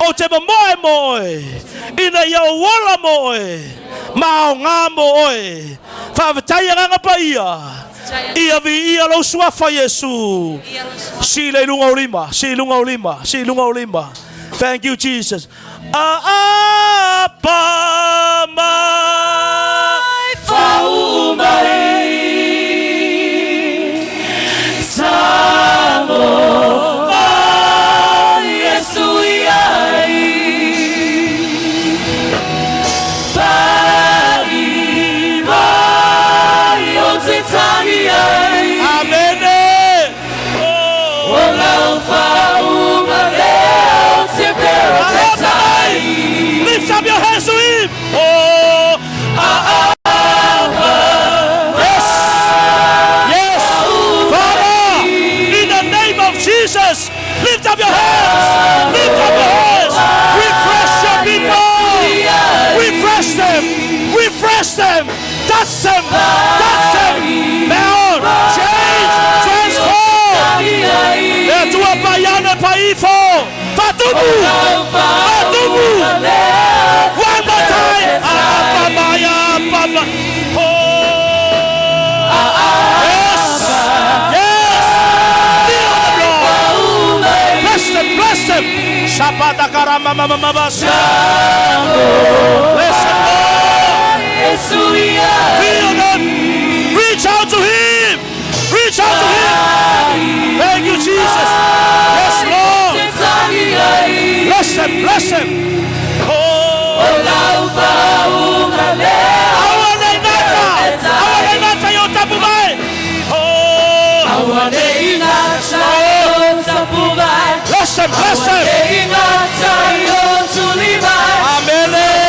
ou te momoe mo oe, ina ia ou ola mo oe, ma aoga mo oe. Faafetai Agaga Paia, ia viia lou Suafa Iesu. Sii le i luga o lima, sii i luga o lima, sii i luga o lima. Thank you Jesus. Aapa mai
Fau mai Tango mai Iesu iai Pai mai o te tangi ai
Amene.
O lau faauuga lea o te perofetai.
Lift up your hands to him. Oh, ah, ah, yes, yes, Father, in the name of Jesus, lift up your hands, lift up your hands, refresh your people, refresh them, refresh them, touch them, touch them, Now, change, transform. Le Atua paiana paifo, faatumu, faatumu. One more time. Apa maya, apa ma. Oh. Yes, yes. Feel the Lord. Bless them, bless them. Shabbat karama mama mama. Bless them, Lord. Feel them. Reach out to him. Reach out to him. Thank you, Jesus. Yes, Lord. Bless them, bless them. Oh. Aua nei gata. Aua nei gata i o tapu mai. Oh. Bless them, bless them. Amene.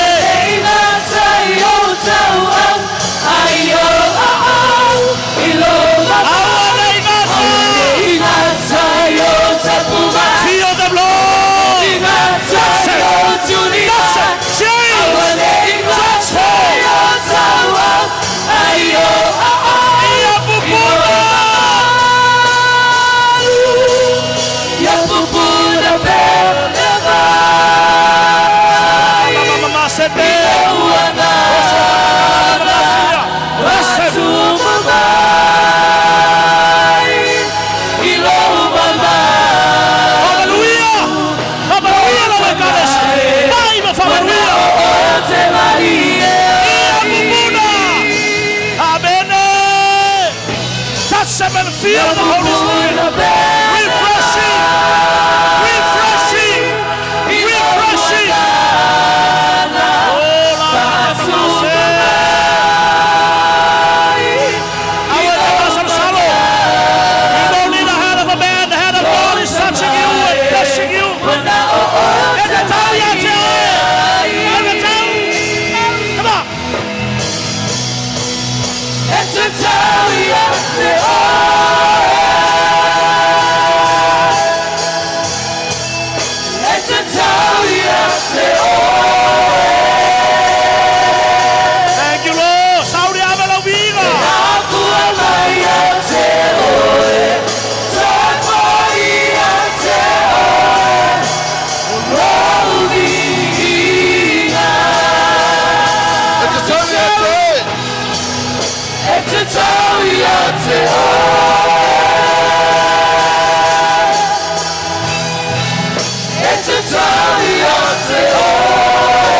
Ia pupuna.
Ia pupuna pe le vai.
Mama sete.
Lou agaga faatumu mai i lou mamalu.
Hallelujah. Hallelujah lau ekalesia. Mai ma faamanuia.
O te malie.
Ia pupuna. Amene. Touch them and feel the Holy Spirit. Refreshing. Refreshing. Refreshing. Oh, la la la la la. You don't need the hand of a man. The hand of God is touching you and blessing you. E tatau ia te oe. E tatau. Come on.
E tatau ia te oe. E tatau ia te oe.
Thank you, Lord. Saudi ave lau viiga.
Afua mai ia te oe. Tapo ia te oe. O lou viiga.
E tatau ia te oe.
E tatau ia te oe. E tatau ia te oe.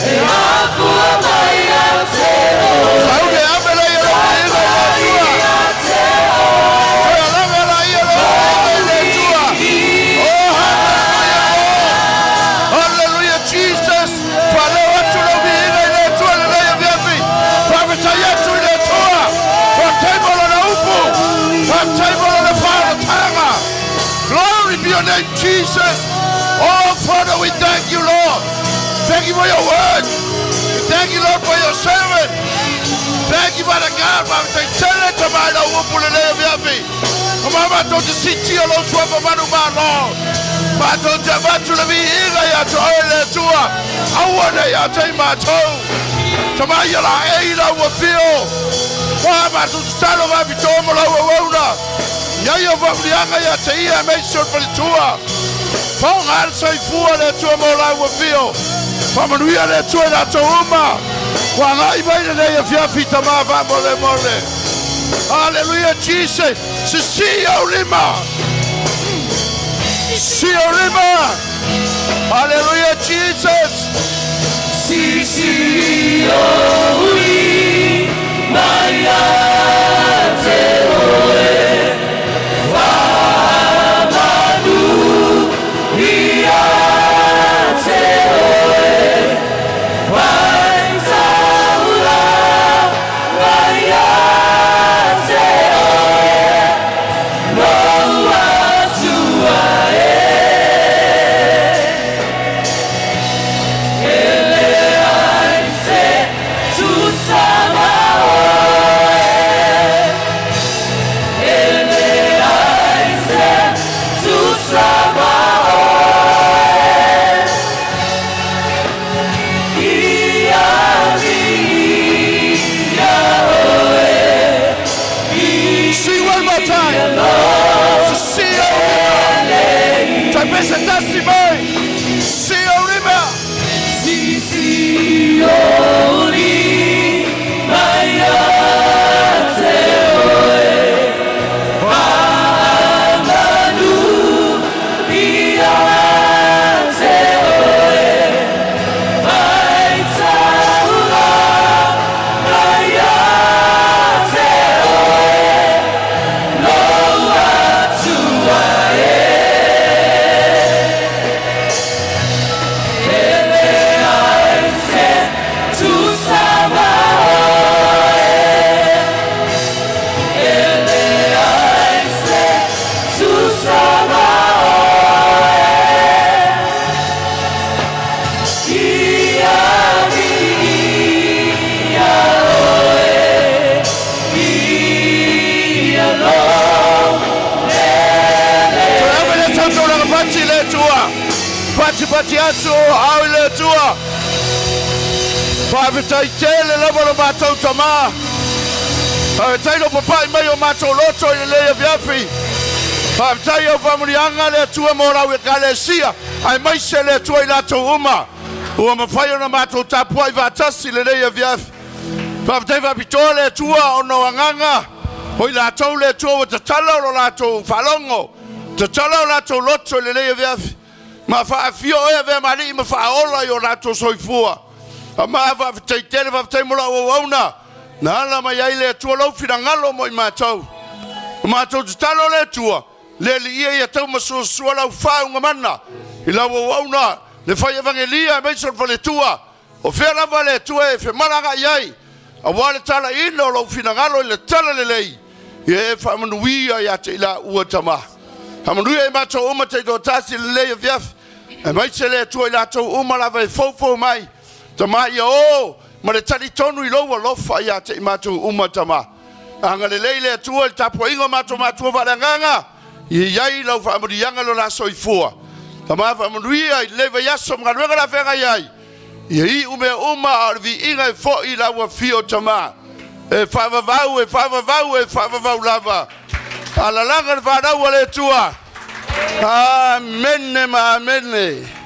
E afua mai ia te oe.
Saudi ave la ia lau viiga i le Atua. Toe alaga la ia lau viiga i le Atua. Oh, hallelujah, Lord. Hallelujah, Jesus. Faaleo atu lau viiga i le Atua lenei afiafi. Faafetai atu i le Atua. Faafetai mo lona upu. Faafetai mo lona faaolotaga. Glory be your name, Jesus. Oh, Father, we thank you, Lord. Thank you for your word. We thank you, Lord, for your servant. Thank you, Father God. Faafetai tele tamai lau upu lenei afiafi. O ma matou te siitia lou suafa manumalo. Matou te avatu le viiga ia te oe le Atua. Aua ne i atia i matou. Tamai ia laei lau afio. Ua matou tatalo faapitoa mo lau auauna. Ia ia faamanuiaga ia te ia aemaise o le faletua. Faaaoga le soifua le Atua mo lau afio. Faamanuia le Atua i latou uma. Ua agai mai lenei afiafi tamā faamolemole. Hallelujah, Jesus. Sisī ou lima. Sisī ou lima. Hallelujah, Jesus.
Sisī ou lima ia te oe. Faamanu ia te oe. Faitaulaga ia te oe. Lou Atua e. E leai se tusa ma oe. E leai se tusa ma oe. Ia viia oe.
Sing one more time. Sisī ou lima. Toe pese tasi mai. Sisī ou lima.
Sisī ou lima ia te oe. Faamanu ia te oe. Faitaulaga ia te oe. Lou Atua e. E leai se tusa ma oe. E leai se tusa ma oe. Ia viia oe. Ia lou
Toe ave le tautolaga pati i le Atua. Patipati atu o aao i le Atua.
Faafetai tele lava lo matou Tama. Faafetai lou papa'i mai o matou loto i lenei afiafi. Faafetai i au faamanuiaga le Atua mo lau Ekalesia, aemaise le Atua i latou uma ua mafai ona matou tapuai faatasi i lenei afiafi. Faafetai faapitoa le Atua ona o agaga o i latou le Atua ua tatala o lo latou faalogo, tatala o latou loto i lenei afiafi. Ma faafio oe avea ma alii ma faaola i o latou soifua. Ama faafetai tele, faafetai mo lau auauna na ala mai ai le Atua lou finagalo mo i matou. O matou tatalo le Atua, le Alii ia tau masuasua lau faauga mana i lau auauna le fai evagelia aemaise o le faletua. O fea lava le Atua e femalagaai ai, aua le talaiina o lou finagalo i le talalelei, ia e faamanuia ia te i laua Tama. Faamanuia i matou uma taitoatasi i lenei afiafi, aemaise le Atua i latou uma lava e foufou mai, Tama ia o ma le talitonu i lou alofa ia te i matou uma, Tama. Agalelei le Atua i le tapuaiga o matou matua faaleagaga, ia i ai lau faamanuiaga i lo la soifua. Tama faamanuia i lenei vaiaso ma galuega o le a feagai ai, Ia iu mea uma a o le viiga e foi i lau afio Tama. E faavavau, e faavavau, e faavavau lava. Alalaga le fanau a le Atua. Amene ma amene.